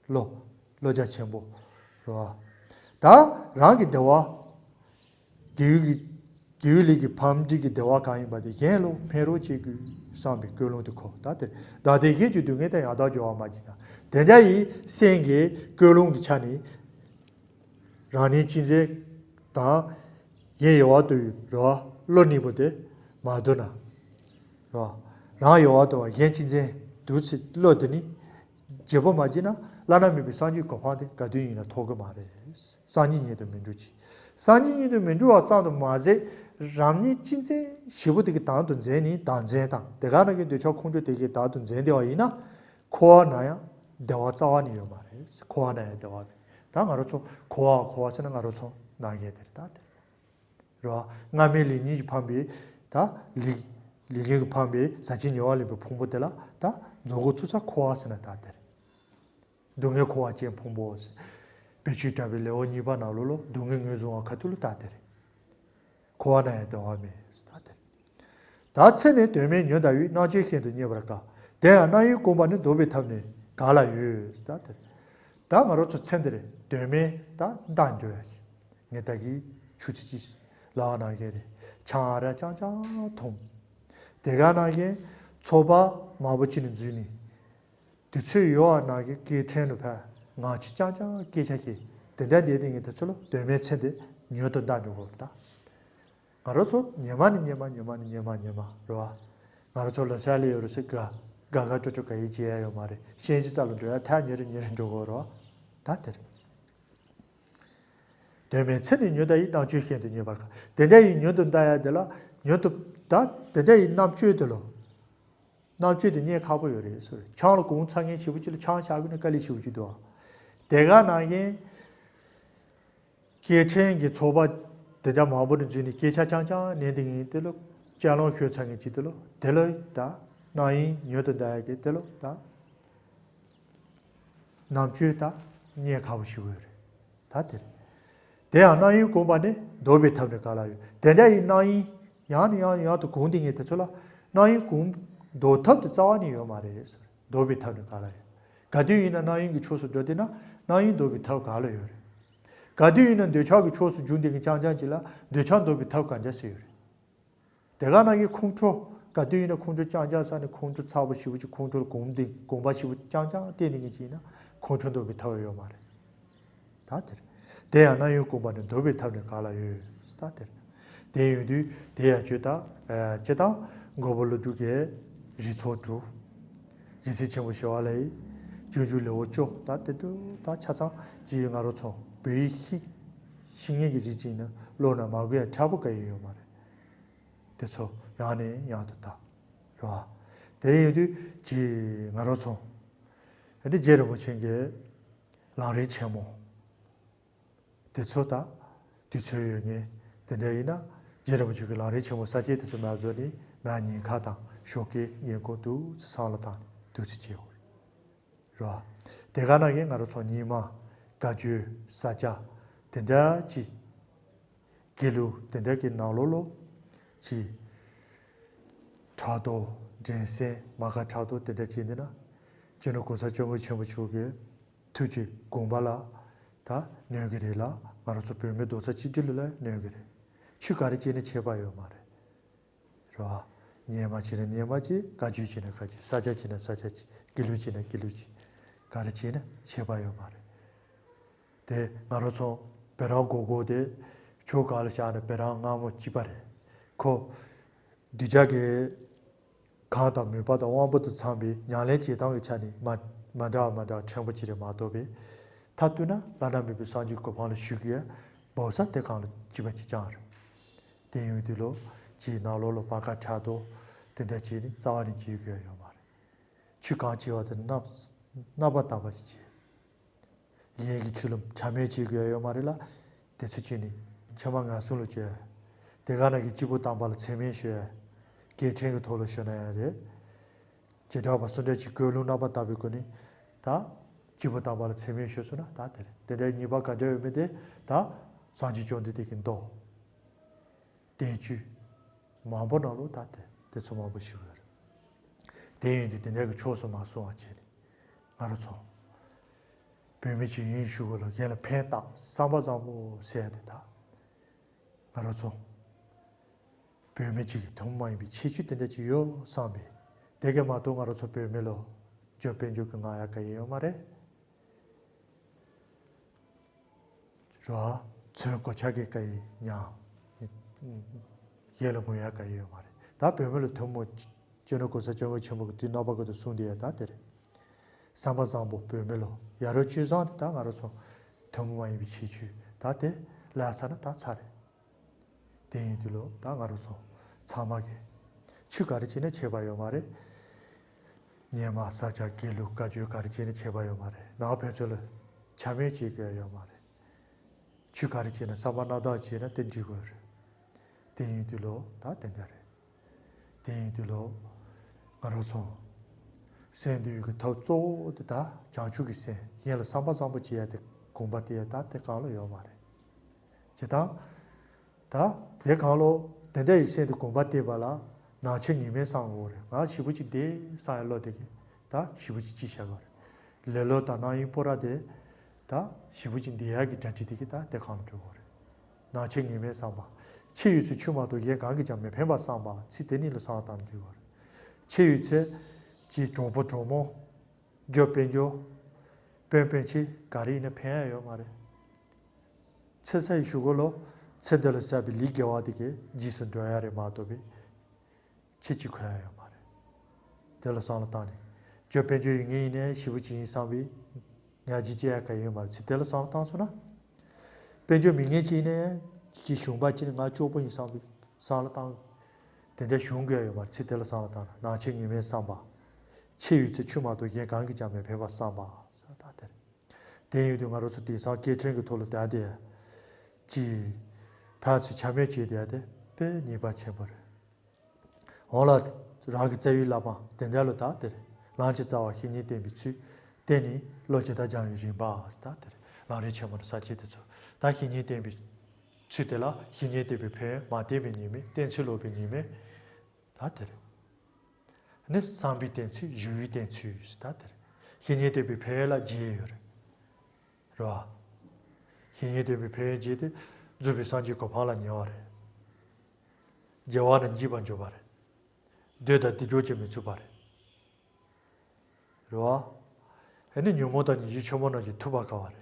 བློ། བློ་རྒྱ་ཆེན་པོ། རེད་བ། ད་རང་གི་བདེ་བ། དགེ་བའི་གི། དགེ་བའི་ལས་ཀྱི་ཕམ་རྒྱུ་གི་བདེ་བ་གང་ཡིན་པ་དེ་གཞན་ལ་ཕན་རོགས་བྱེད་དགོས་བསམ་པའི་ཀུན་སློང་དེ་འཁོར། ད་དེ་བདག་བདེ་གཞན་གྱི་སྡུག་བསྔལ་དག །ཡང་དག་སྦྱོར་བར་མ་བགྱིད་ན། དེ་འདྲ་ཡི་སེམས་ཀྱི་ཀུན་སློང་གི་ཆ་ནས། རང་ནི་ཅི་མཛད་དང་། གཞན་ཡལ་བར་དུ་ཡི་རེད་བ། བློ་གཉིས་པོ་དེ་མ་བསྡུར་ན། རེད་བ། རང་ཡལ་བར་དུ་བ་གཞན་ཅི་མཛད་འདུག་ཚེ་བློ་དེ་ནི། བརྗེ་པོ་མ་བགྱིས་ན་བླ་ན་མེད་པའི་སངས་རྒྱས་གོ་འཕང་དེ་ག་དུས་ཡིན་ན་ཐོབ་གི་མ་རེད། སངས་རྒྱས་ཉིད་དུ་མི་འགྲུབ་ཅིང་། སངས་རྒྱས་ཉིད་དུ་མི་འགྲུབ་པ་ཙམ་དུ་མ་ཟད། རང་ཉིད་གཅེས་འཛིན་ཞེ་པོ་དེ་གི་དང་དུ་འཛིན་ནས་བདག་འཛིན་དང་། དེ་ག་ནང་གི་འདོད་ཆགས་ཁོང་ཁྲོ་དེ་གི་བདག་ཏུ་འཛིན་བསྡད་པ་ཡིན་ན། འཁོར་བ་ན་ཡང་བདེ་བ་རྩ་བ་ནས་ཡོད་མ་རེད། འཁོར་བ་ན་ཡང་བདེ་བ་མེད། ད་ང་རང་ཚོ་འཁོར་བ་འཁོར་བ་ཟེར་ན་ང་རང་ཚོ་ནང་བཞིན་དེ་རེད་ད་དེ། རེད་བ། སྔ་མའི་ལས་ཉོན་གྱིས་འཕངས་པའི་ད་ལས། ལས་ཉོན་གྱིས་འཕངས་པའི་ཟག་བཅས་ཉེ་བར་ལེན་པའི་ཕུང་པོ་དེ་ལ་ད་རྫོགས་སྐབས་ཚུགས་ས་འཁོར་བ་ཟེར་ན་ད་དེ་རེད། སྡུག་བསྔལ་འཁོར་བ་ཅན་ཕུང་པོ་ཟེར། བེ་ཆུའི་གྲྭ་པའི་ལེའུ་གཉིས་པ་ནང་ལོགས་ལ་སྡུག་བསྔལ་ངོས་བཟུང་བ་ཁ་ཐུག་ལ་ད་དེ་རེད། འཁོར་བ་ན་ཡང་བདེ་བ་མེད་ཟེར་ད་དེ་རེད། ད་ཚེ་ནི་དོན་མེད་ཉོན་ལྟ་བུའི། །རྣམ་དཔྱོད་ཤིན་ཏུ་རྙེད་པར་དཀའ། །དེ་ཡང་རྣམ་གཡེང་སྐོམ་པ་ནི། །བཟློག་པའི་ཐབས་ནི་ག་ལ་ཡོད་ཟེར་ད་དེ་རེད། ད་ང་རང་ཚོ་ཚེ་འདིར་དོན་མེད་ད་འདའ་འགྲོ་ཡ་གི། ངས་ད་གིན་ཆུ་ཚོད་གཅིག་ལབ་པ་ནང་བཞིན་རེད། ཆང་རག་རྐྱང་རྐྱང་འཐུང་། དེ་ག་ནང་བཞིན་ཚོགས་པ་མང་པོ་ཅིག་ནང་འཛུལ་ནས། དུས་ཚོད་ཡོད་པ་ནང་བཞིན་སྐད་འཕྲིན་ལ་ཕར་ངག་ཆོས་རྐྱང་རྐྱང་སྐད་ཆ་བཤད། དེ་འདྲ་བསྡད་དེ་ངས་དེ་ཚོ་ལ་དོན་མེད་ཚེ་འདི་ཉོན་དུ་བཏང་འགྲོ་གི་རེད་ད། ང་རང་ཚོ་ཉི་མ་ནས་ཉི་མ་ཉི་མ་ནས་ཉི་མ་ཉི་མ་རེད་བ། ང་རང་ཚོ་ལོ་ཤས་ལས་ཡོད་རེད་ཟེར་དགའ་དགའ་དགའ་སྤྲོ་སྤྲོ་ག་ཡེ་བྱེད་ཡ་ཡོད་མ་རེད། གཤིན་རྗེ་རྩ་ལ་འགྲོ་ཡ་ཐག་ཉེ་རུ་ཉེ་རུ་འགྲོ་གི་རེད་བ། ད་དེ་རེད། དོན་མེད་ཚེ་ནི་ཉོན་དང་ཡི། རྣམ་དཔྱོད་ཤིན་ཏུ་རྙེད་པར་དཀའ། དེ་འདྲ་ཡི་ཉོན་དུ་བསྡད་ཡ་དེ་ལ་ཉོན་དུ་ད་དེ་འདྲ་ཡི་རྣམ་དཔྱོད་དེ་ལོ། རྣམ་དཔྱོད་དེ་རྙེད་ཁག་པོ་ཡོད་རེད་ཟེར། ཆང་ལ་གོང་ཚ་མཁན་ཞེ་པོ་ཅིག་ལ་ཆང་ཆག་གི་ནི་དཀའ་ལས་ཞེ་པོ་ཅིག་འདུག་ཨ། དེ་ག་ནང་བཞིན། སྐད་འཕྲིན་གྱི་ཚོགས་པ་དེ་འདྲ་མང་པོ་ནས་འཛུལ་ནས་སྐད་ཆ་རྐྱང་རྐྱང་ལན་འདེབས་མཁན་དེ་ལོ། ཅ་ལག་ཤོད་ཚ་མཁན་ཅིག་དེ་ལོ། དེ་ལོ་ད་རྣམ་གཡེང་ཉོན་དུ་བསྡད་ཡ་གི་དེ་ལོ་ད། རྣམ་དཔྱོད་ད་རྙེད་ཁག་པོ་ཞེ་པོ་ཡོད་རེད། ད་དེ་རེད། དེ་ཡང་རྣམ་གཡེང་གོམས་པ་ནི་ཟློག་པའི་ཐབས་ནི་ག་ལ་ཡོད། དེ་འདྲ་ཡི་རྣམ་གཡེང་ཡང་ནས་ཡང་ཡང་དུ་གོམས་བསྡད་མཁན་དེ་ཚོ་ལ་རྣམ་གཡེང་གོམས་ཟློག་ཐབས་དེ་རྩ་བ་ནས་ཡོད་མ་རེད་ཟེར། ཟློག་པའི་ཐབས་ནི་ག་ལ་ཡོད། ག་དུས་ཡིན་ན་རྣམ་གཡེང་གི་ཕྱོགས་སུ་འགྲོ་བསྡད་ན་རྣམ་གཡེང་ཟློག་པའི་ཐབས་ག་ལ་ཡོད་རེད། ག་དུས་ཡིན་ན་འདོད་ཆགས་ཀྱི་ཕྱོགས་སུ་རྒྱུག་བསྡད་མཁན་རྐྱང་རྐྱང་ཅིག་ལ་འདོད་ཆགས་ཟློག་པའི་ཐབས་གང་འདྲ་ཟེར་ཡོད་རེད། དེ་ག་ནང་གི་ཁོང་ཁྲོ། ག་དུས་ཡིན་ན་ཁོང་ཁྲོ་རྐྱང་རྐྱང་ཟ་ནས་ཁོང་ཁྲོ་ཚ་པོ་ཞེ་པོ་ཅིག་ཁོང་ཁྲོ་ལ་གོམས་ཏེ་གོམས་པ་ཞེ་པོ་རྐྱང་རྐྱང་བསྟན་ནས་ངེས་ཅིག་ཡིན་ན་ཁོང་ཁྲོ་འདོགས་པའི་ཐབས་ཡོད་མ་རེད། ད་དེར། དེ་ཡང་རྣམ་གཡེང་གོམས་པ་ནི་འདོགས་པའི་ཐབས་ནི་ག་ལ་ཡོད། ད་དེར། དེ་ཡོད་དུས་དེ་ཡང་བརྗོད་ད། སྤྱི་དང་མགོན་པོ་ཀླུ་སྒྲུབ་ཀྱི་རིགས་ཚོགས་དྲུག་རིགས་རྩལ་ཆེན་པོ་ཞི་བ་ལྷའི་སྤྱོད་འཇུག་ལེའུ་བཅུ་ད་དེ་དུ་ད་ཆ་ཚང་ཅིག་ང་རང་ཚོ་བོད་ཡིག་ཤེས་ཤེས་མཁན་གྱི་རིགས་ཅིག་ནི་ཀློག་ན་མ་གོ་ཡ་ཕྲ་པོ་ག་ཡི་ཡོད་མ་རེད། དེ་ཚོ་ཡང་ནས་ཡང་དུ་བལྟ། རེད་བ། དེ་ཡིན་དུས་ཀྱི་ང་རང་ཚོ་ཨ་ནི་རྗེ་རིན་པོ་ཆེ་གི་ལམ་རིམ་ཆེན་མོ་དེ་ཚོ་དང་དུས་ཚོད་ཡོད་ངེས། དེ་འདྲ་ཡིན་ན་རྗེ་རིན་པོ་ཆེ་གི་ལམ་རིམ་ཆེན་མོ་ས་བཅད་དེ་ཚོ་མ་བཟོས་ནས་ང་ཉིན་ཁ་དང་ཞོགས་ཀའི་ཉིན་གུང་དུས་ཚོད་སང་ལ་བཏང་ནས་དུས་ཚོད་བྱེད་དགོས། རེད་བ། དེ་ག་ནང་བཞིན་ང་རང་ཚོ་ཉི་མ། བཀའ་བརྒྱུད། ས་སྐྱ། དེ་འདྲ་ཅིག་དགེ་ལུགས་དེ་འདྲ་གི་ནང་ལོགས་ལོ། ཅིག་ཕྲག་དོག་འགྲན་སེམས་མ་དགའ་ཕྲག་དོག་དེ་འདྲ་བྱས་འདི་ན། སྤྱི་ནོར་གོང་ས་སྐྱབས་མགོན་ཆེན་པོ་མཆོག་གི་ཐུགས་ཀྱི་དགོངས་པ་ལ་ད་གནོད་གི་རེད་ལ། ང་རང་ཚོ་བོད་མི་རྡོག་རྩ་གཅིག་སྒྲིལ་ལ་གནོད་གི་རེད། ཆོས་ག་རེ་བྱས་ནས་ཁྱད་པར་ཡོད་མ་རེད། རེད་བ། རྙིང་མ་བྱས་ན་རྙིང་མ་བྱས། བཀའ་བརྒྱུད་བྱས་ན་བཀའ་བརྒྱུད། ས་སྐྱ་བྱས་ན་ས་སྐྱ་བྱས། དགེ་ལུགས་བྱས་ན་དགེ་ལུགས་བྱས། ག་རེ་བྱས་ན་ཁྱད་པར་ཡོད་མ་རེད། དེ་ང་རང་ཚོ་བོད་རང་སྒོར་སྒོར་དེ་ཆོས་ག་ལ་བཞག་ན་བོད་རང་སྔ་མོ་གཅིག་པ་རེད། ཁོ་གདུལ་བྱ་གི་གང་དང་མོས་པ་དང་དབང་པོ་དང་འཚམ་པའི་ཉམས་ལེན་བྱེད་སྟངས་ཀྱི་ཆ་ནས་མ་མ་འདྲ་བ་མ་འདྲ་བ་ཕྲན་བུ་ཅིག་རེད་མ་གཏོགས་པའི། མཐར་གཏུགས་ན་བླ་ན་མེད་པའི་སངས་རྒྱས་གོ་འཕང་ལ་ཞུགས་ཀྱི་འབབ་ས་དེ་གང་ལ་གཅིག་པ་གཅིག་རྐྱང་རེད། དེ་ཡོང་དུས་ལོ་གཅིག་ནང་ལོགས་ལ་བར་ཁ་ཕྲག་དོག་དེ་འདྲ་བྱས་ནས་རྩ་བ་ནས་བྱེད་དགོས་ཡ་ཡོད་མ་རེད། ཆོས་གང་བྱེད་པ་དེ་རྣམ་རྣམ་པར་དག་པ་ཞིག་བྱེད། གཞན་གྱི་ཆོས་ལ་བྱམས་སྨོད་བྱེད་དགོས་ཡ་ཡོད་མ་རེད་ལ། དེ་ཚོ་བྱས་ནས་ཕྱི་མ་ངན་སོང་ལ་སྐྱེ། དེ་ག་ནང་གི་སྐྱེས་བུ་དམ་པ་ལ་མཚན་སྨད་ཞུ། སྐད་འཕྲིན་གྱི་ཐོག་ལ་ཞུ་ན་ཡང་རེད། བྱེ་བྲག་པ་སུ་འདྲ་ཅིག་ཀུན་སློང་རྣམ་པར་དག་པའི་སྒོ་ནས་ད་སྐྱེས་བུ་དམ་པ་ལ་མཚན་སྨད་ཞུས་སོང་ན་ད་དེ་རེད། དེ་འདྲའི་ཉེས་པ་ག་འདྲ་ཡོད་མེད་དེ་ད་སངས་རྒྱས་བཅོམ་ལྡན་འདས་ཀྱི་མདོ། བསྟན་བཅོས་མང་པོ་ནང་ལོགས་ད་དེ་དེ་ཚོ་མང་པོ་ཞིག་ཡོད་རེད། དེ་ཡིན་དུས་དེ་འདྲ་གི་ཕྱོགས་སུ་མ་སོང་བ་བྱས་ནས་ང་རང་ཚོ་བོད་མི་ཅིག་ཡིན་ཞུ་དགོས་ལ་གཞན་ལ་ཕན་བཏགས་བསམ་པ་བཟང་པོ་ཟེར་ཡ་དེ་ད་ང་རང་ཚོ་བོད་མི་གཅིག་གི་ཐུན་མོང་མ་ཡིན་པའི་ཁྱད་ཆོས་དེ་འདྲ་ཅིག་ཡོད་བསམ་པས། དེ་གས་མ་གཏོགས་ང་རང་ཚོ་བོད་མི་ལོ་རྒྱུ་དཔལ་འབྱོར་གྱི་ང་ཡ་ག་ཡིན་ཡོད་མ་རེད། རོ། ཚོན་གོ་ཆ་གི་ག་ཡི་ཉ། ཡེ་ལ་མོ་ཡ་ག་ཡི་ཡོད་མ་རེད། ད་བོད་མི་ལ་ཐུན་མོང་སྤྱི་ནོར་གོང་ས་སྐྱབས་མགོན་ཆེན་པོ་གི་དུས་རྣམ་པ་ཀུན་ཏུ་གསུངས་དེ་ཡ་ད་དེ་རེད། བསམ་པ་བཟང་པོ་བོད་མི་ལོ་ཡ་རོ་སྤྱོད་བཟང་དེ་ད་ང་རང་ཚོ་ཐུན་མོང་མ་ཡིན་པའི་ཁྱད་ཆོས་ད་དེ་ལ་ཚ་ན་ད་ཚ་རེད། དེ་ཡིན་དུས་ལོ་ད་ང་རང་ཚོ་ཚང་མ་གི་ཆོས་ག་རེ་བྱས་ན་ཁྱད་པར་ཡོད་མ་རེད། རྙིང་མ་ས་སྐྱ་དགེ་ལུགས་བཀའ་བརྒྱུད་ག་རེ་བྱས་ན་ཁྱད་པར་ཡོད་མ་རེད། ནང་ཕན་ཚུན་ལ་ཆ་མེད་བྱེད་དགོས་ཡ་ཡོད་མ་རེད། ཆོས་ག་རེ་བྱས་ན་བསམ་པ་སྣ་དག་བྱས་ན་དེ་འགྲིག་དགོས་རེད། དེ་ཡིན་དུས་ལོ་ད་དེ་འདྲ་རེད། དེ་ཡིན་དུས་ལོ། ང་རང་ཚོ་སེམས་འདུལ་གྱི་ཐབས་གཙོ་བོ་དེ་ད་བྱང་ཆུབ་ཀྱི་སེམས་གཞན་ལ་བསམ་པ་བཟང་པོ་བྱེད་ཡ་དེ་དགོངས་པ་དེ་ཡ་ད་དེ་གང་ལ་ཡོད་མ་རེད། བྱེད་སྟངས། ད་དེ་གང་ལོ་དེ་འདྲ་ཡི་སེམས་དེ་དགོངས་པ་གཏད་པ་ལ་ནང་ཆོས་ངེས་མེད་བསམ་དགོས་རེད། ང་ཞེ་པོ་ཅིག་བདེ་བསམ་ཡ་བློ་དེ་གི་ད་ཞེ་པོ་ཅིག་ཅི་བྱ་དགོས་རེད། ལེ་ལོ་དང་རྣམ་གཡེང་སྤོ་ར་དེ་ད་ཞེ་པོ་ཅིག་བདེ་ཡ་གི་གྲ་སྒྲིག་དེ་གི་ད་དེ་གང་ལ་འགྲོ་དགོས་རེད། ནང་ཆོས་ངེས་མེད་བསམ་པ། ཆོས་ཡོད་ཚེ་ཆོས་མ་གཏོགས་གཞན་གང་གིས་ཀྱང་མི་ཕན་པ་བསམ་པ་ཚིག་དེ་གཉིས་ལ་བསམ་བློ་བཏང་འགྲིག་གོ། ཆོས་ཡོད་ཚེ་ཀྱི་གྲོགས་པོ་གྲོགས་མོ། རྒྱུ་དཔལ་འབྱོར། དཔོན་དཔོན་ཆེ་ག་རེ་ཡིན་ན་ཕན་ཡ་ཡོད་མ་རེད། ཚེ་ཚད་ཞུ་གོ་ལོ། ཚེ་འདི་ལ་བསགས་པའི་ལས་དགེ་བ་དེ་གས་རྗེས་སུ་འགྲོ་ཡ་རེད་མ་གཏོགས་པའི། ཁྱེད་ཀྱིས་གོ་ཡ་ཡོད་མ་རེད། དེ་ལ་བསམ་བློ་བཏང་ནས། རྒྱུ་དཔལ་འབྱོར་ཡོད་མཁན་ཡིན་ནའི་ཞེ་པོ་ཅིག་ཡིན་བསམ་པའི་ང་རྒྱལ་སྐྱེ་ཡ་ག་ཡོད་མ་རེད། ཚེ་དེ་ལ་བསམ་བློ་བཏང་སོང་ན། དཔལ་འབྱོར་མི་ངན་ཅིག་ནས་ཅི་གཞུང་པ་ཅིག་ནས་ང་སྐྱོ་པོ་ཡིན་བསམ་པའི་བསམ་བློ་བཏང་། དེ་འདྲ་གཞུང་དགོས་ཡོད་མ་རེད། ཚིག་དེ་ལ་བསམ་བློ་བཏང་ན། ནང་ཆོས་ངན་མེད་བསམ་པ། ཆེ་ཡོད་ཚེ་ཆུ་མ་གཏོགས་གཞན་གང་གིས་ཀྱང་མི་ཕན་པ་བསམ་པ་ཟེར་ད་དེ་རེད། དེ་ཡིན་དུས་ང་རང་ཚོ་དེང་སང་སྐད་འཕྲིན་གྱི་ཐོག་ལ་བསྡད་དེ་ཅི་ཕར་ཚུར་འཕྱ་སྨོད་བྱས་བསྡད་དེ་དཔེ་ཉེས་པ་ཆེན་པོ་རེད། འོང་ལ་རང་གི་རྩ་བའི་བླ་མ་དེ་འདྲ་ལ་ད་དེ་རེད། ལམ་གྱི་རྩ་བ་བཤེས་གཉེན་བསྟེན་པའི་ཚུལ། བསྟེན་ནས་བློ་ཇི་ལྟར་སྦྱང་བའི་རིམ་པ་ཟེར་ད་དེ་རེད། ལམ་རིམ་ཆེན་མོ་ནས་ས་བཅད་དེ་ཚོ། ད་བཤེས་གཉེན་བསྟེན་པའི་ཚུལ་དེ་ལ་བཤེས་གཉེན་བསྟེན་པའི་ཕན་ཡོན། མ་བསྟེན་པའི་ཉེས་དམིགས། བསྟེན་ཚུལ་ལོག་པའི་ཉེས་དམིགས། ད་དེ་རེད། ནི་བསམ་པའི་བསྟེན་ཚུལ། ཞུ་བའི་བསྟེན་ཚུལ་ད་དེ་རེད། བཤེས་གཉེན་བསྟེན་པའི་ཕན་ཡོན་ལ་རྗེས་ཡོད་རེད། རེད་བ། བཤེས་གཉེན་བསྟེན་པའི་ཕན་ཡོན་རྗེས་དེ་རྫོགས་པའི་སངས་རྒྱས་གོ་འཕང་ལ་ཉེ་བ་རེད། རྒྱལ་བ་ནས་འཇིག་པར་འགྱུར་བ་རེད། འདོད་དང་འདི་འགྲོ་ཅེས་མི་ཚུགས་པ་རེད། རེད་བ། ཨ་ནི་ཉོན་མོངས་དང་ཉོན་མོངས་ཆེན་པོ་རྣམས་ཀྱིས་ཐུབ་པར་དཀའ་བ་རེད།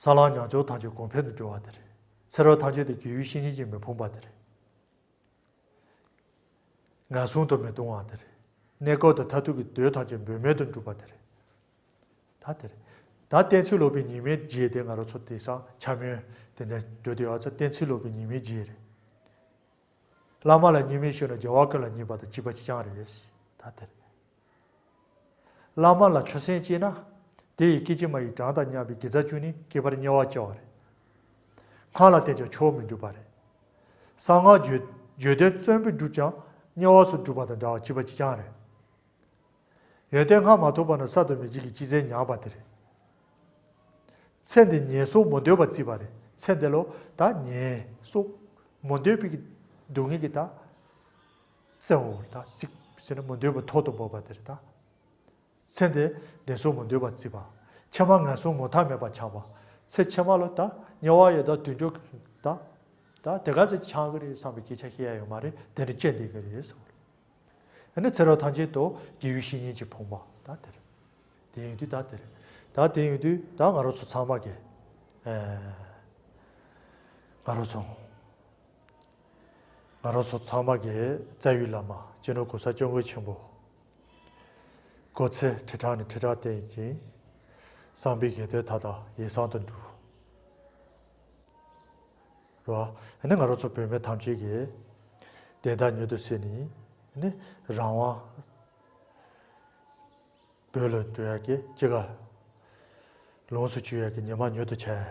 ས་ལམ་ཉག་གཅོད་ཐམས་ཅད་གོང་འཕེལ་དུ་འགྲོ་བ་དེ་རེད། ཚེ་རབས་ཐམས་ཅད་དུ་དགེ་བའི་བཤེས་གཉེན་གྱིས་མི་ཕོངས་པ་དེ་རེད། ངན་སོང་དུ་མི་ལྟུང་བ་དེ་རེད། གནས་སྐབས་དང་མཐར་ཐུག་གི་དོན་ཐམས་ཅད་འབད་མེད་དུ་འགྲུབ་པ་དེ་རེད། ད་དེ་རེད། ད་བསྟེན་ཚུལ་ལོག་པའི་ཉེས་དམིགས་རྗེས་དེ་ང་རང་ཚོ་དེང་སང་འཕྱ་སྨོད་དེ་འདྲ་འགྲོ་དུས་ཡོད་ཚེ་བསྟེན་ཚུལ་ལོག་པའི་ཉེས་དམིགས་རྗེས་རེད། བླ་མ་ལ་བསྙེན་མེད་ཞུས་ན་རྒྱལ་བ་ཀུན་ལ་བསྙེན་པ་དང་གཅིག་པ་གཅིག་རྐྱང་རེད། ད་དེ་རེད། བླ་མ་ལ་ཆོས་སེམས་བསྐྱེད་ན། དེ་ཡི་སྐད་ཅིག་མ་ཡིས་གྲངས་དང་མཉམ་པའི་དགེ་རྩ་བཅུ་གཉིས་བསྐལ་པར་དམྱལ་བར་སྐྱེ་བ་རེད། སྔགས་ལ་བརྟེན་ཀྱང་མཆོག་མི་འགྲུབ་པ་རེད། གསང་སྔགས་བརྗོད་བརྗོད་དོན་བརྩོན་པས་བསྒྲུབས་ཀྱང་དམྱལ་བ་སོགས་སྒྲུབ་པ་དང་འདྲ་བ་གཅིག་པ་གཅིག་རྐྱང་རེད། ཡོན་ཏན་ལྔ་མ་ཐོབ་པ་ན་གསར་དུ་མི་འཇིག་གི་སྤྱི་མཚན་ཉམས་པ་དེ་རེད། ཚེ་འདི་ངན་སོང་མི་འདོད་པར་བརྩིས་པ་རེད། ཚེ་འདི་ལོ་ད་ངན་སོང་མི་འདོད་པའི་གི་སྡུག་བསྔལ་གྱི་ད་གསལ་བོ་ད་ཚིག་ཟེར་ན་མི་འདོད་པའི་ཐོག་ཏུ་འབབ་པ་དེ་རེད་ད། ཚེ་འདི་ངན་སོང་མི་འདོད་པར་བརྩིས་པ། ཕྱི་མ་ངན་སོང་མུ་མཐའ་མེད་པར་འཆར་བ། ཚེ་ཕྱི་མ་ལོ་ད་དམྱལ་བ་ཡོད་ད་དུད་འགྲོ་ད་ད་དེ་ག་ཚོད་འཆར་གི་རེད་བསམ་པའི་སྐད་ཆ་བཤད་ཡ་ཡོད་མ་རེད། དེ་ནི་བཅད་བསྡད་གི་རེད་ཟེར་བ་རེད། ཨ་ནི་ཚེ་རབས་ཐམས་ཅད་དུ་དགེ་བའི་བཤེས་གཉེན་གྱིས་ཕོངས་པ་ད་དེ་རེད། དེ་ཡིན་དུས་ད་དེ་རེད། ད་དེ་ཡིན་དུས་ད་ང་རང་ཚོ་ཚང་མ་གི་ཨེ་ང་རང་ཚོ་ང་རང་ཚོ་ཚང་མ་གི་རྩ་བའི་བླ་མ་སྤྱི་ནོར་གོང་ས་སྐྱབས་མགོན་ཆེན་པོ་སྐུ་ཚེ་ཁྲི་ཕྲག་ནས་ཁྲི་ཕྲག་བརྟན་ཅིང་། བསམ་པའི་ཞལ་འདོན་མཐའ་དག་ཡིད་བཟང་དུ་འགྲུབ། རོ། ཨ་ནི་ང་རང་ཚོ་བོད་མི་ཐམས་ཅད་ཀྱིས་བདེན་མཐའ་མྱུར་དུ་གསལ་ནས་ཨ་ནི་རང་དབང་བོད་ལ་འགྲོ་ཡག་གི་ཅི་ག་ལོངས་སུ་སྤྱོད་ཡག་གི་ཉི་མ་མྱུར་དུ་ཆགས།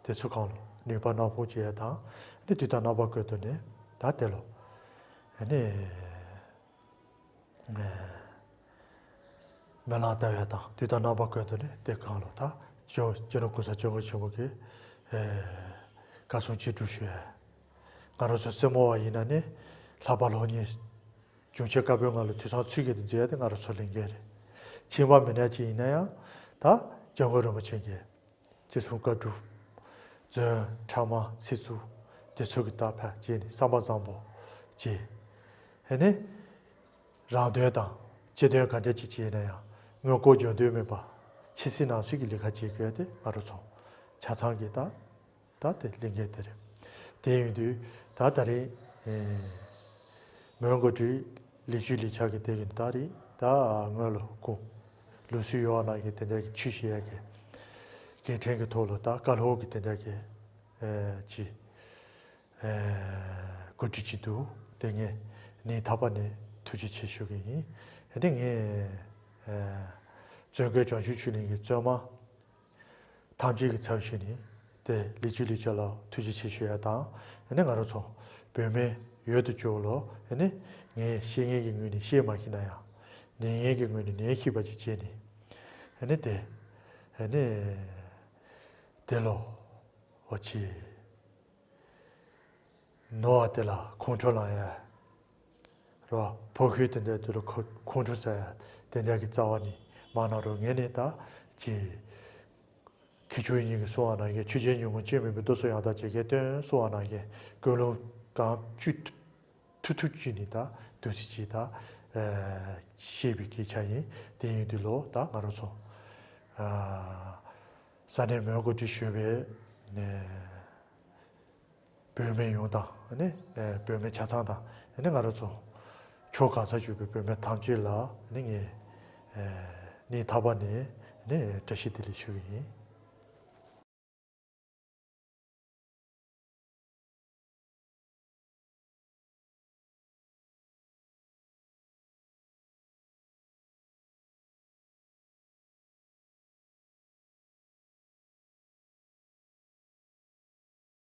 དེ་ཚོ་གང་ལོ་ནུས་པ་སྣ་ཚོགས་བྱེད་ཡག་དང་ཨ་ནི་དུས་དང་རྣམ་པ་ཀུན་ཏུ་ནས་ད་དེ་ལོ་ཨ་ནི། སྨོན་ལམ་བཏབ་ཡ་དང་དུས་དང་རྣམ་པ་ཀུན་ཏུ་ནས་དེ་གང་ལོ་ད་ཅོ་སྤྱི་ནོར་གོང་ས་སྐྱབས་མགོན་ཆེན་པོ་གིས་ཨེ་བཀའ་གསུང་ཅི་སྒྲུབ་ཞུ་ཡ། ང་རང་ཚོ་སེར་མོ་བ་ཡིན་ན་ནི་ལྷག་པ་སློབ་གཉེར་འབྱུང་ཆེན་བཀའ་པོད་ལྔ་ལ་ཐོས་བསམ་ཚུལ་བཞིན་དུ་མཛད་ཡ་དེ་ང་རང་ཚོ་ལས་འགན་རེད། ཁྱིམ་པ་མི་སྣ་ཅིག་ཡིན་ན་ཡང་ད་སྐྱབས་མགོན་རིན་པོ་ཆེ་གིས། ཅེས་གསུངས་བཀའ་སྒྲུབ། རྫུན་ཕྲ་མ་ཚིག་རྩུབ་དེ་ཚོ་གི་རྟགས་ཕར་བཅད་ནས་བསམ་པ་བཟང་པོ་བྱེད། ཨ་ནི། རང་དོན་དང་སྤྱི་དོན་གང་འདྲ་ཅིག་བྱས་ན་ཡང་མངོན་ལྐོག་འཇོག་འདོད་མེད་པ། ཕྱི་སྲིད་ནང་སྲིད་ཀྱི་ལས་ཀ་བྱེད་དགོས་ཏེ་ང་རང་ཚོ་ཆ་ཚང་གི་ད་ད་དེ་ལས་འགན་དེ་རེད། དེ་ཡིན་དུས་ད་ད་རེས་མོན་གྷོ་འདྲའི་ལས་བྱེད་ལས་འཆར་གྱི་དེ་གི་ད་རེས་ད་སྔོན་ལ་ཁོང་ལུགས་སྲོལ་ཡོད་ནང་གི་དེ་འདྲ་གི་ཆོས་བཤད་ཡ་གི་སྐད་འཕྲིན་གྱི་ཐོག་ལ་ད་བཀའ་སློབ་ཀྱི་དེ་འདྲ་གི་ཅི་གོ་སྒྲིག་ཅིག་འདུག་དེ་ངས་ནི་ཐག་པ་ནས་ཐུགས་རྗེ་ཆེ་ཞུ་གི་ཡིན། དེ་ངས་བཙུན་དགོན་བྱང་ཆུབ་ཆོས་གླིང་གི་བཙུན་མ། ཐམས་ཅད་ཀྱི་ཚབ་ཞུས་ནས་དེ་ལས་བྱེད་ལས་བྱེད་ལ་ཐུགས་རྗེ་ཆེ་ཞུ་ཡ་དང་ཨ་ནི་ང་རང་ཚོ་བོད་མི་ཡུལ་དུ་སྐྱོ་ལོ་ཨ་ནི་ངས་བཤད་མཁན་གྱི་ངོས་ནས་བཤད་མ་ཤེས་ན་ཡང་ལེན་མཁན་གྱི་ངོས་ནས་ལེན་ཤེས་པ་ཅིག་བྱས་ནས་ཨ་ནི་དེ་ཨ་ནི་དེ་ལོ་ཨོ་ཆི། ནོར་བ་དེ་ལ་ཁོང་ཁྲོ་ལངས་ཡ། རོ། ཕོ་ཤུལ་དེ་འདྲ་དེ་ལ་ཁོ་ཁོང་ཁྲོ་ཟ་ཡ། དེ་འདྲ་གི་རྩ་བ་ནས་མ་གནང་རོགས། ངས་ནི་ད་ཅི། མཁས་མཆོག་དབྱིག་གཉེན་གྱིས་གསུང་བ་ནང་བཞིན་ཆོས་བརྒྱད་ཉོན་མོངས་སྤྱོད་མེད་པའི་མདོ་སོགས་ཡང་དག་བྱེད་མཁས་སྟོན་གསུང་བ་ནང་བཞིན་ཀུན་སློང་གང་བཅུད་ཐུགས་ཐུགས་བཅུད་ནས་ད་འདུག་སེ་ཅིག་ད་བཤད་པའི་སྐད་ཆ་ཡིན། དེ་ཡིན་དུས་ལོ་ད་ང་རང་ཚོ་ས་གནས་མོན་གྷོ་ཁྲི་བཞུགས་པའི་བོད་མི་ཡོངས་དང་ནི་བོད་མི་ཆ་ཚང་དང་ནི་ང་རང་ཚོ་ཕྱོགས་གང་སར་བཞུགས་པའི་བོད་མི་ཐམས་ཅད་ལ་ནི་ངས་ནི་ཐག་པ་ནས་ནི་བཀྲ་ཤིས་བདེ་ལེགས་ཞུ་གི་ཡིན།